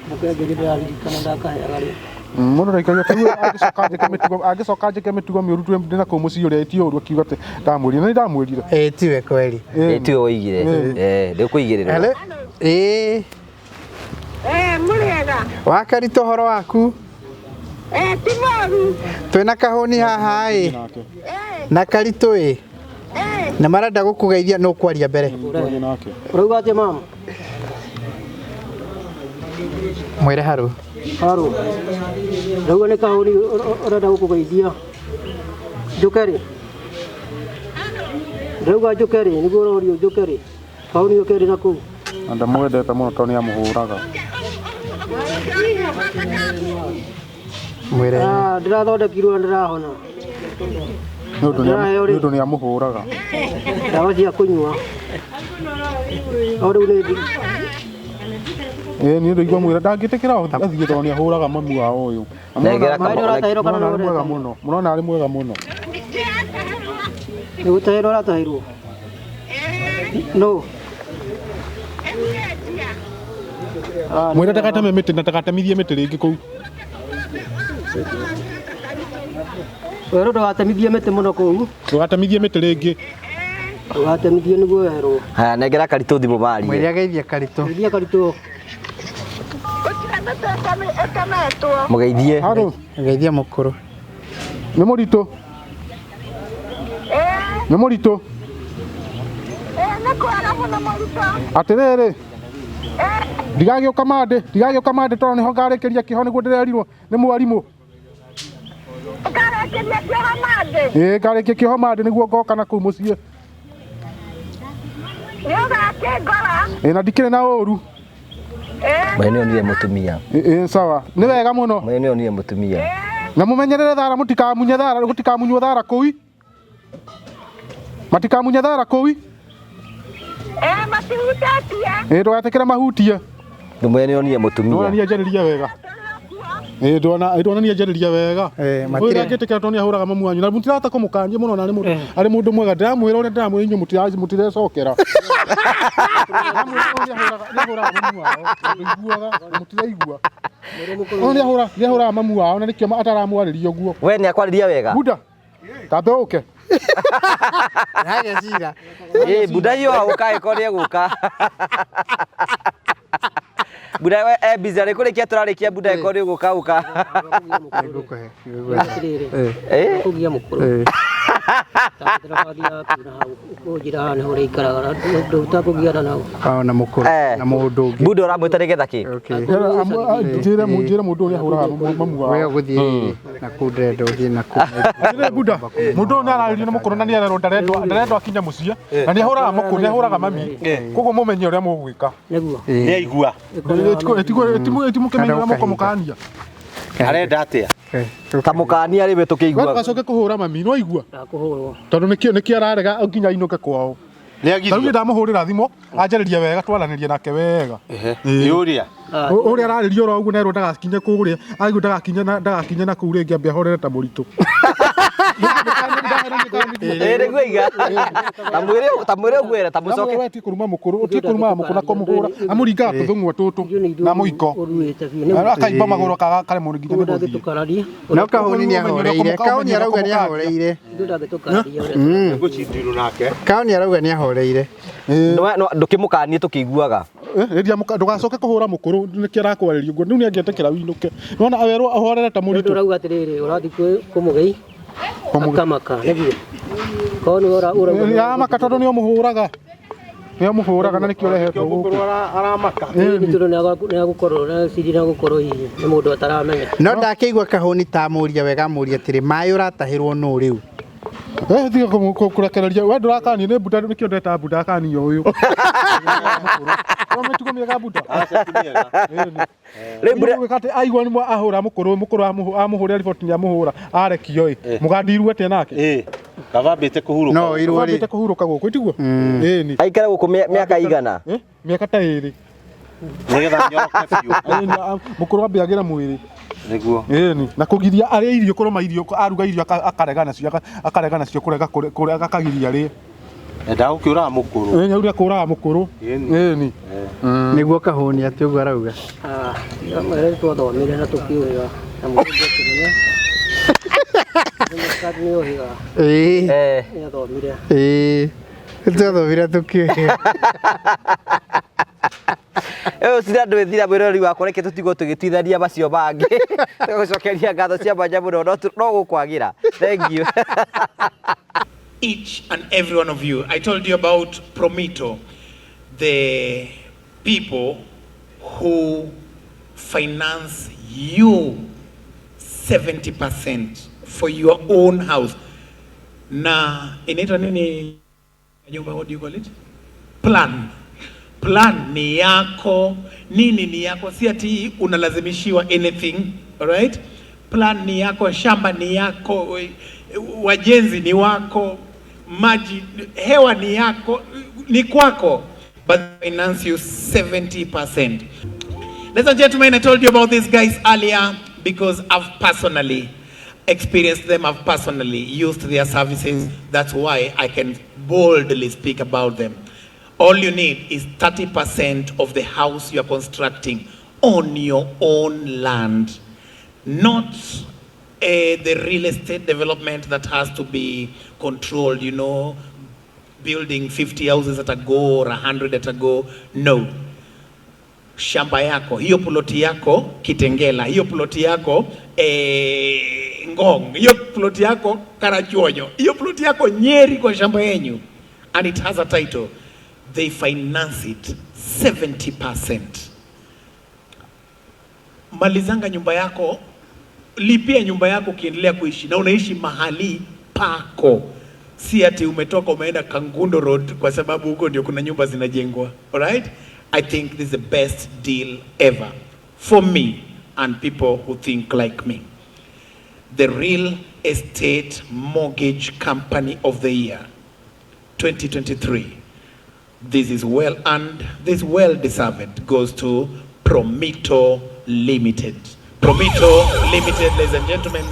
Mũkenjeria ndĩraririkana ndakaheaga rĩ. Mũndũ ndaikagia rĩu angĩcoka anjĩke mĩtugo mĩũru ndĩ na kũu mũciĩ ũrĩa ti ũru akiuga atĩ ndamwĩrire na nĩ ndamwĩrire. Ĩĩ tiwe kweli. Ĩĩ tiwe woigire. Ĩĩ ndĩkũigĩrĩrwo. Hello. Ĩĩ. Mũrĩega. Wa Karitũ ũhoro waku? Ti mũru. Twĩna kahũni haha ĩ. Na Karitũ ĩ. Na marenda gũkũgeithia nũ kwaria mbere. Ũrauga atĩa mama? Mwĩre haru. Haru. Ndauga nĩ kahũni ũrenda gũkũgeithia. Njũke rĩ? Ndauga njũke rĩ, nĩguo ũrorio njũke rĩ. Kahũni ũke rĩ na kũu. Na ndamwendete mũno tondũ nĩ amũhũraga. Mwĩre. Ndĩrathondekirwo na ndĩrahona. Nĩ ũndũ nĩ amũhũraga. Ndawa cia kũnyua. O rĩu nĩ Ĩĩ niĩ ndaigua mwĩra ndangĩtĩkĩra athiĩ tondũ nĩ ahũraga mamu wao ũyũ. Mũrona arĩ mwega mũno. Mũrona arĩ mwega mũno. Nĩ gũtahĩrwo aratahĩrwo? No. Mwĩre ndagateme mĩtĩ na ndagatemithie mĩtĩ rĩngĩ kũu. Werwo ndũgatemithie mĩtĩ mũno kũu. Ndũgatemithie mĩtĩ rĩngĩ. Ndũgatemithie nĩguo werwo. Haya nengera Karitũ thimũ marie. Mwĩre ageithie Karitũ. Geithia Karitũ. Mũgeithie. Geithia mũkũrũ. Nĩ mũritũ. Nĩ mũritũ. Nĩ kwega mũno mũrutwo. Atĩrĩrĩ, ndigagĩũka Monday, ndigagĩũka Monday tondũ nĩho ngarĩkĩria kĩho nĩguo ndĩrerirwo nĩ mwarimũ. Ũkarĩkĩria kĩoho Monday? Ĩĩ, ngarĩkia kĩoho Monday nĩguo ngoka na kũu mũciĩ. Nĩ ũgakĩngora? Ĩĩ, na ndikĩrĩ na ũru. Mwe nĩ onire mũtumia. Ĩĩ, sawa, nĩ wega mũno. Mwe nĩ onire mũtumia. Na mũmenyerere thara, mũtikamunye thara, gũtikamunywo thara kũu. Matikamunye thara kũu. Matihutĩtie. Ĩĩ, ndũgetĩkĩre mahutie. Mwe nĩ onire mũtumia. Ndona nĩ wega. Ĩĩ, ndona ndona nĩ anjarĩria wega. Ũyũ ndangĩtĩkĩra tondũ nĩ ahũraga mamu wanyu na mũtirahota kũmũkania mũno na arĩ mũndũ mwega. Ndĩramwĩra ũrĩa ndĩramwĩra inyuĩ mũtirecokera. Ndĩramwĩra nĩ ahũraga mamu wao, ndũiguaga, mũtiraigua. Nĩ ahũraga mamu wao na nĩkĩo ataramwarĩria ũguo. We nĩ akwarĩria wega. Buda, tambe ũke. Hagĩa cira. Ĩĩ, Buda hiyo agũka angĩkorwo nĩ egũka. Buda we e busy arĩ kũrĩkia tũrarĩkia Buda angĩkorwo nĩ ũgũka ũka. Ngũkũhe. Ĩĩ. Kũgia mũkũrũ. Ũnjĩra haha nĩho ũrĩikaraga ndũtakũgiana nao. Na mũkũrũ na mũndũ ũngĩ. Buda ũramwĩta nĩgetha kĩ? Njĩre mũndũ ũrĩa ahũraga mamu wao. We ũgũthiĩ rĩrĩ na kũu ndĩrenda ũthiĩ na kũu. Atĩrĩrĩ Buda, mũndũ ũyũ nĩ ararĩrio nĩ mũkũrũ na nĩ arerwo ndarendwo akinya mũciĩ na nĩ ahũraga mũkũrũ, nĩ ahũraga mami. Koguo mũmenye ũrĩa mũgwĩka. Nĩguo. Nĩ aigua. Etimũkĩmenya ũrĩa mũkũmũkania. Arenda atĩa? Ta mũkania rĩ we We tũkĩigua. ndũgacoke kũhũra mami, no aigua. Ndakũhũrwo. Tondũ nĩkĩo ararega nginya ainũke kwao. Nĩ Ta rĩu niĩ ndamũhũrĩra thimũ, anjarĩrie wega, twaranĩrie nake wega. Nĩ ũrĩa. Ũrĩa ararĩria oro ũguo nerwo ndagakinye kũrĩa, aigua ndagakinye na kũu rĩngĩ ambe ahorere ta mũritũ. Ĩĩ nĩguo iga. Ta mwĩre ũguo ere ta mũcoke. We ti kũruma mũkũrũ, ti kũruma mũkũrũ na kũmũhũra, amũringaga tũthũng'wa tũtũ na mũiko. Ũruĩte biũ. Akaimba magũrũ akaremwo nginya nĩ gũthiĩ. Ndangĩtũkararia. No Kahũni nĩ ahoreire. Kahũni arauga nĩ ahoreire. Ndangĩtũkararia ũrĩa. Ngũcindirwo nake. Kahũni arauga nĩ ahoreire. Ndũkĩmũkanie tũkĩiguaga. Ndũgacoke kũhũra mũkũrũ nĩkĩo arakwarĩria ũguo. Rĩu nĩ angĩetĩkĩra wĩinũke. Nĩwona awerwo ahorere ta mũritũ. Ũrauga atĩrĩrĩ, ũrathiĩ kũmũgei akamaka nĩguo. Korwo nĩwe ũrauga. Aramaka tondũ nĩ ũmũhũraga. Nĩ ũmũhũraga na nĩkĩo ũrehetwo gũkũ. Aramaka. Nĩ tondũ nĩ agũkorwo na ciri na gũkorwo hihi nĩ mũndũ ataramenya. No ndakĩigua Kahũni ta amũria wega amũria atĩrĩ maĩ ũratahĩrwo nũ rĩu? Tiga kũrekereria we ndũrakania nĩ Buda nĩkĩo ndeta Buda akania ũyũ. Mĩtugo mĩega Buda. Rĩu Buda gwĩka atĩ aigua nĩ ahũra mũkũrũ, mũkũrũ amũhũrĩra riboti nĩ amũhũra arekio ĩ. Mũgandirwo atĩa nake? Ĩĩ. Kaba ambĩte kũhurũka. No irwo rĩ. Ambĩte kũhurũka gũkũ tiguo? Ĩĩ ni. Aikare gũkũ mĩaka igana? Mĩaka ta ĩĩrĩ. Nĩgetha nyoroke biũ. Mũkũrũ ambe agĩre mwĩrĩ. Nĩguo. Ĩĩ na kũgiria arĩe irio kũrũma irio aruga irio akarega nacio akarega nacio kũrega kũrega akagiria arĩe. Endaga gũkĩũraga mũkũrũ. Ĩĩ nĩ kũraga mũkũrũ. Ĩĩ ni. Nĩguo Kahũni atĩ ũguo arauga. Mwĩre twathomire na tũkĩũhĩga na mũndũ akĩmenya. Nĩ ũhĩga. Ĩĩ. Nĩ athomire. Ĩĩ. Twathomire tũkĩũhĩga. Ĩyo cira ndwĩthira mwĩroreri wakwa reke tũtigwo tũgĩtuithania macio mangĩ. Tũgũcokeria ngatho cia mwanya mũno no gũkwagĩra. Thank you. Each and every one of you. I told you about Promito, the people who finance you 70% for your own house. Na inaitwa nini nyumba, what do you call it? Plan. Plan ni yako, nini ni yako, si ati unalazimishiwa anything, all right? Plan ni yako, shamba ni yako, wajenzi ni wako, maji, hewa ni yako, ni kwako, but finance you 70%. Ladies and gentlemen, I told you about these guys earlier because I've personally experienced them, I've personally used their services. That's why I can boldly speak about them. All you need is 30% of the house you are constructing on your own land, not the real estate development that has to be controlled, you know, building 50 houses at a go or 100 at a go. No. Shamba yako, hiyo ploti yako Kitengela, hiyo ploti yako Ngong, hiyo ploti yako Karachuonyo, hiyo ploti yako Nyeri kwa shamba yenyu, and it has a title. They finance it 70%. Malizanga nyumba yako, lipia nyumba yako ukiendelea kuishi na unaishi mahali pako, si ati umetoka umeenda Kangundo Road kwa sababu huko ndio kuna nyumba zinajengwa. Alright? I think this is the best deal ever for me and people who think like me. The Real Estate Mortgage Company of the Year 2023. This is well earned, this well deserved, goes to Promito Limited. Promito Limited, ladies and gentlemen.